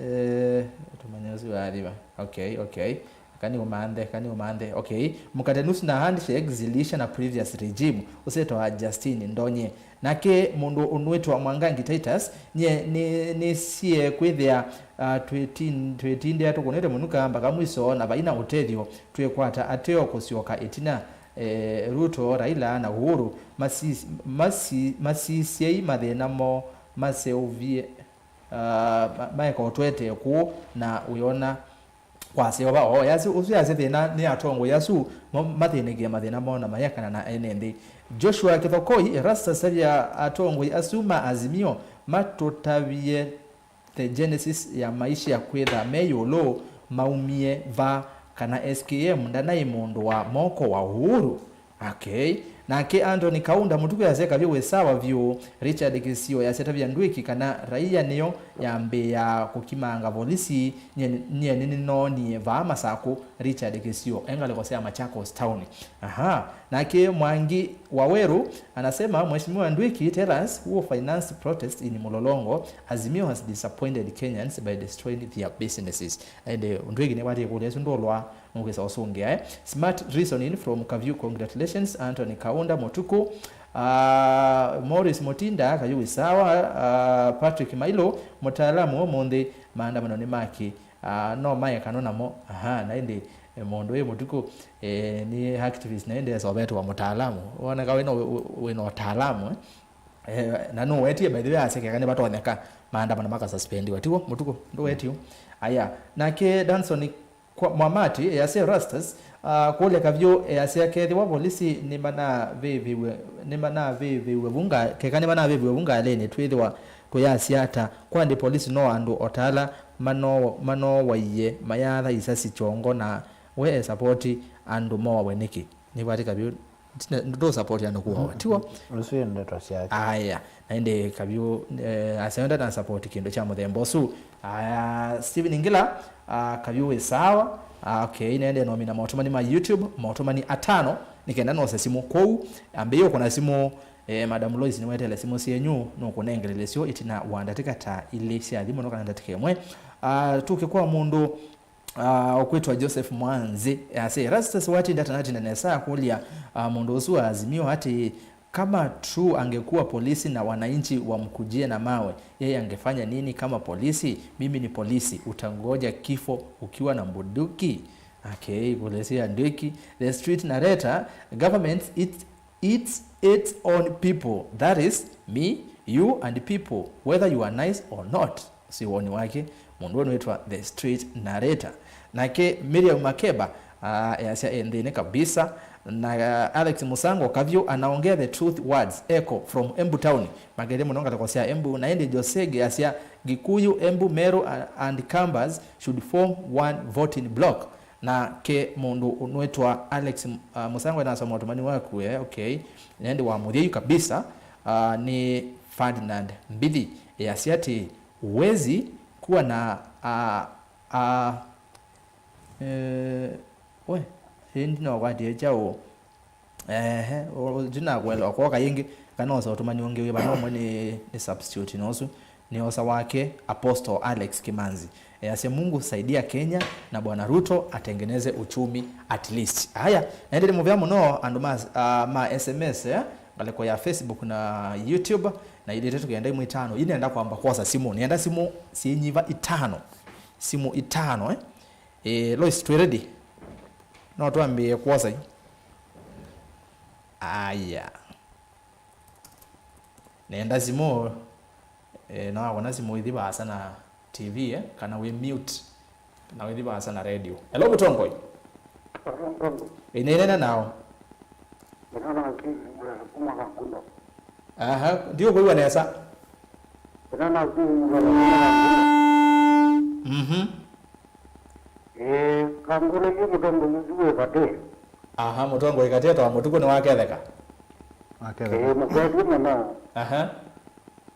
Eh, tumanya ũsu wathi va. Okay, okay. Kani umanthe, kani umanthe. Okay. Mkate nusu na handshake ziliisha na previous regime. Ũsetawa Justin Ndonye. Nake mũndũ ũnwĩtwa Mwangangi Titus, nye nĩ, nĩsie kwĩthĩa, ah, twĩtin-, twĩtindĩa tũkũnĩte mũnuka mpaka mwiso na vaina ũtethyo twĩkwata ateo kũsyoka ĩtina, eh, Ruto, Raila na Uhuru masi-, masi-, masisyei mathĩna moo maseũvie. Ah, ma-, maeka ũtwetee kũũ na wĩona kwasya va oo. Yasi, ũsu yasya thĩna nĩ atongoi asu mo-, mathĩnĩkĩe mathĩna moo na mayekana na ene nthĩ. Joshua Kĩthokoi, Erastus, avya atongoi asu ma Azimio matũtavye the genesis ya maisha kwĩtha me ĩũlũ, maumie va, kana S K M ndanaĩ mũndũ wa moko wa Uhuru. Okay. Nake Anthony Kaunda Mũtuku yasya Kavyu wĩ sawa vyũ. Richard Kĩsio yasya tavya ndwĩki kana raia nĩyo yambĩĩa kũkimanga volisi. Nyie, nyie nĩnĩnoonie vaa Masakũ. Richard Kĩsio e ngalĩko sya Machakos Town. Aha. Nake Mwangi Waweru anasema, Mheshimiwa Ndwiki, tell us who financed protest in Mlolongo? Azimio has disappointed Kenyans by destroying their businesses. Ende Ndwiki nĩwatie kũlya ĩsu ndolwa. Nũkwĩsa ũsũngĩa, eh? Smart reasoning from Kavyu. Congratulations, Anthony Kaunda Mũtuku. Ah, Morris Mutinda, Kavyu wĩ sawa. Ah, Patrick Mailo, mũtaalamu ũmũnthĩ, maandamano nĩ maki. Ah, no maekano namo. Aha, na ĩndĩ, eh, mũndũ wĩ Mũtuku, eh, nĩ activist na ĩndĩ esovetwe wa mũtaalamu. Woneka wĩna, wĩ-, wĩ-, wĩna ũtaalamu, eh? Eh, na nũwetie, by the way, asya keka nĩvatonyeka maandamano makasuspendiwa. Tiw'o, Mũtuku? Ndũwetie? Aya, nake Danson Kwa Mwamati, easya Erastus, ah, kũlya Kavyu, easya kethĩwa volisi nĩmanavĩvĩw'e, nĩmanavĩvĩw'e vu nga-, keka nĩmanavĩvĩw'e vu ngalĩnĩ, twĩthĩwa tũyasya ata? Kwandĩ polisi no andũ o ta ala mano-, manoowaie mayatha isasi kyongo, na we esapoti andũ moawe nĩkĩ? Nĩwati Kavyu Ndũ support andũ kũawa, tiw'o? Ũsu nĩ ndeto syake. Aya, na ĩndĩ Kavyũ, eh, aseo ndana support kĩndũ kya mũthemba ũsu. Aya, Steven Ngila, ah, Kavyũ wĩ sawa. Ah, okay, nende nomina maũtũmani ma YouTube, maũtũmani atano, nĩ kenda nose simũ. Kwoou, ambĩĩa ũkũna simũ, eh, Madam Lois nĩwetele simũ syenyu, nũkũnengelelesyo ĩtina wa ndatĩka ta ilĩ sya thimũ, no kana ndatĩka ĩmwe. Ah, tũke kwa mũndũ, ah, ũkwĩtwa Joseph Mwanzi. Asĩ, Erastus watinda atanatinda nesa akũlya, ah, mũndũ ũsu wa Azimio atĩ, kama True angekuwa polisi na wananchi wamkujie na mawe, yeye angefanya nini kama polisi? Mimi ni polisi, utangoja kifo ukiwa na bunduki? Okay, polisi ya nduki. The street narrator, government it, eats its own people. That is me, you and people, whether you are nice or not. Si woni wake, mũndũ ũnĩtwa The Street Narrator. Nake Miriam Makeba, ah, easya e nthĩnĩ kabisa. Na, ah, Alex Musango, Kavyũ anaongea the truth words, echo from Embu Town. Makĩlya mũno ngalĩko sya Embu, na ĩndĩ Josege asya Gikuyu, Embu, Meru, ah, and Kambas should form one voting block. Nake mũndũ ũnĩtwa Alex, ah, Musango anasoma ũtũmani waku, eh, okay. Na ĩndĩ wa mũthya yu kabisa, ah, nĩ Ferdinand Mbithi, easya atĩ, huwezi kuwa na, ah, ah, eh, we, ĩndĩ no kwatie kyaũ? Ehe, ndinakwelewa kwoka yĩngĩ, kana osa ũtũmani ũngĩ wĩ vano ũmwe nĩ, nĩ substitute na ũsu, nĩ osa wake Apostle Alex Kimanzi. Easya, Mungu saidia Kenya na Bwana Ruto atengeneze uchumi at least. Haya, na ĩndĩ nĩ mũvea mũno andũ ma, ah, ma S M S, eh, ngalĩko ya Facebook na YouTube, na ilĩte tũkenda imwe itano. Ii nenda kwamba kwosa simũ. Nĩenda simũ syĩnyiva itano. Simũ itano, eh. Eh, Lois, twĩ ready? No twambĩĩe kwosa yu? Aya. Nenda simũ, eh, no wakona simũ ithi vaasa na T V, eh, kana wĩ mute, kana wĩthi vaasa na radio. Hello, Mũtongoi. Mũtongoi. Ĩneenena nao. Ĩnena na Steve Murera kuma Kangundo. Aha, ndiũkwĩw'a nesa. Ĩnena na Steve Murera kuma Kangundo. Mhm. Ĩĩ, Kangundo yu mũtongoi ũsu wĩ katĩ. Aha, mũtongoi katĩ etawa Mũtukũ nĩwaketheka. Waketheka. Ĩĩ, mũkethie mũno. Aha.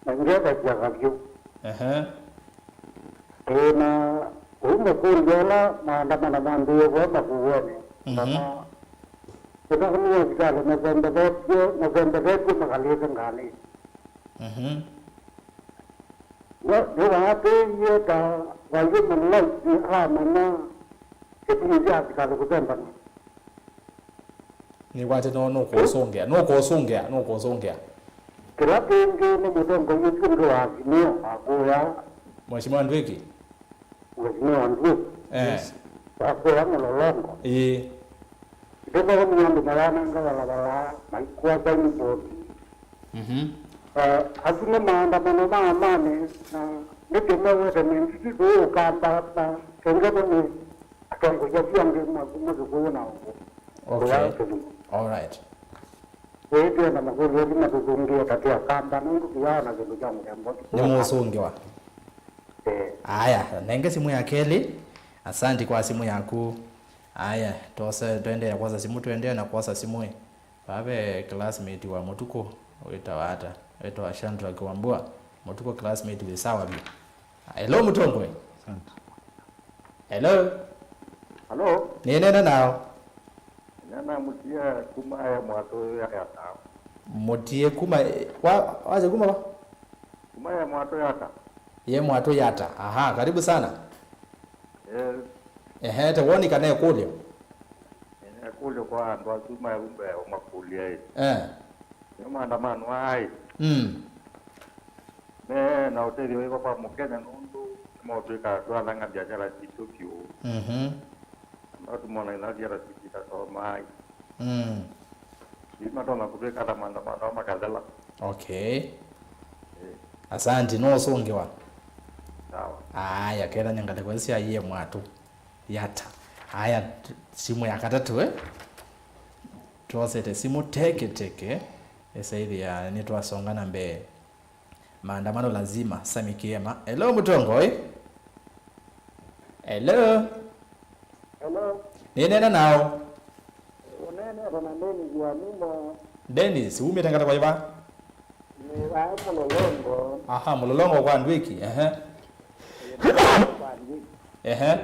Na ngethasya Kavyũ. Aha. Ĩĩ, na ũu mũkũlya ala maandamano mambĩĩe vaa Makueni. Mhm. Kana ĩno nĩ ĩsitalĩ masembethetw'e, masembethetw'e makalĩte ngalĩnĩ. Mhm. Nĩ, nĩwaatĩĩie ta Kavyũ Mũlaiti amanya kĩtumi kya asikalĩ kũsembana. Nĩkwatĩ no nũkũsũngĩa, nũkũsũngĩa, nũkũsũngĩa. Kĩla kĩngĩ nĩ mũtongoi ũsu ũngĩ wa Azimio, Makuya. Mheshimiwa Ndwiki? Mheshimiwa Ndwiki. Eh. Makuya Mlolongo. Ĩĩ. Ndĩthomie andũ mayananga valavalanĩ, maikua signboard. Mhm. Eh, asu nĩ maandamano ma amani, na nĩkĩ mewete nĩ nditi kũũ Ũkamba, na kĩngĩ nĩ atongoria asu angĩ ma kuma Kĩkũyũ na ũngũ. Okay. Kũya Kĩlungu. All right. Ĩĩ, twĩenda makũlyo asu matũsũngĩe ta twĩ Akamba, nũndũ tũyaona kĩndũ kya mũthemba ũsu. Nĩmũsũngĩwa. Eh. Aya, nenge simũ ya kelĩ. Asanti kwa simũ yaku. Aya, twose, twendeea kwosa simũ, twendeea na kwosa simũ ĩ. Vaa ve classmate wa Mũtukũ wĩtawa ata? Wĩtawa Shadrack Wambua. Mũtukũ classmate wĩ sawa vyũ. Hello, Mũtongoi. Asante. Hello. Hello. Nĩneena nao. Nena Mũtie kuma ya Mwatũ ya, ya Tao. Mũtie kuma, wa, waje kuma va? Kuma ya Mwatũ Yata. Ye Mwatũ Yata. Aha, karibu sana. Eh. Ehe, te woni kana ĩkũlyo? Eh, ĩkũlyo kwa andũ asu maumbe ũmakũlya ĩ. Eh. Nĩ maandamano aa ĩ. Mm. Me na ũtethyo wĩva kwa Mũkenya nũndũ nĩmaũtwĩka twathang'a biashara sitũ vyũ. Mhm. No tũmona ĩla biashara sitũ itasomaa ĩ. Mm. Yu matonya kũtwĩka ta maandamano makathela. Okay. Eh. Asanti, no ũsũngĩwa. Sawa. Aya, kethany'a ngalĩko ĩsu sya iye Mwatũ Yata. Aya, t-, simũ ya katatũ, eh? Twosete simũ teke teke, ĩsaĩthĩa nĩtwasonga na mbee. Maandamano lazima, Sami Kiema. Hello, Mũtongoi. Hello. Hello. Nĩneena nao. Ũne Nĩtwa na Dennis wa Mumo. Dennis, umĩte ngatĩka wa ĩva? Nĩ vaya Mũlolongo. Aha, Mũlolongo kwa Ndwĩki, ehe. Kwa Ndwĩki. Ehe.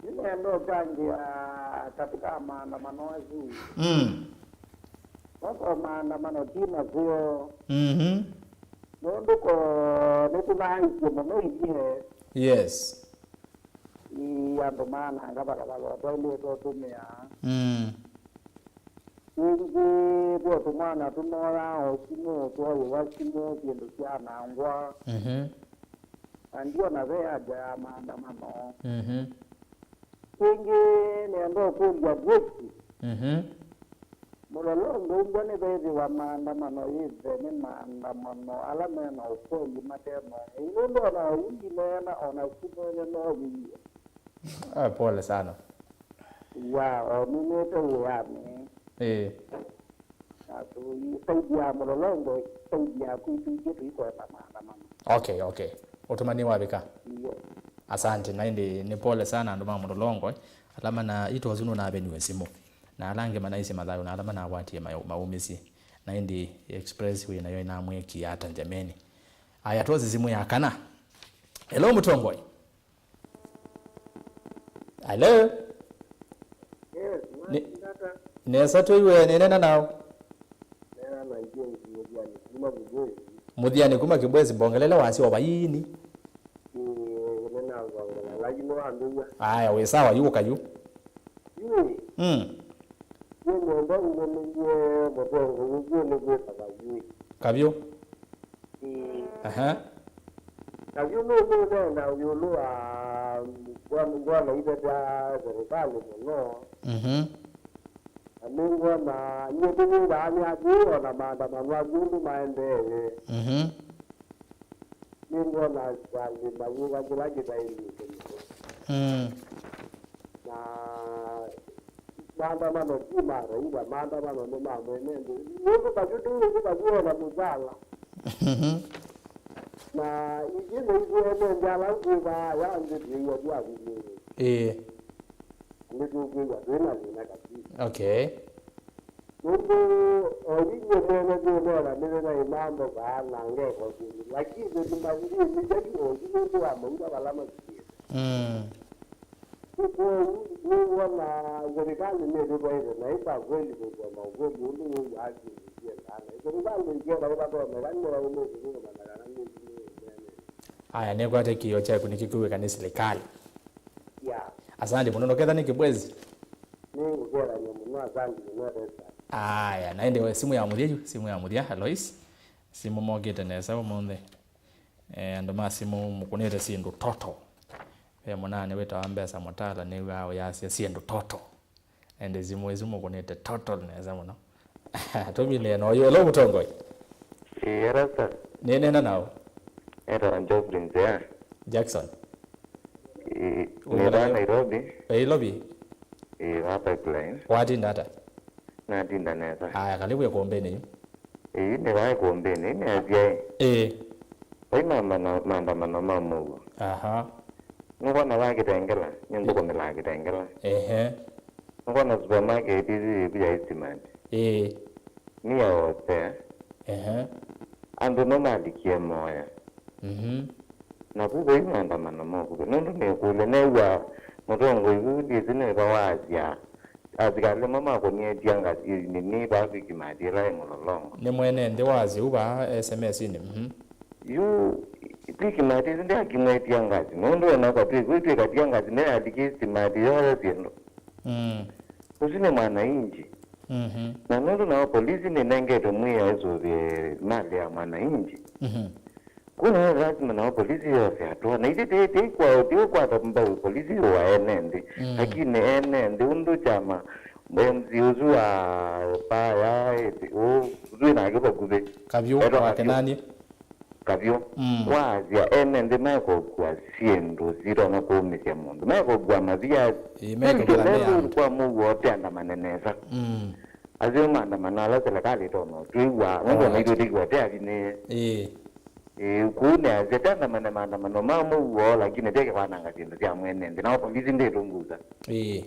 Nĩnenda ũkangĩa katika maandamano asu. Mm. Kwakwa maandamano ti maseo. Mhm. Nũndũ ko nĩtũnaĩtye mũno ithyĩ. Yes. Ii andũ maananga vala vala twaĩlĩte ũtũmĩa. Mm. Ĩngĩ, ve tũmwana tũnoyaa o simũ, twoyĩwa simũ, syĩndũ syanangwa. Mhm. Na ndiona ve haja ya maandamano. Mhm. Ĩngĩ, nĩenda ũkũlya Grace. Mhm. Mũlolongo ũngwa nĩvethĩwa maandamano yĩthe nĩ maandamano ala mena ũkweli mate mong'ei. Nũndũ ona ũu ndineena, ona simũ ĩno no wĩie. Ah, pole sana. Ya, o nĩnĩte wĩanĩ. Ĩĩ. Na tũisaidia Mũlolongo, saidia kwitũ ithyĩ tũikwenda maandamano. Okay, okay. Ũtũmani wavika. Iyo. Asante, na ĩndĩ nĩ pole sana andũ ma Mũlolongo, eh. Ala mana ito ũsu nũnaveniwe simũ. Na ala angĩ manaisye mathayũ, na ala manakwatie mayo-, maumĩsye. Na ĩndĩ expressway nayo ĩnamwĩkie ata njameni. Aya, twosi simũ ya kana. Hello, Mũtongoi. Hello? Yes, Nĩ- Nesa twĩw'e, nĩnena nao. Nena na James Mũthiani kuma Kibwezi. Mũthiani kuma Kibwezi, mbongelele wasyo vaini. Ĩĩ, nena ngongela, lakini wambĩw'a. Aya, wĩ sawa, yu ũka yu. Yu. Mm. Yu mwenda ũmũmĩie mũtongo ũguo nĩ gwĩka vayu. Kavyo. Ĩĩ. Aha. Na yu nũnũneena ĩũlũ wa ngwa-, ngwona ivetya serikali mũno. Mhm. Na nĩngwona, nyie nĩnĩngaa nĩ athĩ o na maandamano asu ũndũ maendee. Mhm. Nĩngwona asikalĩ mayĩka kĩla kĩtaĩlĩte mũno. Mm. Na maandamano ti ma raia, maandamano nĩ ma mwene nthĩ. Nũndũ kayu ndĩwĩsĩ kayu ena mũsala. Mhm. Na ithyĩ nĩitwĩene nthĩ ala ngwĩvaa ya nthĩ twĩw'a twavinyĩĩwe. Ĩĩ. Nĩtũkwĩw'a twĩ na thĩna kabisa. Okay. Nũndũ o inyie mwene nĩũnona nĩnĩnaĩ mambo vaa na ngeko syĩndũ, lakini ndĩmanyĩĩsya yu oyu nũndũ wa mauta vala mavikĩte. Mm. Kwoou nĩwona serikali nĩtũtwaĩte naĩ kwa kweli kũsema ũkweli ũndũ wĩw'aa syĩndũ syendaa naĩ. Serikali ĩkenda ĩvathomeka nĩwaĩlĩte nĩũmanya kana nĩsi nĩũmene. Aya, nĩkwate kĩĩo kyaku nĩkĩkwĩw'ĩka nĩ serikali. Ya. Asante mũno, ndũketha nĩ Kibwezi. Nĩngũkethany'a mũno, asante mũno, Esther. Aya, na ĩndĩ simũ ya mũthya yu, simũ ya mũthya, Alois. Simũ mokĩte nesa ũmũnthĩ. Eh, andũ ma simũ mũkũnĩte syĩndũ toto. Ve mũnani wĩtawa Mbesa Mũtala, nĩw'aa ũyasya syĩndũ toto. Ĩndĩ simũ ĩsu mũkũnĩte total nesa mũno. Tũminĩe na ũyũ. Hello, Mũtongoi. Ĩĩ, era sir. Nĩnena nao. Etawa Geoffrey Nzea. Jackson. Ĩĩ, wĩ nĩ vaa Nairobi? Nairobi. Ĩĩ, vaa Pipeline. Watinda ata? Natinda nesa. Aya, karibu ĩkũmbĩnĩ yu. Ĩĩ, nĩ vaa ĩkũmbĩnĩ, nĩasyaĩ. Ĩĩ. Vai maandamano, maandamano ma mũuo. Aha. Nũkwona vaa Kitengela, nĩnthũkũmĩlaa Kitengela. Ehe. Nũkwona supermarket ĩsu yĩku ya Eastmart. Ĩĩ. Nĩ ya Osea. Ehe. Andũ no malikie moya. Mhm. Na vu vai maandamano mokuvĩ. Nũndũ nĩkũlya, new'a mũtongoi vu ndĩsĩ nĩva wasya asikalĩ amwe makũnie tia ngasi nini vaa Quickmart ĩla ĩ Mũlolongo. Nĩ mwene nthĩ wasya u vaa S M S-inĩ. Mhm. Yu Quickmart ĩsu ndyakinetie ngasi, nũndũ ona kwa twĩ kwĩ twĩkatia ngasi nĩyalikie Eastmart yoya syĩndũ. Mm. Ũsu nĩ mwananchi. Mhm. Na nũndũ nao polisi nĩnengetwe mwĩao ĩsũvĩe mali ya mwananchi. Mhm. Kũu nĩ lazima nao polisi yose hatua. Na ithyĩ tĩ, tĩ kwa, tĩ ũkwata mbau polisi wa ene nthĩ. Mm. Lakini ene nthĩ ũndũ kyama M C ũsu wa paya, ũ, ũsu wĩ nake vakuvĩ. Kavyũ. Etwa wa Kavyũ. Kenani. Kavyũ. Mm. Waasya ene nthĩ mekũkua syĩndũ sitonya kũũmĩsya mũndũ. Mekũkua mavia. Ĩĩ, mekũkĩla mĩao. Kwa mũuo ũteandamane nesa. Mm. Asu maandamano ala serikali ĩtonya twĩw'a, nũndũ ona ithyĩ twĩw'a te avinĩĩe. Ĩĩ. Ĩĩ, kũu nĩasya teandamane maandamano ma mũuo, lakini teke kwananga syĩndũ sya mwene nthĩ. Nao polisi ndĩtũngusa. Ĩĩ.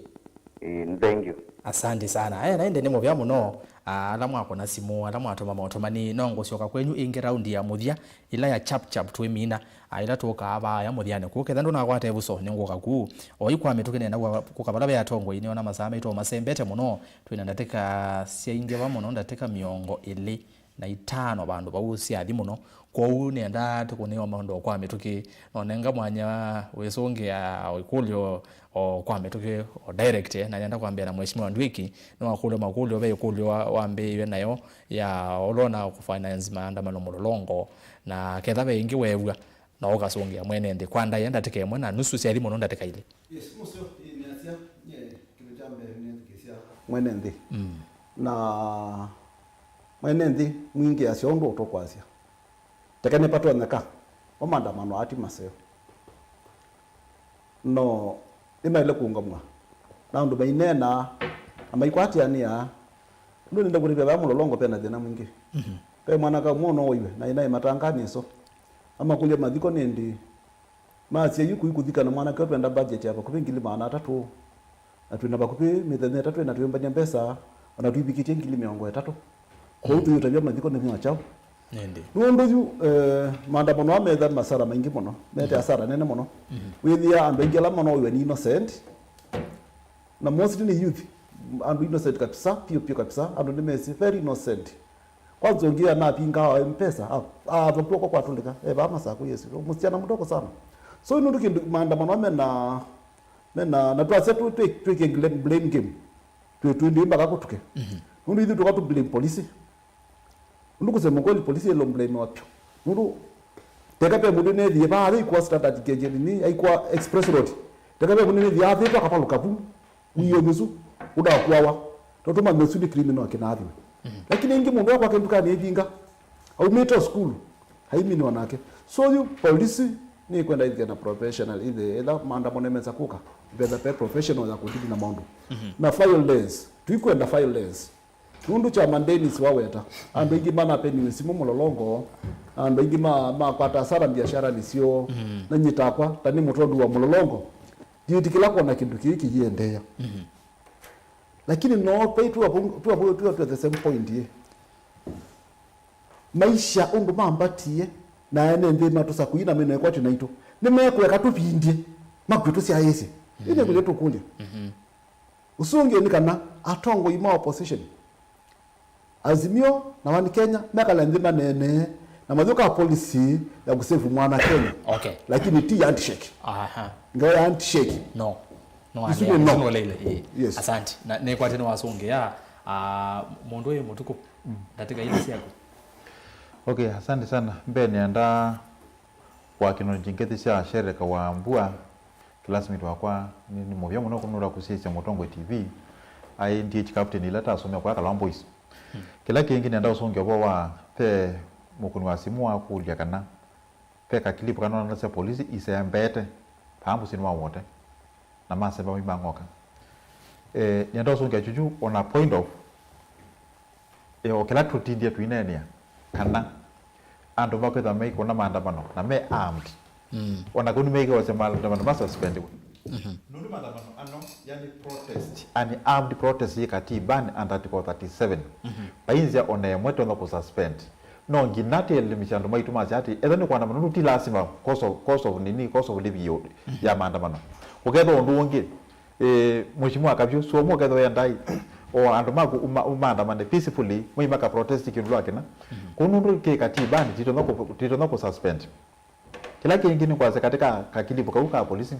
Ĩĩ, thank you. Asante sana. Aya, na ĩndĩ nĩ mũvea mũno, ah, ala mwakũna simũ, ala mwatũma maũtũmani. No ngũsyoka kwenyu ĩngĩ raundi ya mũthya, ĩla ya chap chap twĩmina. Ah, ĩla tũkaa vaa ya mũthyanĩ kũu, ketha ndũnakwata ĩvuso, nĩngũka kũu. O yu kwa mĩtũkĩ nĩenda kũka, kũka vala ve atongoi, nĩona masaa maitũ masembete mũno. Twĩna ndatĩka syaingĩva mũno, ndatĩka mĩongo ĩlĩ na itano vandũ vau syathi mũno. Kwoou nĩendaa tũkũnĩe o maũndũ o kwa mĩtũkĩ, nonenga mwanya wĩsũngĩa o ĩkũlyo o kwa mĩtũkĩ o direct, eh, na nĩenda kwambĩa na Mheshimiwa Ndwiki, nĩwakũlya makũlyo, ve ĩkũlyo wa- wambĩĩwe nayo ya ũla na kũfinance maandamano Mũlolongo, na ketha ve ĩngĩ weew'a, no ũkasũngĩa mwene nthĩ kwa ndaĩa ndatĩka ĩmwe na nusu syathi mũno ndatĩka ilĩ. Yes, mũseo, ĩĩ, nĩasya, nye, kĩndũ kya mbee nĩnthikĩsya mwene nthĩ. Mm. Na mwene nthĩ mwingĩ asya ũndũ ũtũkwasya. Teke nĩpatonyeka, o maandamano ati maseo. No, nĩmaĩle kũũngamw'a. Na ũndũ maineenaa, na maikwatĩanĩaa, ũndũ nĩenda kũtavya vaa Mũlolongo pena thĩna mwingĩ. Mhm. Ve mwana ka mwana ũiwe, na ĩnaĩ matanganĩso. Amakũlya mathiko nĩndĩ, Masya, yu kũi kũthika na mwanake ũyũ twenda budget ya vakuvĩ ngili maana atatũ, na twĩ na vakuvĩ mĩthenya ĩtatũ ĩna twĩmbany'a mbesa, o na tũivikĩtye ngili mĩongo ĩtatũ. Kwoou tũyĩũtavya mathiko nĩ mya kyaũ? Ĩndĩ. Nũndũ yu, eh, maandamano aa metha masara maingĩ mũno, mete asara nene mũno. Mhm. Wĩthĩa andũ aingĩ ala manoiwe nĩ innocent, na mostly nĩ youth, andũ innocent kabisa, piũ piũ kabisa, andũ nĩmesĩ, very innocent. Kwanza ũngĩ anapinga wa M-Pesa, a- ava kw'oko kwatũlĩka, e vaa Masakũ, yes. Msichana mdogo sana. So nũndũ kĩndũ maandamano mena, mena, na twasya tu- tu- twĩke blame, blame game. Tũ- tũendie mpaka kũtuke. Mhm. Nũndũ ithu tũka tu blame polisi. Nũndũ kusema kweli polisi ĩlo blame wa pyo. Nũndũ teka pe mũndũ nethie vaa, aikwa Standard Gauge nini, aikwa Express Road. Teka pe mũndũ nethie athĩtwa akavalũka vu. Wĩoo mũsu ũnakuawa. Tũtũmanye ũsu nĩ criminal kĩnathiwe. Mhm. Lakini ĩngĩ mũndũ akwa kĩndukanĩ ĩvinga. Aumĩte o sukulu. Aimini wanake. So yu polisi nĩkwenda ithike na professional ithe. Etha maandamano mesa kũka, vetha pe professional ya kũdili na maũndũ. Mhm. Na violence. Tũikwenda violence. Nũndũ Chairman Dennis waweta. Andũ aingĩ manapeniwe simũ Mũlolongo. Andũ aingĩ ma- makwata asara biashara nĩsyo. Mhm. Na nyitakwa, ta nĩ mũtondu wa Mũlolongo. Ndiĩtĩkĩla kwona kĩndũ kĩĩ kĩyĩendeea. Mhm. Lakini no vai tuwa, tuwa, tuwa, tuwa the same point ĩ. Maisha ũndũ mambatie, na ene nthĩ matũsakũi na mĩno ĩkwatyo naitũ, nĩmekweka tũvindye, makw'e tũsyaĩĩsye. Ĩndĩ kũlya tũkũlya. Mhm. Ũsu ũngĩ nĩ kana atongoi ma opposition Azimio na One Kenya mekale nthĩ maneenee na mathũka policy ya kũsave mwana Kenya. Okay. Lakini ti handshake. Aha. Ngewa ya handshake. No. No, isu nĩ no. Isu nĩ no leile. Ĩĩ. Yes. Asante. Na nĩ kwate nĩ wasũngĩa, ah, mũndũ ũyũ mũtuku. Mm. Ndatĩka ile syaku. Okay, asante sana. Mbee nĩenda Kwa kĩno ngethi sya Shereka wa Mbua, classmate wakwa, nĩ, nĩ mũvea mũno kũnũla kũsyaĩĩsya Mũtongoi T V, aĩ D H captain ila tasomea kwa Kalamba Boys. Hmm. Kĩla kĩngĩ nenda ũsũngĩa ũvoo wa, ve mũkũni wa simũ wakũlya kana ve ka clip kanoonanasya polisi isembete vaa mũsyĩnĩ wa Wote, na masemba maimang'oka. Eh, nenda ũsũngĩa kyukyu on a point of E, o kĩla tũtindie tũineenea kana andũ makwĩthwa maikũna maandamano na me armed. Mm. O na kau nĩmeĩkĩwasya maandamano masuspendiwe. Mhm. Nũndũ maandamano ano, yani protest, an armed protest yĩ katibani under article thirty-seven. Mhm. Vai nzĩa o na ĩmwe tũtonya kũsuspend. No nginya tũelemisye andũ maitũ masya atĩ, ethĩwa nĩ kũandamana nũndũ ti lasima cause of, cause of nini, cause of livelihood ya maandamano. Ũkethwa ũndũ ũngĩ, Ĩĩ, Mheshimiwa Kavyũ, sua mo ketho ya ndai. O andũ maku uma, umaandamane peacefully, mwe maka protest kĩndũ lwa kĩna. Mhm. Kũu nũndũ kĩ katibani, titonya kũ, titonya kũ suspend. Kĩla kĩngĩ nĩ kwasya katika kakilipu kau ka polisi.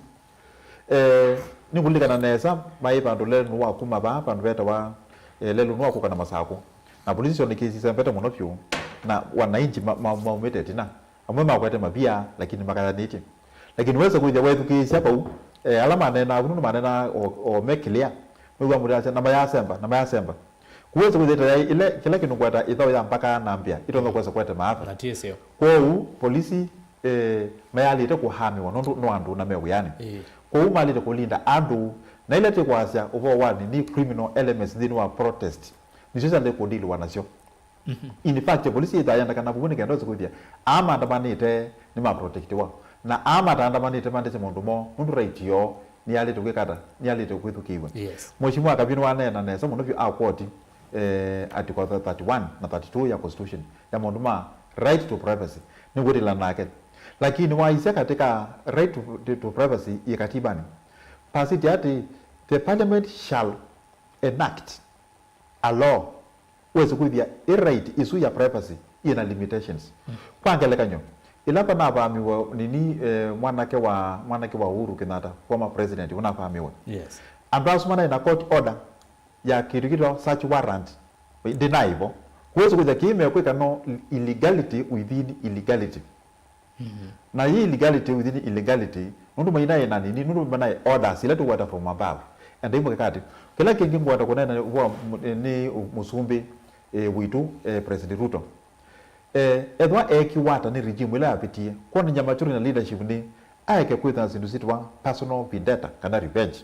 Eh, nĩkũlilikana nesa, maĩ vandũ lelũ nũwa kuma vaa, vandũ vetawa, eh, lelũ nũwa kũka na Masakũ. Na polisi syonekĩe sisembete mũno vyũ, na wananchi ma, ma, maumĩte ĩtina. Amwe makwete mavia, lakini makayanĩtye. Lakini wesa kwĩthĩa wethukĩĩsya vau, eh, ala maneenaa vu nũndũ maneenaa o, o me clear. Mew'a mũndũ asya, "Na mayasemba, na mayasemba." Kũu wesa kwĩthĩa ĩta yaĩ ĩla, kĩla kĩndũ ngweta ĩthaũ ya mbaka na mbĩa, ĩtonya kwesa kwete maafa. Na ti ĩseo. Kwoou, polisi, eh, mayalĩte kũhamiwa nũndũ no andũ na me wĩanĩ. Ĩĩ. Kwoou malĩte kũlinda andũ, na ila tĩ kwasya ũvoo wa nini criminal elements nthĩnĩ wa protest, nĩsyo syaĩle kũdiliwa nasyo. Mhm. In fact, polisi yĩthaa yenda kana vuvu nĩ kenda ũsĩ kwĩthĩa aa maandamanĩte nĩmaprotectiwa, na aa mataandamanĩte mandĩsye maũndũ moo nũndũ right yoo nĩyalĩte kwĩka ata? Nĩyalĩte kwĩthukĩĩw'a. Yes. Mheshimiwa Kaviu nĩwaneena nesa mũno vyũ a quote, eh, article thirty-one na thirty-two ya constitution ya maũndũ ma right to privacy. Nĩngwĩtĩkĩlana nake. Lakini waisya katika right to, to, to privacy ĩ katibanĩ, pasĩtye atĩ the parliament shall enact a law wĩsĩ kwĩthĩa ĩ right ĩsu ya privacy yĩna limitations. Kwa ngelekany'o, ĩla vanavamiwe nini, eh, mwanake wa mwanake wa Uhuru Kenyatta, former president, ũnavamiwe, Yes. andũ asu manaĩ na court order ya kĩndũ kĩtawa search warrant ndĩnaĩ vo. Wĩsĩ kwĩthĩa kĩĩ mekwĩka no illegality within illegality. Na yĩ illegality within illegality, nũndũ mainaĩ na nini, nũndũ manaĩ orders ila tũkwata from above. And imwe kati, kĩla kĩngĩ ngwenda kũneena ũvoo nĩ mũsumbĩ, eh, witũ, eh, President Ruto. Eh, ethwa eekiwa ata nĩ regime ĩla yavĩtie, kwonany'a maturity na leadership nĩ aeke kwĩthwa na syĩndũ syĩtawa personal vendetta kana revenge.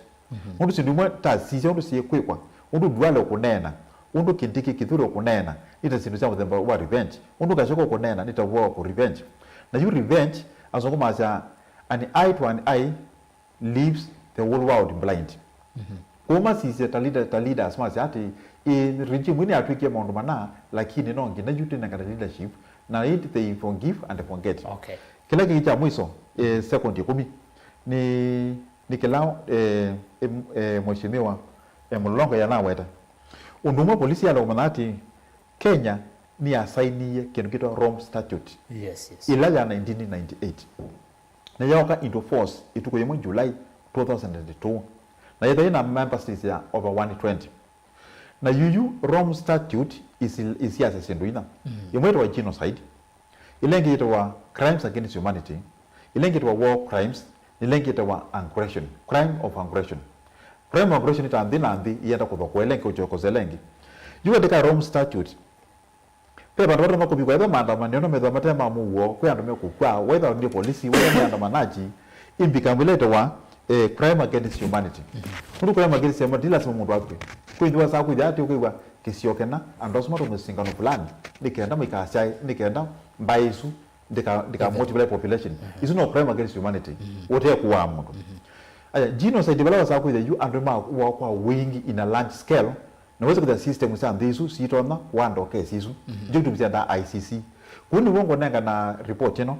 Nũndũ syĩndũ imwe ta sisya ũndũ syĩkwĩkwa, ũndũ Duale ũkũneena, ũndũ Kindiki Kithure ũkũneena, nĩ ta syĩndũ sya mũthemba wa revenge. Ũndũ Gachagua ũkũneena nĩ ta w'o kũ revenge. Na yu revenge, asũngũ masya, an eye to an eye leaves the whole world blind. Kwoou masisye ta leader, ta leaders masya atĩ, ĩ, regime ĩno yatwĩkie maũndũ mana, lakini no nginya yu twĩnengane leadership, na ĩndĩ they forgive and forget. Okay. Kĩla kĩngĩ kya mwiso, eh, second ĩkũmi, nĩ nĩ kĩla, eh, em- eh, mheshimiwa, eh, Mlolongo yanaweta. Ũndũ ũmwe polisi yalea kũmanya atĩ Kenya nĩyasainie kĩndũ kĩtawa Rome Statute Yes, yes. ĩla ya nineteen ninety-eight, na yooka into force ĩtukũ yĩmwe July two thousand and two, na yĩtha yĩna member states ya over one twenty. Na yuyu Rome Statute isi- isiasya syĩndũ inya. Ĩmwe yĩtawa genocide, ĩla ĩngĩ yĩtawa crimes against humanity, ĩla ĩngĩ yĩtawa war crimes, na ĩla ĩngĩ yĩtawa aggression, crime of aggression. Crime of aggression nĩ ta nthĩ na nthĩ iyenda kũthokwa ĩla ĩngĩ, kũchokoza ĩla ĩngĩ. Yu katika Rome Statute, ve vandũ vatonya kũvikwa ethwa maandamano no methwa mate ma mũuo, kwĩ andũ mekũkw'a, whether nĩ polisi, whether nĩ andamanaji, imbikambo ĩla ĩtawa, eh, crime against humanity. Nũndũ crime against humanity, ti lasima mũndũ akw'e. Kwĩ nthĩ wasaa kwĩthĩa atĩ ũkwĩw'a kĩsio kĩna, andũ asu matũmĩe singano fulani, nĩ kenda maikasyae, nĩ kenda mbaĩ isu ndika- ndika motivate population. Isu no crime against humanity. Ũte kũaa mũndũ. Aya, genocide vala wasaa kwĩthĩa yu andũ maũawa kwa wĩingĩ in a large scale, na wĩsĩ kwĩthĩa system sya nthĩ isu sitonya kũandle case isu. Ndio kitu kĩsenda I C C. Kũu nĩw'o ngũnengana report ĩno.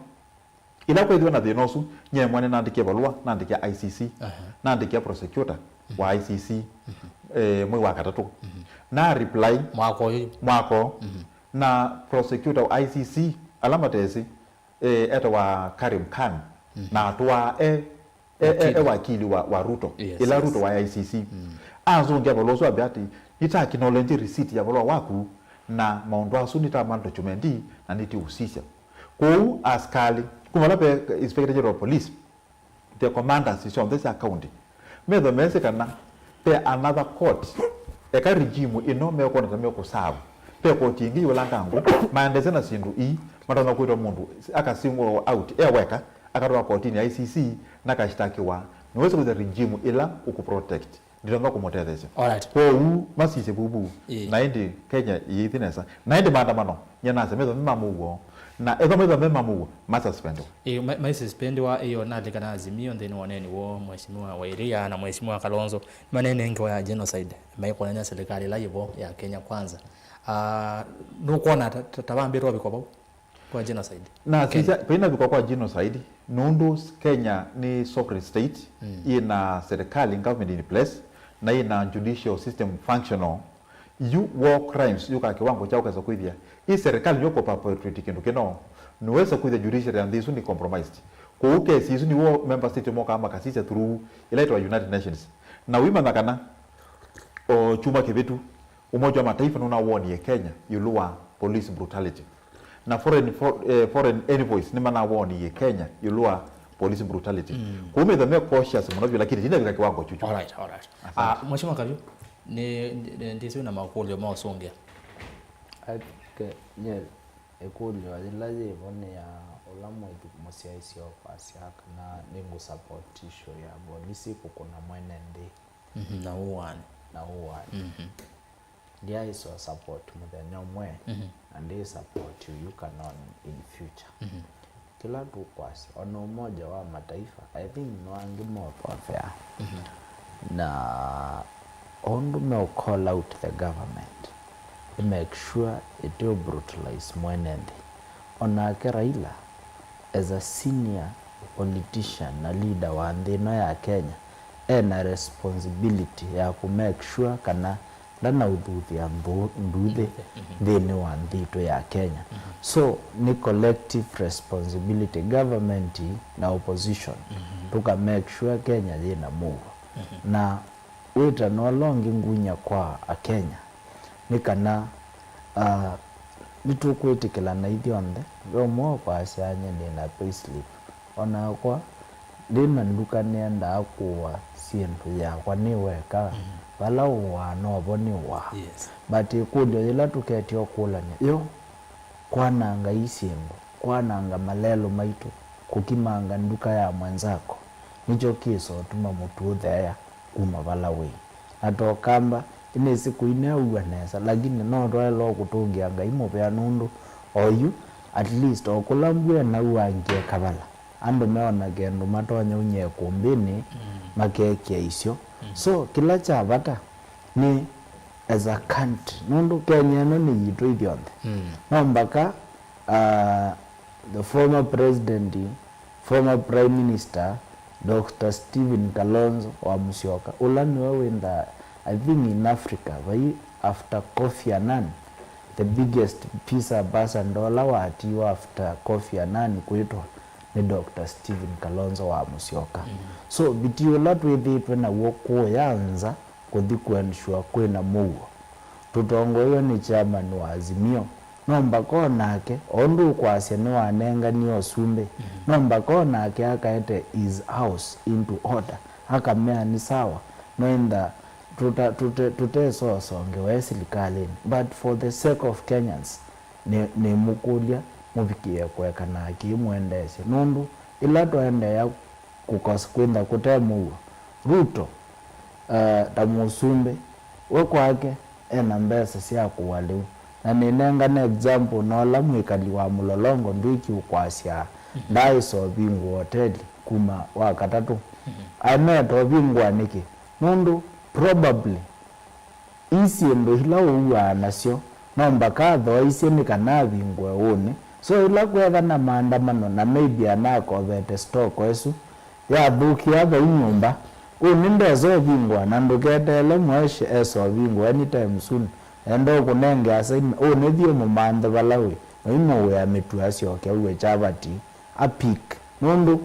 Ĩla kwĩthĩwa na thĩna ũsu, nyie mwene naandĩkie valũa, naandĩkia I C C, Aha. naandĩkia prosecutor wa I C C, eh, mwei wa katatũ. Na reply Mwaka ũyũ. mwako, na prosecutor wa I C C, ala matesĩ, eh, etawa Karim Khan, na atwaa e, e, e, e wakili wa, wa Ruto, Yes, ĩla yes. Ruto wa I C C. Anzũngĩa valũa ũsu ambĩa atĩ, nĩta acknowledge receipt ya valũa waku, na maũndũ asu nĩta ma document, na nĩtiũsisya. Kwoou asikalĩ kuma vala ve Inspector General of Police, the commanders syonthe sya county, methwa mesĩ kana ve another court, eka regime ĩno mekwona ta mekũserve, ve koti ĩngĩ yĩũlangangwa, maendesya na syĩndũ ii, matonya kwĩtwa mũndũ aka single out e weka, akatwawa kotini ya I C C na akashitakiwa, nĩwĩsĩ kwĩthĩa regime ĩla ũkũprotect ndĩtonya kũmũtetheesya. Alright. Kwoou masisye vuvu, Ĩĩ. na ĩndĩ Kenya ĩyĩthi nesa. Na ĩndĩ maandamano, nyie nasya methwa me ma mũuo. Na ethwa methwa me ma mũuo, masuspendiwa. Ĩĩ, ma- maisuspendiwa, ĩyo nalikana Azimio nthĩnĩ wa ũneeni woo, Mheshimiwa Wairia na Mheshimiwa Kalonzo, manene ngewa ya genocide, maikwonany'a serikali ĩla yĩvo ya Kenya Kwanza. Ah, nũkwona ta- ta- ta vambĩtwe viko vau? Kwa genocide. Na Kenya. Sisya, vainavikwa kwa genocide, nũndũ Kenya nĩ sovereign state, mm. Ĩna serikali, government in place, na ĩna judicial system functional. Yu war crimes yũkaa kĩwango kya ũkesa kwĩthĩa ĩ serikali nĩyo kũ perpetrate kĩndũ kĩno, nĩwesa kwĩthĩa judiciary ya nthĩ ĩsu nĩ compromised. Kwoou kesi ĩsu nĩw'o member state mokaa makasisya through ĩla ĩtawa United Nations. Na wĩmanya kana o kyumwa kĩvĩtu, Umoja wa Mataifa nũnawonie Kenya ĩũlũ wa police brutality. Na foreign, for, eh, foreign envoys nĩmanawonie Kenya ĩũlũ wa police brutality. Mm. Kwoou methwa me cautious mũno vyũ, lakini tinavika kiwango chuchu. Alright, alright. Asante. Ah, Mheshimiwa Kavyu, nĩ, nĩ, ndĩsĩ na makũlyo ma ũsũngĩa. I think, eh, nye ĩkũlyo yĩla yĩvo nĩ ya ũla mwĩthi mũsyaĩĩsya ũkwasya kana nĩngũ support issue ya volisi kũkũna mwene nthĩ. Mhm, na ũaani. Na ũaani. Mhm. Ndyaĩsa support mũthenya ũmwe, mhm, na ndĩ support you can on in future. Mhm. Kĩla tũkwasya, ona Umoja wa Mataifa, I think no angĩ mothotheaa. Na ũndũ meũ call out the government, ĩ make sure ĩtĩ brutalize mwene nthĩ. Onake Raila, as a senior politician na leader wa nthĩ ĩno ya Kenya, ena responsibility ya ku make sure kana ndanaũthuthya nthũ-, nduthĩ nthĩnĩ wa nthĩ itũ ya Kenya. So, nĩ collective responsibility, government na opposition, tũka make sure Kenya yĩna mũuo. Na wĩtano ũla ũngĩ ngunya kwa Akenya nĩ kana, ah, nĩtũkwĩtĩkĩlana ithyonthe, ve ũmwe ũkwasya nyie nĩ na payslip. O nakwa, ndĩ na nduka nĩendaa kũũa syĩndũ yakwa nĩ weka, vala ũũaa novo nĩũaa. Yes. But ĩkũlyo yĩla tũketye ũkũlany'a, yo, kwananga ii syĩndũ, kwananga malelũ maitũ, kũkimanga nduka ya mwenzako, nĩkyo kĩsotuma mũtu ũtheea kuma vala wĩ. Na to kamba, nĩsĩ kũineũw'a nesa, lakini no twaĩlwa kũtũngĩa Ngai mũvea nũndũ oyu, at least, o kũla mbua ĩnauangie kavala, andũ meona kĩndũ matonya unyie ĩkũmbĩnĩ, makekĩa isyo. So, kĩla kya vata nĩ as a country, nũndũ Kenya ĩno nĩ yitũ ithyonthe. No mbaka, ah, the former president, former Prime Minister, Doctor Stephen Kalonzo wa Musyoka, ũla nĩwe wĩnthaa, I think, in Africa, vai after Kofi Annan, the biggest peace ambassador ũla watiiwe after Kofi Annan kwĩtwa nĩ Doctor Stephen Kalonzo wa Musyoka. So, viti ũla twĩthĩĩtwe naw'o kũũya nza kũthi kũensure kwĩna mũuo, tũtongoew'e nĩ chairman wa Azimio, no mbaka o nake, o ũndũ ũkwasya nĩwanenganie ũsumbĩ, no mbaka o nake akaete his house into order, akamea nĩ sawa, no ĩntha tũta-, tũte-, tũtesosongewa e silikalĩnĩ. But for the sake of Kenyans, nĩ, nĩmũkũlya mũvikĩe kũekana kĩĩ mũendeesye, nũndũ ĩla twaendeea kũkosa kwĩntha kũte mũuo. Ruto, eh, ta mũsumbĩ, we kwake ena mbesa sya kũa lĩu. Na nĩnengane example na ũla mwĩkali wa Mũlolongo Ndwiki ũkwasya ndaaĩsa ũvingũa oteli kuma Wakatatũ. Aneeta ũvingũa nĩkĩ? Nũndũ probably ii syĩndũ ila ũuaa nasyo, no mbaka athooisye nĩ kana avingũe ũnĩ. So, ĩla kweethana maandamano na maybe anakovete stock ĩsu yathũkĩa vau nyũmba, ũnĩ ndesa ũvingũa, na ndũketeele Mwesh esa ũvingũa anytime soon. Enda ũkũnenge assignment, ũnĩ thiĩ ũmũmanthe vala wĩ, na ũimũwĩa mĩtũ asyoke aue chavati. A pick. Nũndũ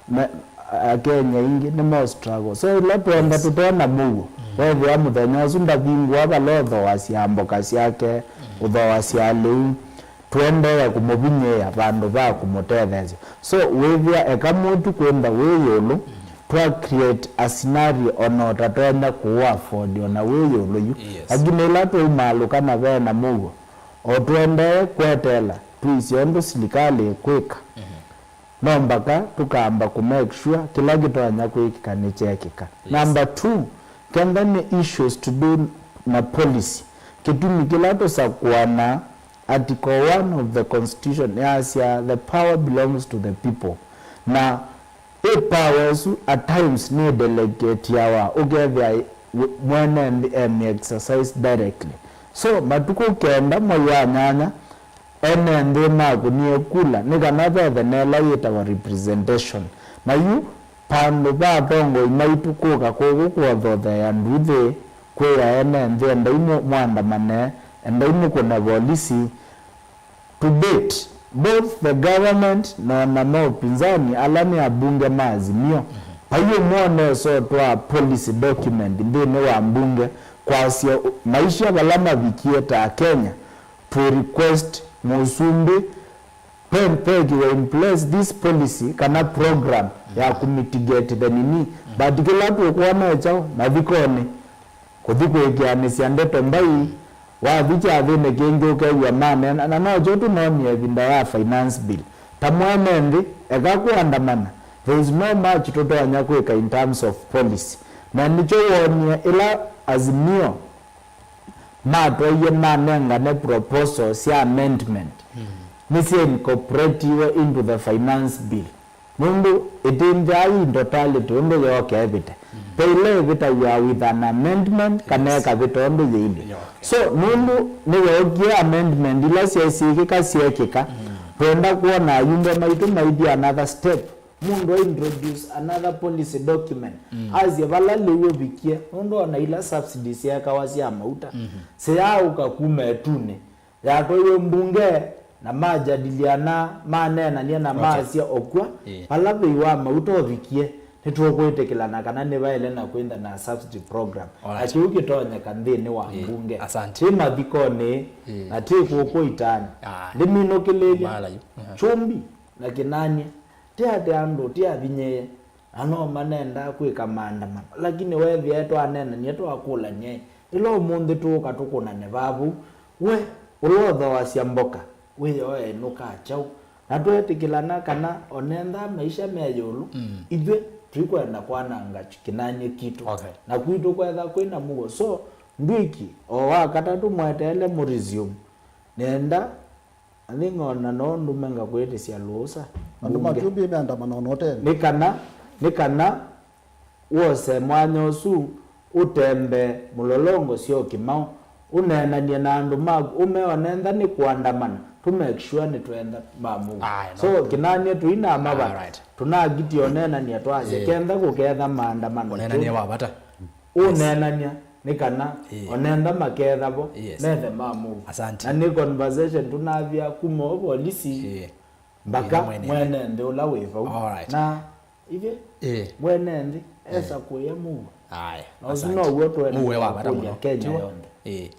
me-, Akenya aingĩ nĩ mo struggle. So, ĩla twenda tũtena mũuo, wethĩa mũthenya ũsu ndavingũa vala ũthooasya mboka syake, ũthooasya lĩu, tũendee kũmũvinyĩĩa vandũ va kũmũtetheesya. So, wĩthĩa eka mũtu kwĩntha wĩ ĩũlũ, twa create a scenario ona ũtatonya kũũ afford ona wĩ ĩũlũ yu. Yes. Lakini ĩla twaumaalũka na vena mũuo, o tũendee kweteela twĩsĩ ũndũ silikalĩ ĩkwĩka. No mbaka tũkamba kũ make sure kĩla kĩtonya kwĩkĩka nĩkyekĩka. Yes. Number two, kenda nĩ issues to do na policy. Kĩtumi kĩla tũsakũana, Article one of the Constitution yasya, "The power belongs to the people." Na ĩ power ĩsu at times nĩ delegatiawa, ũkethĩa mwene nthĩ emi exercise directly. So, matukũ kenda mwai wa nyanya, ene nthĩ makũnie kula nĩ kana vethe na ĩla yĩtawa representation. Na yu, vandũ va atongoi maitũ kũka kũkũ kũothotheea nduthĩ, kwĩa ene nthĩ, "Endai mũ-, mũandamane, endai mũkũne volisi." To date, both the government na ona ma upinzani ala nĩ abunge ma Azimio, vai ũmwe ũnesa ũtwaa policy document nthĩnĩ wa mbunge kwasya maisha vala mavikie ta Akenya. To request mũsumbĩ, pe-, pekiwe in place this policy kana program ya kũ mitigate the nini. But kĩla tũkwona kyaũ mathikonĩ, kũthi kwĩkĩanĩsya ndeto mbai, wathi kyathĩnĩ kĩngĩ ũkew'a maneena, na nokyo tũnoonie ĩvinda ya finance bill. Ta mwene nthĩ, eka kũandamana, there is no much tũtonya kwĩka in terms of policy. Na nĩkyo woonie ĩla Azimio matwaie manengane proposal sya amendment. nĩsyaincorporatiwe into the finance bill, nũndũ ĩtĩnzaa in totality ũndũ yooka ĩvĩte. Ve ĩla ĩvĩtaw'a with an amendment kana ĩkavĩta ũndũ yĩilye. So nũndũ nĩyookie amendment ila syaĩ syĩkĩka syeekĩka, twenda kwona ayumbe maitũ maithi another step, mũndũ a introduce another policy document, asye vala lĩu ũvikie, nũndũ ona ila subsidies syeekawa sya mauta siyaaũka kuma ĩtunĩ, yatwaiwe mbunge na majadiliana, maneenania na maasya okw'a vala vei wa mauta ũvikie, nĩtũkwĩtĩkĩlana kana nĩvaĩle na kwĩntha na subsidy program. Na kĩu kĩtonyeka nthĩnĩ wa mbunge, ti mathikonĩ, na ti kũkũ itaanĩ. Ndĩminũkĩlĩlya Kyũmbi na Kĩnany'a, ti atĩ andũ ti avinyĩĩe, na no manendaa kwĩka maandamano, lakini weethĩa twaneenanie twakũlany'a-ĩ, ĩla ũmũnthĩ tũũka tũkũnane vaa vau, we ũla ũthooasya mboka wĩyoe ĩnũkaa kyaũ? Na tweetĩkĩlana kana onenthaa maisha me ĩũlũ, ithyĩ tũikwenda kwananga Kĩnany'a kitũ, na kwitũ kwetha kwĩ na mũuo. So Ndwiki, o wa katatũ mweteele mũ resume, nenda I think ona no ndũme ngakwĩtĩsya lũũsa. Andũ ma Kyũmbi meandamana ona ũtene. Nĩ kana, nĩ kana wose mwanya ũsu ũtembe mũlolongo syo kĩmaũ, ũneenanie na andũ maku, ũmeonentha nĩ kũandamana, tũ make sure nĩtwenda ma mũuo. So kĩnanie tũinamavata, tũnakiti oneenania twasya kenda kũketha maandamano. Ũneenania wa vata. Ũneenany'a nĩ kana onentha maketha vo methe ma mũuo. Na nĩ conversation tũnavya kuma o volisi mpaka mwene nthĩ ũla wĩ vau. Na ithyĩ mwene nthĩ esa kũya mũuo. Na ũsu now'o tũendee kũlya Kenya yonthe.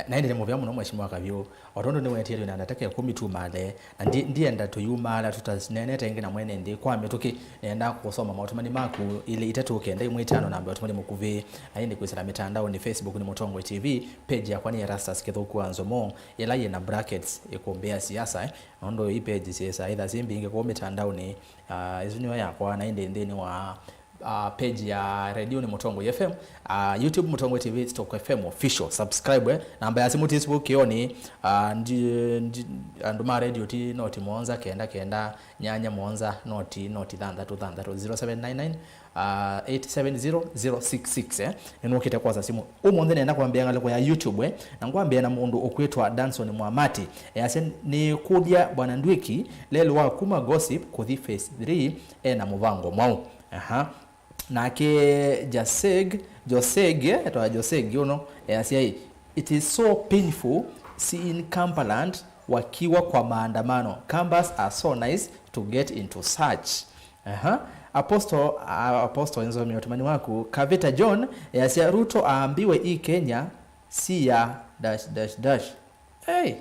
Na ĩndĩ nĩ mũvea mũno Mheshimiwa Kavyũ, o tondũ nĩwetie twĩ na ndatĩka ĩkũmi tumaale, na ndi- ndienda tũyumaala tũtaneenete ĩngĩ na mwene nthĩ kwa mĩtũkĩ. Nĩenda kũsoma maũtũmani maku ilĩ itatũ kenda ĩmwe ĩtano namba ya ũtũmani mũkuvĩ, na ĩndĩ kwĩsĩla mĩtandaonĩ, Facebook nĩ Mũtongoi T V, page yakwa nĩ Erastus Kĩthũku wa Nzomo, ĩla yĩ na brackets ĩkũmbĩ ya siasa, eh, nũndũ i page syĩsa ĩtha syĩ mbingĩ kũu mĩtandaonĩ. Ah, ĩsu nĩyo yakwa, na ĩndĩ nthĩnĩ wa uh, page ya redio nĩ Mũtongoi F M, uh, YouTube Mũtongoi T V, Stock F M Official. Subscribe, eh. Namba ya simũ ti sivukĩonĩ, uh, ndi- ndi- andũ ma redio ti noti mũonza kenda kenda nyanya mũonza noti noti thanthatũ thanthatũ, zero seven nine nine, uh, eight seven zero zero six six, eh. Nĩnũkĩte kwosa simũ. Ũmũnthĩ nenda kwambĩa ngalĩko ya YouTube, eh, na ngwambĩa na mũndũ ũkwĩtwa Danson Mwamati. Easya, nĩkũlya Bwana Ndwiki, lelũ wa kuma gossip kũthi phase three, ena mũvango mwaũ? Aha. Nake Jaseg, Joseg, eh, etwa Joseg ũno, easya, "It is so painful seeing Cumberland wakiwa kwa maandamano. Cumbers are so nice to get into such." Aha. Apostle, ah, Apostle, nzomie ũtũmani waku. Kavita John, easya, "Ruto aambiwe hii Kenya si ya dash, dash, dash." Hey!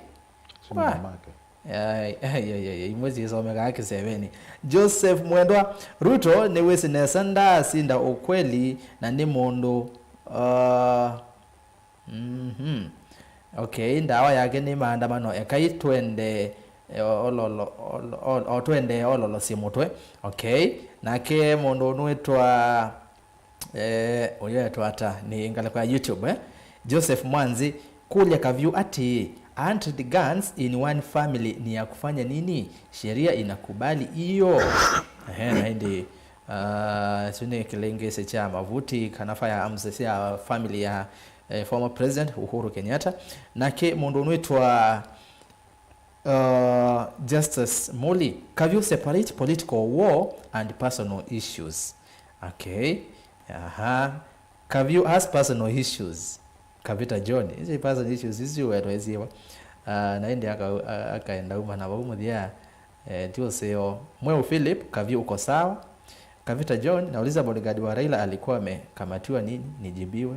Ai, ai, ai, ai, imwe syĩsomekaa kĩsevenĩ. Joseph Mwendwa, Ruto nĩwĩsĩ nesa ndaasinda ũkweli na nĩ mũndũ, uh, mhm. Okay, ndawa yake nĩ maandamano, ekai twende, eh, ololo, ol- ol- o twende ololosye mũtwe. Okay, nake mũndũ nũĩtwa Eh, ũyũ etwa ata? Nĩ ngalĩko ya YouTube, eh? Joseph Mwanzi, kũlya Kavyũ atĩĩ, "Hunted guns in one family ni ya kufanya nini? Sheria inakubali hiyo?" Ehe, na ĩndĩ, ah, isu nĩ kĩlĩngĩsĩ kya mavuti kana firearms sya family ya, eh, former president Uhuru Kenyatta. Nake mũndũ ũnwĩtwa Uh, Justice Muli, Kavyũ separate political war and personal issues. Okay. Aha. Kavyũ has personal issues. Kavita John. Hizi personal issues, hizi wetwa isiwa. Uh, na indi aka-, a-, akaenda uma na vau muthia. Eh, ti ũseo. Mweu Philip, Kavyũ uko sawa. Kavita John, nauliza bodyguard wa Raila alikuwa amekamatiwa nini? Nijibiwe.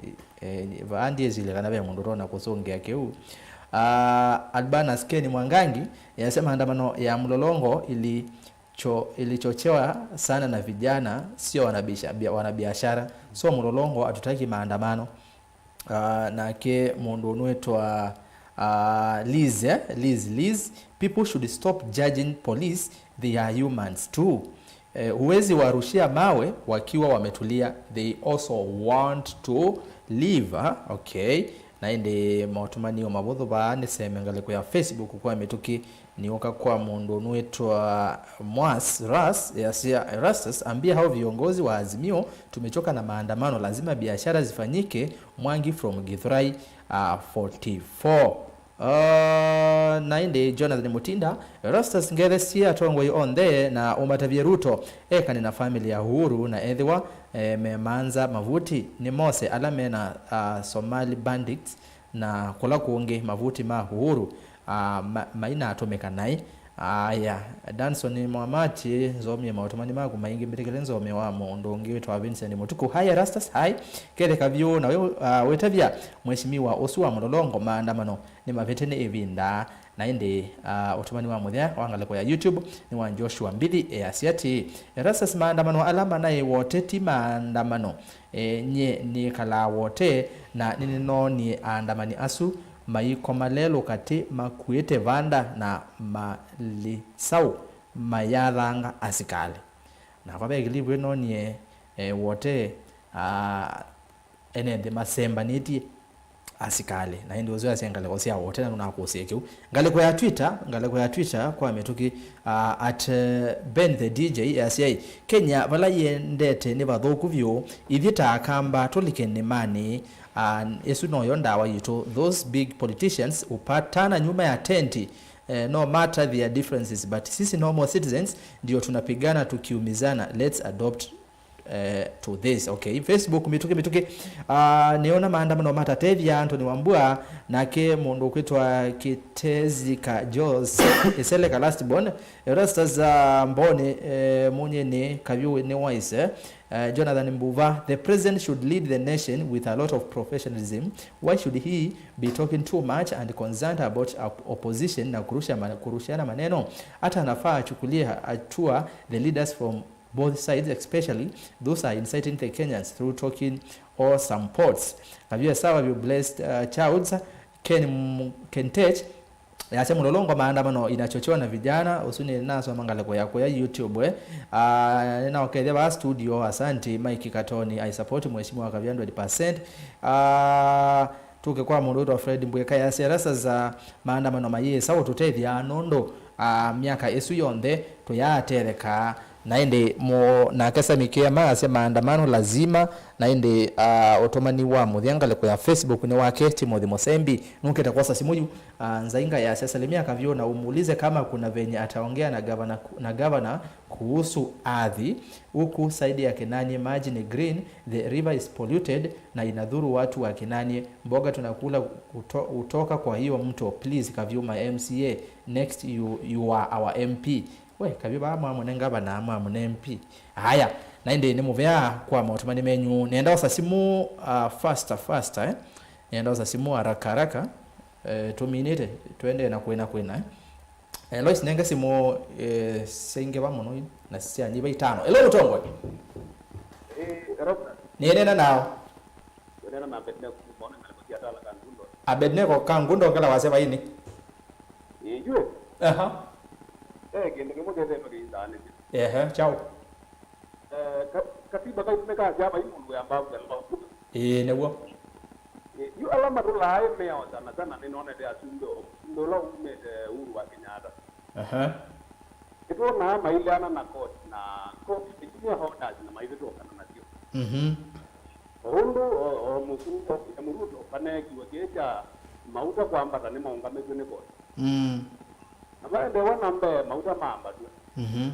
Eh, eh, ni- va- ndiĩsile kana ve mũndũ ũtonya kũsũngĩa kĩu. Ah, Albanus Ken Mwangangi, yasema maandamano ya mlolongo ilicho- ilichochewa sana na vijana, sio wanabisha- bia- wanabiashara. So mlolongo hatutaki maandamano. Ah, nake mũndũ ũnwĩtwa, ah, Liz, eh? Liz, Liz, people should stop judging police, they are humans too. Eh, huwezi warushia mawe wakiwa wametulia, they also want to live, ah? Okay. Na ĩndĩ maũtũmanĩo mavũthũ vaa nĩseme ngalĩko ya Facebook kwa mĩtũkĩ, nĩũka kwa mũndũ ũnũĩtwa Mwas Ras, yasya, "Erastus, ambia hao viongozi wa Azimio tumechoka na maandamano, lazima biashara zifanyike." Mwangi from Githurai, uh, forty-four. Uh, na ĩndĩ Jonathan Mutinda, "Erastus, ngethesie atongoi onthe na ũmatavye Ruto ekane na family ya Uhuru, na ethĩwa, eh, memanza mavuti, nĩmose ala mena, uh, Somali bandits na kũla kũngĩ mavuti ma Uhuru, uh, ma, mainatũmĩka naĩ." Aya, Danson Mwamati, nzomie maũtũmani maku maingĩ, mbĩtĩkĩle nzome wa mũndũ ũngĩ wĩtwa Vincent Mũtuku. Hi Erastus, hi. Ketheka vyũ na we, uh, wĩtavya mheshimiwa ũsu wa Mlolongo maandamano nĩ mavĩte nĩ ĩvinda. Na ĩndĩ, ah, ũtũmani wa mũthya wa ngalĩko ya YouTube nĩ wa Joshua Mbithi, easya atĩĩ, "Erastus, maandamano ala manaĩ Wote ti maandamano. E, nyie nĩkalaa Wote na nĩnĩnoonie aandamani asu maikoma lelũ katĩ makuĩte vanda na malĩsaũ mayathanga asikalĩ." Nakwa ve kilivu ĩnonie, e, Wote, ah, ene nthĩ masembanĩtye asikalĩ, na ĩndĩ ũsu asya ngalĩko sya Wote na nũnakũsĩe kĩu. Ngalĩko ya Twitter, ngalĩko ya Twitter kwa mĩtũkĩ, uh, at, uh, Ben the D J asya, "Kenya vala yĩendete nĩ vathũku vyũ, ithyĩ ta Akamba tũlike nĩmanĩ." Uh, ĩsu noyo ndawa yitũ. Those big politicians hupatana nyuma ya tenti, eh, no matter their differences, but sisi normal citizens ndio tunapigana tukiumizana. Let's adopt eh, to this. Okay, Facebook, mĩtũkĩ, mĩtũkĩ. Ah, nĩona maandamano matatethya Anthony Wambua, nake mũndũ ũkwĩtwa Kitezika Jos Iseleka last born, Erastus, ah, Mboni, eh, Munyeni Kavyũ nĩ wise, eh? Eh, Jonathan Mbuva, "The president should lead the nation with a lot of professionalism. Why should he be talking too much and concerned about op-, opposition na kurusha ma-, kurushiana maneno? Hata anafaa achukulie hatua the leaders from both sides, especially those are inciting the Kenyans through talking or some pots." Kavyũ sawa, you blessed, uh, childs. Ken M-, Ken Tech, yasya, "Mlolongo maandamano inachochewa na vijana." Ũsu nĩ nasoma ngalĩko ya kũya YouTube, eh. Ah, nĩnaũkethya vaa studio, asante Mike Katoni, I support mheshimiwa Kavyũ hundred percent. Ah, tũke kwa mũndũ wĩtwa Fred Mbwĩka, yasya, "Rasa za maandamano mayĩsa ũtũtethya nũndũ, ah, myaka ĩsu yonthe tũyaatethekaa." Na ĩndĩ mũ-, nake Sami Kĩama asya, "Maandamano lazima." Na ĩndĩ, ah, ũtũmani wa mũthya ngalĩko ya Facebook nĩ wake Timothy Mũsembi. Nũkĩte kwosa simũ yu, ah, Nzainga yasya, "Salimia Kavyũ na umuulize kama kuna venye ataongea na gavana, na gavana kuhusu ardhi. Huku side ya Kinanie maji ni green, the river is polluted na inadhuru watu wa Kinanie. Mboga tunakula kuto-, hutoka kwa hiyo mto. Please, Kavyũ, my M C A, next you, you are our M P." We, Kavyũ vaa mwamũne ngavana, mwamũne M P. Aya, na ĩndĩ nĩ mũvea kwa maũtũmani menyu. Nenda osa simũ, uh, faster, faster, eh? Nenda osa simũ haraka, haraka. Eh, tũminĩte, tũendee na kwĩna, kwĩna, eh? Eh, Lois, nenge simũ, eh, syaingĩva mũno yu, na syanyiva itano. Hello, mũtongoi. Eh, Robert. Nĩneena nao. Ũneena na Abednego kuma Mboni, ngalĩko sya Tala Kangundo. Abednego Kangundo, ngala wasya vaini. Ĩĩ, yu. Aha. Eh, kĩndũ kĩmwe kĩthetwe kĩisaanĩsya. Ehe, chao. Eh, ka-, katiba kau nĩkasya vai mũndũ wĩambaa kũya law. Ĩĩ, nĩw'o. Ĩĩ, yu ala matũlaa ĩ mĩao sana sana nĩnonete asumbĩ, o mũsumbĩ ũla umĩte Uhuru wa Kenyatta. Aha. Nĩtwonaa maileana na court, na court ĩkinyie orders na maivĩtũkana nasyo. Mhm. O ũndũ, o, o mũsumbĩ, o William Ruto, vaneekiwe kĩĩ kya mauta kwambata nĩmaũngamĩtw'e nĩ court. Mm. Na vaendeewa na mbee mauta mambatw'e. Mhm.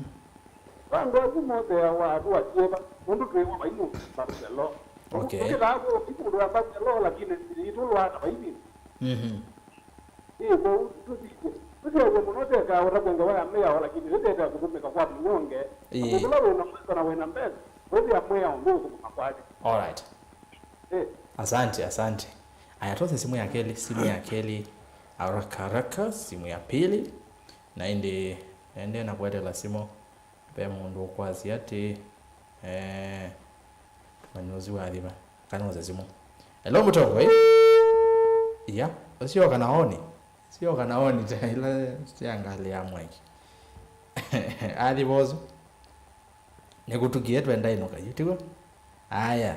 Vandũ asu motheawa atũatie va, nũndũ twĩwa vai mũndũ ambassador law. Okay. Tũkĩthaa kũ, ti mũndũ ambassador law, lakini yitũ lwata vai nini. Mhm. Ĩĩ, kwoou tũsisye. Tũsyaĩwe mũno tekaa ũtavya ngewa ya mĩao, lakini ĩtetea kũtũmĩka kwa mĩnyonge. Ĩĩ. Mũndũ ũla wĩna mwĩso na wĩna mbesa, wĩthĩa mwĩao ndũũthũkũma kwake. All right. Ĩĩ. Asante, asante. Aya, tose simu ya kelĩ, simu ya kelĩ. Haraka, haraka, simu ya pili. Na ĩndĩ, ende na kũetela simu. Ve mũndũ ũkwasya atĩ, eh, manyuzi wathi va. Kana ũsya simu. Hello, mũtongoi. Iya, ũsyoka na oni. Syoka na oni ta ila sya ngalĩ ya mwaki. Athi vosu. Nĩkũtukie twenda ĩnũka yu, tiw'o? Aya,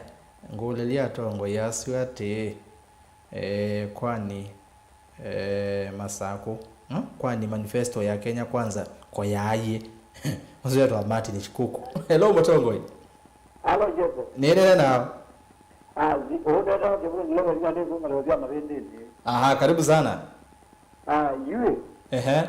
ngũlĩlya atongoi asu atĩĩ, Eh, kwani, eh, Masaku. Hmm? Kwani manifesto ya Kenya Kwanza ko yaĩ? Ũsu wĩtwa Martin Shikuku. Hello, mũtongoi. Alo, Joseph. Nĩnene nao. Ah, zi-, ũndetao kĩvũnĩ leo ina nĩ kuma leo vya mavĩndĩnĩ. Aha, karibu sana. Ah, yue. Ehe.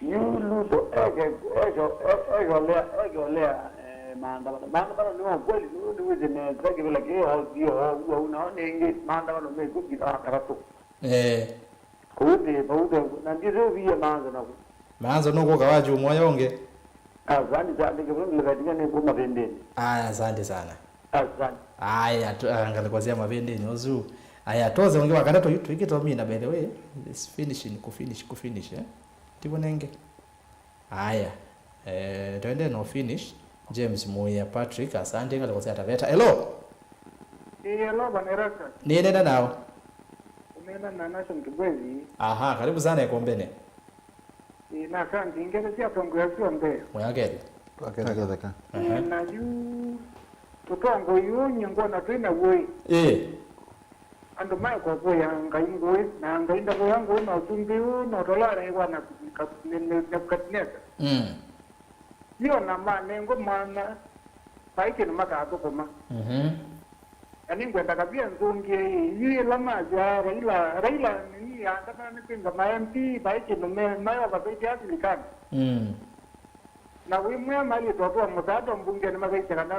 Yu Ruto eke, eke, e-, ekolea, ekolea, eh, maandamano. Maandamano nĩ wa kweli, nĩ, nĩ wĩsĩ nesa kĩvĩla kĩ o, sio o, ũguo, ũguo, nao nĩngĩ, maandamano mekũkitha wa karatũ. Eh. Kũu thĩ, vau thĩ, na ndithĩ ũvie maanza naku. Maanza nũkũka wa jumwa yonge. Asante sana, ndike vundu likatika nĩ kuma vindini. Aya, asante sana. Asante. Aya, tu-, ah, ngalĩko sya mavindini ũsu. Aya, tose ũngĩ wa katatũ yu, twĩkĩte ũmina, by the way. It's finishing, kufinish, kufinish, eh? Tivo nenge. Aya. Eh, twende no finish. James Muya Patrick, asante, ngalĩko sya Taveta. Hello. Ĩĩ, hello, Bwana Erastus. Nĩnena nao. Ũneena na Nation Kibwezi. Aha, karibu sana ĩkombeni. Ĩĩ, na asante, ngethe sya atongoĩ asu onthe. Mwĩakethya. Twaketheka. Aha. Ĩĩ, na yu ũtongoi ũũ nyie ngwona twĩ naw'o ĩ. Ĩĩ. Andũ maekũvoya Ngai ngũĩ, na Ngai ndavoya ngũĩ na ũsumbĩ ũũ, no tolalewa na, na, na Nebukadinesa. Mm. Yu ona manengwa mwanya, vai kĩndũ makathũkũma. Mhm. Na nĩngwenda kavia nzũngĩe ĩ, yu ĩla masya Raila, Raila nini yaandamana nĩ kwĩnga ma M P, vai kĩndũ me, mayovathĩte asilikali. Mm. Na wĩmwĩa maĩlĩte ũtũa mũsaada mbungenĩ makaisya kana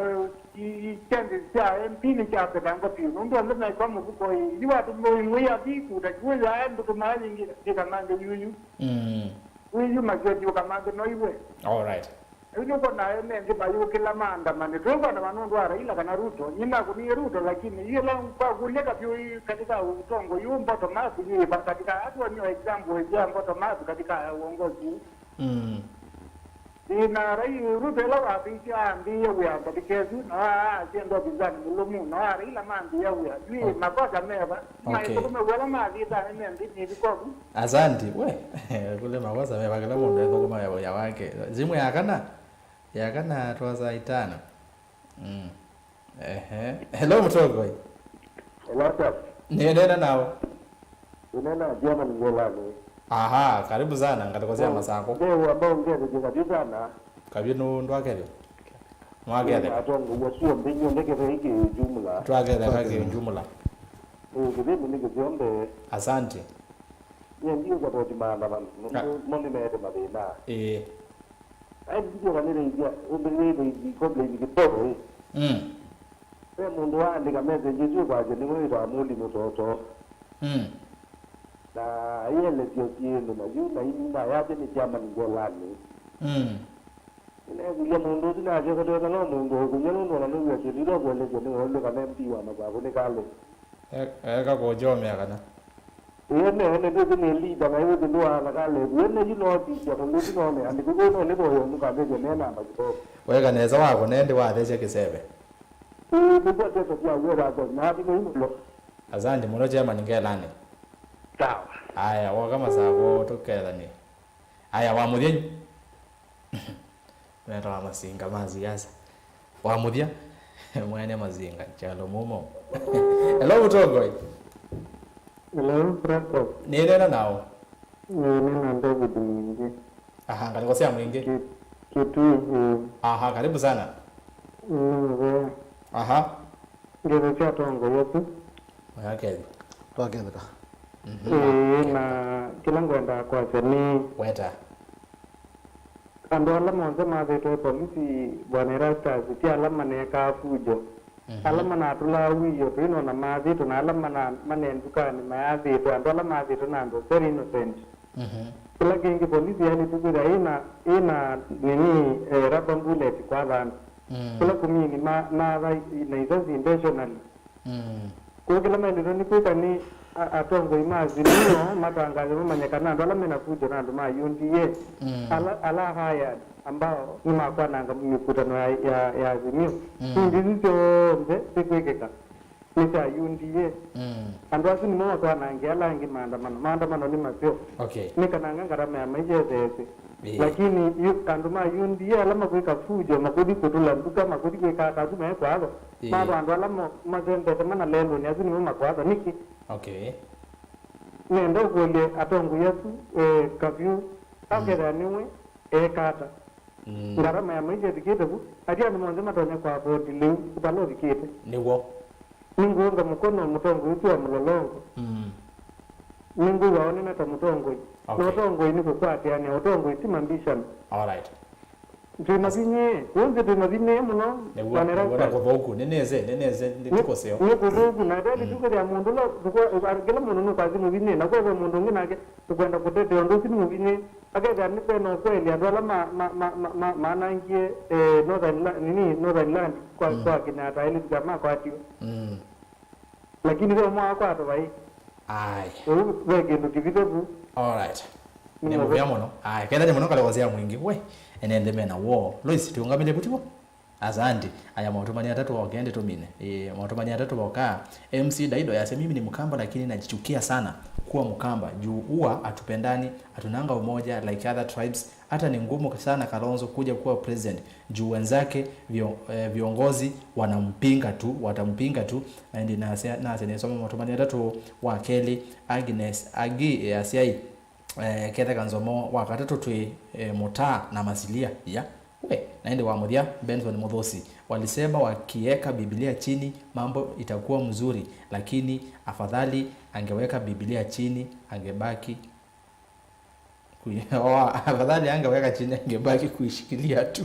i, i, itendi sya M P nĩsyavethangwa vyũ. Nũndũ onthe mekwa mũvuko ĩ, yu watũmĩwa ĩng'ũi athi kuta kiw'ũ yaa ndũtũmaa yĩngĩ yĩkanange yuyu. Mm. Wĩyu makĩthi ũkamanthe noiwe. All right. Rĩu nĩkwona ene nthĩ mayũkĩla maandamane. Twĩkwandamana nũndũ wa Raila kana Ruto. Nyie nakũnie Ruto, lakini yĩla kwakũlya kavyũ ĩ katika ũtongoi ũũ bottom up, yĩ katika, atuonio example ya bottom up katika uongozi ũũ. Mm. Ĩ, na Rai-, Ruto ĩla wambĩĩsye, ambĩĩe wĩa ngalĩka ĩsu, na wa-, asya ndovinzanĩ mũlũmu, na wa Raila mambĩĩa wĩa. Yu ĩ, okay, makosa meva? Okay. Maithũkũme wĩa ala mathĩte ene nthĩ nĩvikovu. Asante, we. Kule makosa meva, kila mũndũ ethũkũma wĩa wake. Simu ya kana? Ya kana twa saa itano. Mm. Ehe. Hello, mũtongoi. Hello, sir. Nĩnena nao. Ũnena German Ngolani. Aha, karibu sana, ngalĩko sya Masako. Ndewa mbao ngetheke kabisa sana. Kavyũ nũ-, ndwakethya? Nĩwaketheka. Atongoĩ asu onthe inyuĩ ndeketheka kĩ jumla. Twaketheka kĩ jumla. Ĩĩ, kĩthĩni nĩ kĩseo mbee. Asante. Nyie ndiũsapoti maandamano, nũndũ mo nĩmeete mathĩna. Ĩĩ. Aĩ ndithyoka nĩreithya, ũmbĩthĩthya complain kĩtoro ĩ. Mm. Ve mũndũ waandĩka message ĩsu kwasya nĩwe wĩtawa Mũli Mũtoto. Mm. Na aielesya syĩndũ na yu na yu na yake nĩ chairman Ngolani. Mm. Nĩneekũlya mũndũ ũsu nasyoka twĩona no mũndũ ũkũnywa nũndũ ona nĩwĩa syĩndũ ila ũkũelesya nĩ waũlũ kana M P wa Masakũ nĩ Kale. E-, eka kũjomea kana? Ĩĩ, nene ndĩsĩ nĩ leader na ĩwĩsĩ ndũaana Kale. Wene yu no teacher mũndũ ũsu none andĩkũ kũu no nĩ voyo mũkambĩthya me namba kĩtoo. Weka nesa wako nende wathesya kĩseve. Ĩĩ, nĩkwatete kwa wĩra kwa na athi mũi mũlo. Asante mũno chairman Ngelani. Sawa. Aya, woka Masakũ tũkethanie. Aya, wa mũthyenyu. Metawa masinga ma siasa. Wa mũthya, mwene masinga, Kyalo Mumo. Hello, mũtongoi. Hello, Franco. Nĩnena nao. Nĩnena David Mwingi. Aha, ngalĩko sya Mwingi. Ki-, Kitui, ĩĩ. Aha, karibu sana. Nĩ mũvea. Aha. Ngeso sya atongoĩ asu. Mwakethya. Twaketheka. Mhm. Ĩĩ, na kĩla ngwendaa kwasya nĩ weta. Andũ ala onthe mathĩtwe polisi, Bwana Erastus, ti ala maneekaa fujo. Mhm. Ala manatũlaa wĩoo tũinona mathĩtwe, na ala mana-, mane ndukanĩ mayathĩtwe, andũ ala mathĩtwe na andũ very innocent. Mhm. Kĩla kĩngĩ, polisi yaĩlĩte kwĩthĩa ĩna, ĩna nini, eh, rubber bullet kwa vandũ. Mm. Kũla kũmini ma-, matha na isasi intentionally. Mm. Kũu kĩla maĩlĩtwe nĩ kwĩka nĩ a-, atongoi ma Azimio matangaze mamanye kana andũ ala mena fujo na andũ ma U D A, mm, ala, ala hired ambao nĩmakwananga mĩkutano ya, ya, ya Azimio. Mm. Indi isu syonthe sikwĩkĩka nĩ sya U D A. Mm. Andũ asu nĩmo matwanangie ala angĩ maandamano. Maandamano nĩ maseo. Okay. Nĩ kana ngarama ya maisha ĩtheesye. Ĩĩ. Lakini yu-, andũ ma U D A ala makwĩka fujo, makũthi kũtũla nduka, makũthi kwĩka ata asu mekwatho. Ĩĩ. Matho andũ ala mo-, masembete mana lelũnĩ, asu nĩmo makwatho. Nĩkĩ? Okay. Nenda ũkũlye atongoi asu, eh, Kavyu, akethĩa nĩwe eeka ata? Mm. Ngarama ya maisha ĩvikĩte vu, ati andũ onthe matonya kwa afford lĩu, vala ũvikĩte. Nĩw'o. Nĩngũũnga mũkono mũtongoi ũsu wa Mũlolongo. Mm. Nĩngwĩw'a onena ta mũtongoi. Na okay, ũtongoi nĩ kũkwatĩanĩa, ũtongoi ti mambishano. All right. Twĩ mavinyĩe, kũu nthĩ twĩ mavinyĩe mũno. Nĩw'o, nĩw'o, nĩ kũthũku, nĩnĩsĩ, nĩnĩsĩ, nĩ, nĩtũkũseo. Nĩ kũthũku, na ĩthe, mm, tũkĩthĩa mũndũ ũla, tũkwa-, kĩla mũndũ nũkwasya mũvinyĩe, na kwĩthĩa mũndũ ũngĩ nake tũkwenda kũtetea ũndũ ũsu nĩ mũvinyĩe. Akethĩa nĩ kwena ũkweli, andũ ala ma-, ma-, ma-, ma-, ma-, manangie, eh, Northern La-, nini, Northern Land kwa, mm, kwa kina ata elĩ tũka makwatiwe. Mm. Lakini ve ũmwe wakwatwa vai. Ai. Ũu ve kĩndũ kĩvithe vu. All right. Nĩ mũvea mũno. Ai, kethani mũno kale wazia mwingi. We, ene nthĩ mena wo. Lois, tiungamile kutivo? Asante. Aya maũtũmani atatũ oke ndi tũmine. Eh, maũtũmani atatũ oka. M C Daido yasema, mimi ni Mkamba lakini najichukia sana kuwa Mkamba. Juu huwa hatupendani, hatunanga umoja like other tribes. Hata ni ngumu sana Kalonzo kuja kuwa president juu wenzake vio-, eh, viongozi wanampinga tu, watampinga tu. Na ĩndĩ nase, nase nĩsoma maũtũmani atatũ, wa kelĩ, Agnes Agi, eh, asyai, eh, Kethe Kanzomo, wa katatũ twĩ, eh, Mũtaa na Masilia. Ya. We, na ĩndĩ wa mũthya, Benson Mũthosi, walisema wakiweka Biblia chini mambo itakuwa mzuri, lakini afadhali angeweka Biblia chini, angebaki Kui-, oh, afadhali angeweka chini, angebaki kuishikilia tu.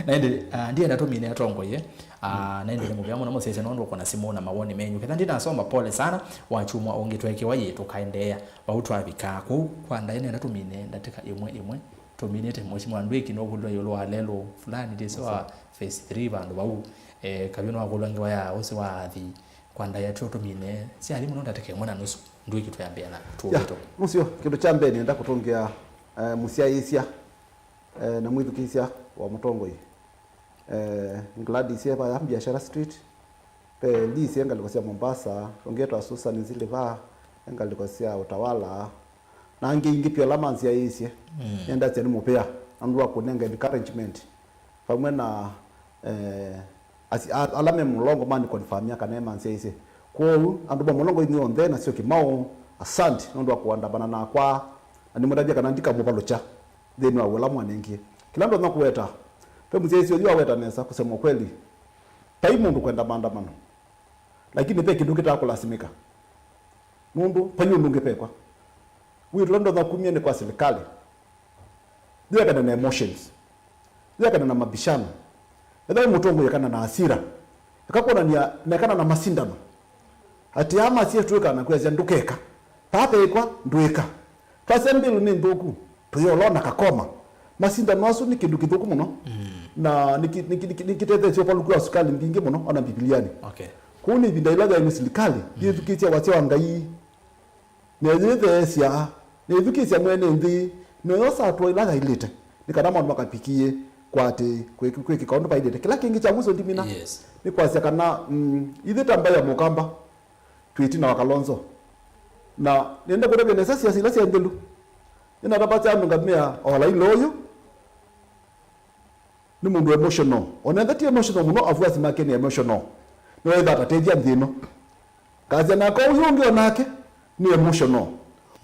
Na ĩndĩ, ah, ndienda tũmine atongoie. Ah, na ĩndĩ nĩ mũvea mũno mũsyaĩĩsya nũndũ ũkona simũ na mawoni menyu. Ketha ndinasoma, pole sana, wa chumwa ũngĩ twekewa yĩ, tũkaendeea. Vau twavika. Kũu kwa ndaĩ nenda tũmine ndatĩka ĩmwe ĩmwe. Tũminĩte Mheshimiwa Ndwĩki nũkũlwa ĩũlũ wa lelũ fulani ndĩsĩ wa phase three vandũ vau. Eh, Kavyu nĩwakũlwa ngewa ya ũsĩ wa athi. Kwa ndaĩ atw'o tũmine syathi mũno ndatĩka ĩmwe na nusu. Ndwĩki twĩambĩa na ya, tũũvĩtũ. Mũseo, kĩndũ kya mbee nĩenda kũtũngĩa, eh, mũsyaĩĩsya, eh, na mwĩthukĩĩsya wa mũtongoi, eh, Gladys e vaya Biashara Street, ve Liz e ngalĩko sya Mombasa, ũngĩ etwa Susan Ziliva e ngalĩko sya Utawala, na angĩ aingĩ vyũ ala mansyaĩĩsye. Mm. Nĩendasya nĩ mũvea nũndũ wa kũnenga encouragement vamwe na, eh, asi-, a-, ala me mũlongo mani confirmia kana emansyaĩĩsye. Kwoou, andũ ma mũlongo inyw'onthe na Syokimau, asante nũndũ wa kũandamana nakwa, na nĩmũtavya kana ndikamũvalũkya nthĩnĩ wa ũla mwanengie. Kĩla ndonya kũweta, ve mũsyaĩĩsya ũyu aweta nesa, kusema ukweli, vai mũndũ kwenda maandamano, lakini ve kĩndũ kĩtaa kũlasimĩka, nũndũ vai ũndũ ũngĩ vekwa. Wĩtũ ũla ndonya kumya nĩ kwa silikalĩ. Ndwĩekane na emotions. Ndwĩekane na mabishano. Ethĩwa wĩ mũtongoi, ekana na asira. Eka kwonania na ekana na masindano. Ati aa masie twĩka na kwĩasya ndũkeka. Papa ekwa ndwĩka. Twasya mbilu nĩ nthũku. Tũyolona kakoma. Masindano asu nĩ kĩndũ kĩthũku mũno. Mm. Na nĩki-, nĩki-, nĩki-, nĩkĩtetheesye ũvalũku wa sukali mbingĩ mũno ona Mbivilianĩ. Okay. Kũu nĩ ĩvinda ĩla yaĩlwe silikalĩ, mm, yĩthukĩĩsya wasya wa Ngai. Na yĩtheesya, na ĩthukĩĩsya mwene nthĩ, na yosa atũa ila yaĩlĩte, nĩ kana maũndũ makavikĩe kwa atĩ kwĩ-, kwĩkĩka ũndũ vaĩlĩte. Kĩla kĩngĩ kya mwiso ndimina, yes, nĩ kwasya kana, mm, ithyĩ ta mbaĩ ya Mũkamba, twĩ ĩtina wa Kalonzo. Na nĩenda kũtavya nesa siasa ila sya nthelu. Nĩnatavasya andũ ngamĩa o Raila ũyũ, nĩ mũndũ emotional. Ona ethĩwa ti emotional mũno, avuasi make nĩ emotional. Nĩwetha atatethya nthĩ ĩno. Kasya nake ũyũ ũngĩ onake nĩ emotional.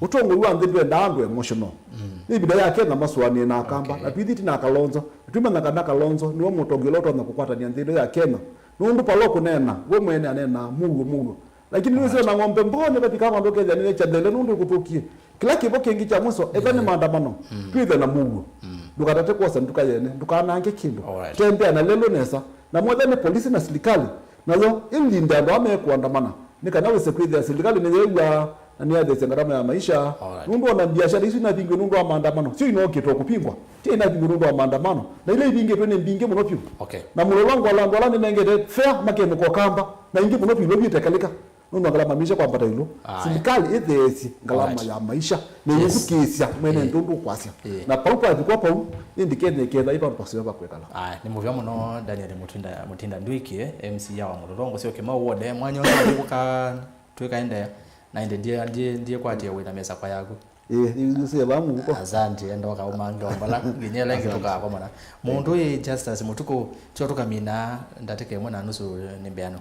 Ũtongoi wa nthĩ ndwendaa andũ emotional. Mm. Nĩ ĩvinda ya Kenya masũanĩe na Akamba, okay, na twĩthĩ ti na Kalonzo. Na twĩmanya kana Kalonzo nĩwe mũtongoi ũla ũtonya kũkwatany'a nthĩ ĩno ya Kenya. Nũndũ palo kũneena, we mwene aneenaa mũuo mũuo. Lakini nĩwĩsĩ ona ng'ombe mboo nĩvavika vandũ ũkethĩa nĩyekya nthele nũndũ ĩkũthũkie. Kĩla kĩvo kĩngĩ kya mwiso, etha nĩ maandamano, mm, twĩthe na mũuo. Mm. Ndũkatate kwosa nduka yene, ndũkanange kĩndũ. Alright. Tembea na lelũ nesa. Na mwetha nĩ polisi na silikalĩ, nayo ĩlinde andũ aa mekũandamana. Nĩ kana wĩse kwĩthĩa silikalĩ nĩyew'aa na nĩyatheesya ngarama ya maisha. Alright. Nũndũ ona mbiacara isu inavingiwe nũndũ wa maandamano, syo inookĩtwe kũvingwa. Ti inavingiwe nũndũ wa maandamano. Na ila ivingĩtwe nĩ mbingĩ mũno vyũ. Okay. Na mũlolongo wa andũ ala nĩnengete fare makemũka Ũkamba, na ingĩ mũno vyũ ila vitekalĩka. Nũndũ ngalama misha kwambata ĩlũ. Aye. Silikalĩ ĩtheesye ngalama, alright, ya maisha, na, yes, ĩthukĩĩsya mwene, eh, nthĩ ũndũ ũkwasya. Eh. Na pau kwavikwa pau, ĩndĩ Kenya ĩketha ĩ vandũ vaseo va kwĩkala. Aye, nĩ mũvea mũno Daniel Mutinda, Mutinda Ndwiki, eh, M C ya wa Mũlolongo, syo Kĩmau wode, mwanya ũngĩ ũka twĩkaendeea. Na ĩndĩ ndie, ndie, ndie kwatia wĩna mesa kwa yaku. Ĩĩ, yu-, yusie vaa mũvuko. Asante, enda ũkaũmange ombola. Nginya ĩla ĩngĩ, asante, tũkakomana. Mũndũ ĩ Justus Mũtukũ, tyo tũkamina ndatĩka ĩmwe na nusu nĩ mbeano.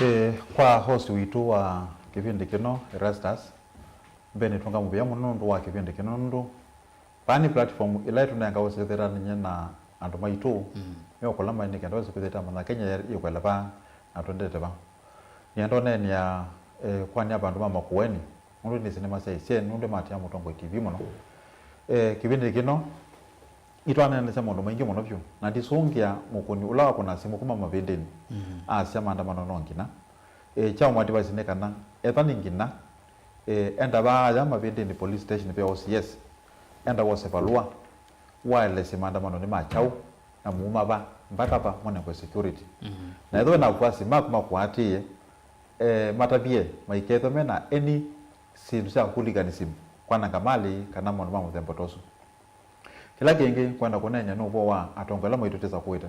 Eh, kwa host witũ wa Kĩvĩndĩ kĩno, Erastus, mbee nĩtũnga mũvea mũno nũndũ wa kĩvĩndĩ kĩno, nũndũ vaa nĩ platform ĩla ĩtũnenga ũsĩthĩranĩnye na andũ maitũ, mm, meũkũla maĩ nĩ kenda wĩse kwĩthĩa ta manya Kenya yĩkwela vaa na twendete va. Nĩenda ũneenea, eh, kwanĩa vandũ ma Makueni, nũndũ nĩsĩ nĩmasyaĩĩsye nũndũ matia mũtongoi T V mũno. Eh, kĩvĩndĩ kĩno, nĩtwaneenesya maũndũ maingĩ mũno vyũ, na ndisũngĩa mũkũni ũla wakũna simũ kuma mavĩndĩnĩ, mm, asya maandamano no nginya. E, kya ũmwe advice nĩ kana, ethwa nĩ nginya, e, enda vaaya mavĩndĩnĩ police station ve O C S, enda wose valũa, waelesye maandamano nĩ ma kyaũ, na muuma va, mpaka va, mũnengwe security. Mhm. Na ethwa wĩna afuasi maku makũatĩĩe, e, matavye maikethwe mena any syĩndũ sya hooliganism, kwananga malĩ, kana maũndũ ma mũthemba ta ũsu. Kĩla kĩngĩ ngwenda kũneenea nĩ ũvoo wa atongoi ala maitũ twĩsa kũĩte.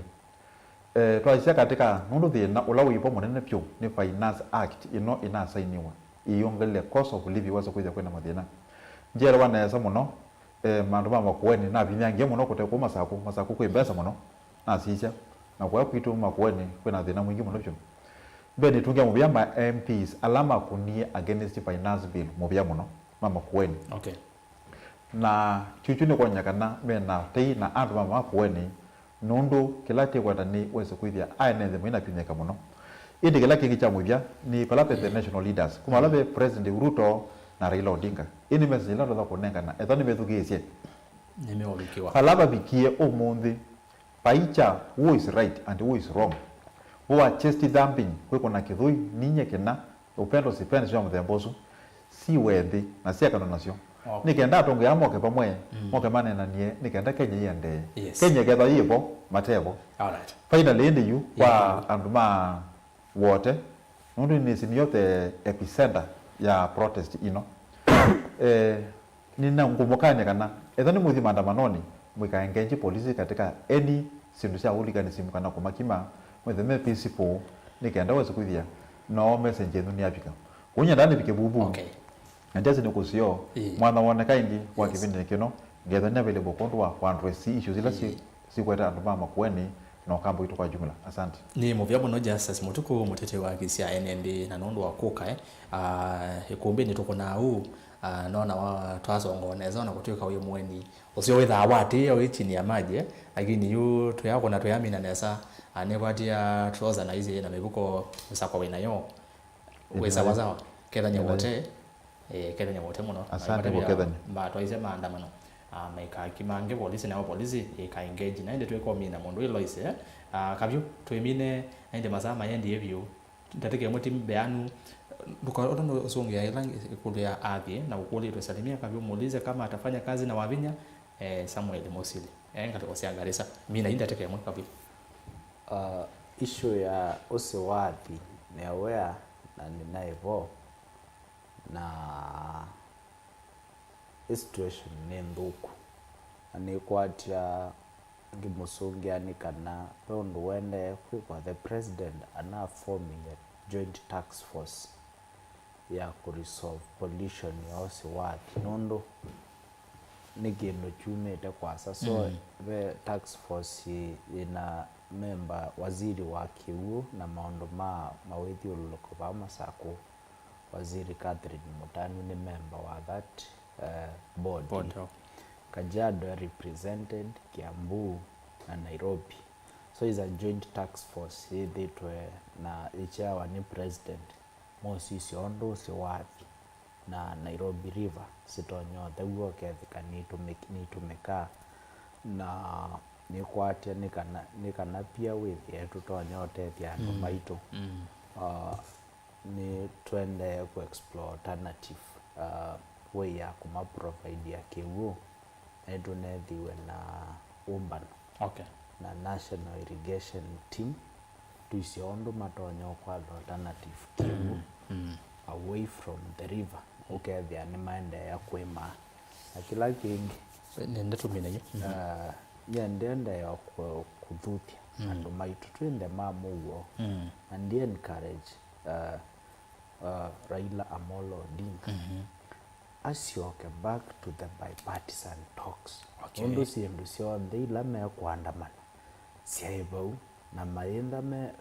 E, twaisya katĩ ka nũndũ thĩna ũla wĩ vo mũnene vyũ nĩ Finance Act ĩno ĩnasainiwa, ĩyongelile cost of living, wasa kwĩthĩa kwĩna mathĩna. Ndyelewa nesa mũno, e, maandũ ma Makueni navinyangie mũno kũte kũu Masakũ, Masakũ kwĩ mbesa mũno, nasisya, na kũya kwitũ Makueni kwĩna thĩna mwingĩ mũno vyũ. Mbee nĩtũngĩa mũvea ma M Ps ala makunie against Finance Bill mũvea mũno ma Makueni. Okay. Na kyukyu nĩ kwony'a kana me na tei na andũ ma Makueni, nũndũ kĩla kĩkwata nĩ wese kwĩthĩa aene nthĩ mainapinyĩka mũno. Ĩndĩ kĩla kĩngĩ kya mũthya nĩ vala ve the national leaders, kuma vala ve President Ruto na Raila Odinga. Ĩĩ nĩ message ĩla ndonya kũnengana, ethwa nĩmethukĩĩsye. Nĩmeũvikĩwa. Vala vavikie ũmũnthĩ, paicha, who is right and who is wrong? Vo wa chest thumping, kwĩkũna kĩthũi, ninye kĩna, upendo sipendi sya mũthemba ũsu, siwe nthĩ na syekanwa nasyo. Okay. Nĩ kenda atongoi aa moke vamwe, mm, moke maneenanie nĩ kenda Kenya iendee. Yes. Kenya ĩkethwa yĩ vo, mate vo. All right. Finally, ĩndĩ yu kwa, yeah, andũ ma Wote, nũndũ nĩsĩ nĩyo the epicenter ya protest ĩno. Eh, nĩna ngũmũkany'a kana ethwa nĩmũthi maandamanonĩ, mũikaengengye polisi katika any syĩndũ sya hooliganism kana kũmakima, mwĩthwe me peaceful, nĩ kenda wese kwĩthĩa no message yenyu nĩyavika. Kũu nyendaa nĩvike vuvu. Okay. Na ndyasĩ nĩ kũseo, ĩĩ, mwanya woneka ĩngĩ wa, yes, kĩvĩndĩnĩ kĩno, ngethwa nĩ available kwondũ wa kũaddress issues ila, ĩĩ, syĩ sikwete andũ ma Makueni na Ũkamba witũ kwa jumla. Asante. Nĩ mũvea mũno Justus Mũtuku, mũteti wa kĩsĩ kya ene nthĩ, na nũndũ wa kũka, eh, ah, ĩkũmbĩnĩ tũkũnaa ũu, ah, nona wa twasongoa nesa, ona kũtw'ĩka wĩ mũeni ũseo wĩthaa watĩĩa wĩ chini ya maji, eh, lakini yu twĩakũna twĩamina nesa, ah, nĩkwatia trouser na isi na mĩvuko mĩsakwa wĩ nayo. Wĩ sawa sawa. Kethany'a wote. Eh, kethany'a wote mũno. Asante kwa kethany'a. Ma twaisye maandamano. Ah, maikakimange polisi, nao polisi ika engage. Na ĩndĩ twĩkomina mũndũ ĩloise. Ah, kavyu twĩmine, na ĩndĩ masaa mayendie vyũ. Ndatĩka ĩmwe ti mbeanu. Ndũka-, ũtano ũsũngĩa ĩla ĩkũlũ ya athĩ na ũkũlĩtwe salimia kavyu, muulize kama atafanya kazi na Wavinya, eh, Samuel Musili. Eh, ngalĩko sya Garissa. Mina ĩĩ ndatĩka ĩmwe kavyu. Uh, issue ya ũsĩ wa athi nĩ aware na nĩ naĩ vo, na ĩ situation nĩ nthũku, na nĩkwatya ngĩmũsũngĩa nĩ kana ve ũndũ ũendee kwĩkwa the president ana forming a joint task force ya kũ resolve pollution ya ũsĩ wa athi, nũndũ nĩ kĩndũ kyumĩte kwasa. So, mm, ve task force yĩ, yĩna memba waziri wa kĩw'ũ na maũndũ ma mawĩthyũlũlũko vaa Masakũ, waziri Catherine Mũtanu nĩ memba wa that, eh, board. Board, okay. Kajiado e represented, Kiambu na Nairobi. So it's a joint task force yĩthĩtwe na ĩkyawa nĩ president. Mosisya ũndũ ũsĩ wa athi na Nairobi River sitonya ũtheu ũkethĩka nĩitũmĩk-, nĩitũmĩkaa, na nĩkwatya nĩ kana, nĩ kana pia wĩthĩe tũtonya ũtethya andũ, mm, maitũ. Mm. Uh, nĩtũendee kũ explore alternative, uh, way ya kũma provide ya kĩw'ũ. Nĩtũneethiwe na ũmbano, okay, na National Irrigation Team, twĩsĩ ũndũ matonya ũkwata alternative kĩw'ũ, mm, mm, away from the river, ũkethĩa nĩmaendeea kũĩma. Na kĩla kĩngĩ, nenda tũmine yu, mm, uh, nyie ndĩendeea kũ-, kũthuthya, mm, andũ maitũ twĩ nthĩ ma mũuo, mm, na ndi encourage, uh, uh, Raila Amolo Odinga, mhm, asyoke back to the bipartisan talks. Okay. Nũndũ syĩndũ syonthe ila mekũandamana syaĩ vau, na mayĩntha me,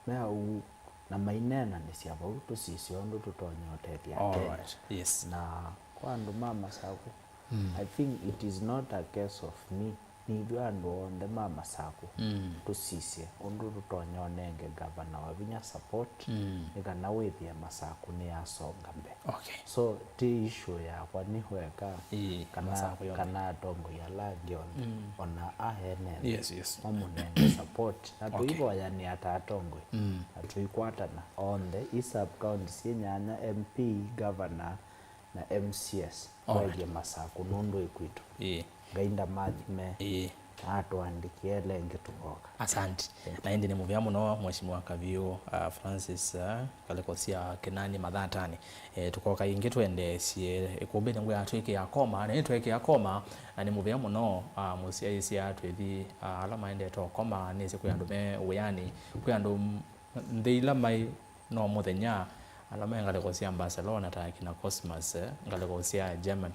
me au na maineenanĩsya vau tũsisye ũndũ tũtonya ũtethya Akenya. Alright. Yes. Na kwa andũ ma Masaku, mm. I think it is not a case of me. Nĩ ithyĩ andũ onthe ma Masaku mm. tũsisye ũndũ tũtonya ũnenge ngavana wa vinya support mm. nĩ kana wĩthĩe Masaku nĩyasonga mbee. Okay. So ti issue yakwa nĩ weka ĩĩ, kana, kana atongoi ala angĩ onthe mm. ona aenene yes, yes. mamũnenge support na okay. tũivoyanĩa ta atongoi mm. na tũikwatana onthe i sub county syĩ nyanya, M P, governor na M C S okay. twaĩlye Masaku nũndũ ĩ kwitũ. Ĩĩ. Ngai ndamathime ĩĩ. Na atũandĩkĩe ĩla ĩngĩ tũkoka. Asante. Na ĩndĩ nĩ mũvea mũno Mheshimiwa Kaviũ uh, Francis uh, ngalĩko sya Kĩnani Mathatanĩ. E, tũkoka ĩngĩ tũendeesye ĩkũmbĩnĩ ngwĩa twĩkĩa koma na nĩtwekĩa koma na nĩ mũvea mũno uh, mũsyaĩĩsya twĩthi uh, ala maendete ũkoma nĩsĩ kwĩ andũ me wĩanĩ kwĩ andũ nthĩ ila maĩ no mũthenya ala me ngalĩko sya Barcelona ta akina Cosmas eh, ngalĩko sya German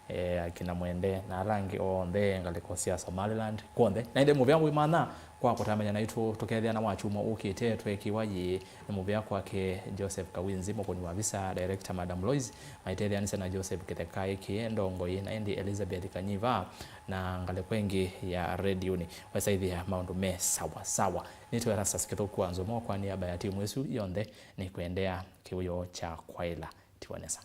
eh, akina Mwende na ala angĩ onthe ngalĩko sya Somaliland kw'onthe. Na ĩndĩ mũvea mũimanya kwa kũtamanya naitũ tũkethĩa na wakyumwa ũkĩte twekiwa yĩĩ nĩ mũvea kwake Joseph Kawinzi mũkũni wa visa director Madam Lois maitetheanĩsya na Joseph Kĩtheka ĩkĩe ndongoi na ĩndĩ Elizabeth Kanyiva na ngalĩko ĩngĩ ya redioni wesaithĩa maũndũ me sawa sawa. Nĩtwe Erastus Kĩthũku wa Nzũmo kwa nĩamba ya timu ĩsu yonthe nĩkwendea kĩwĩoo kya kwaĩla tiwa nesa.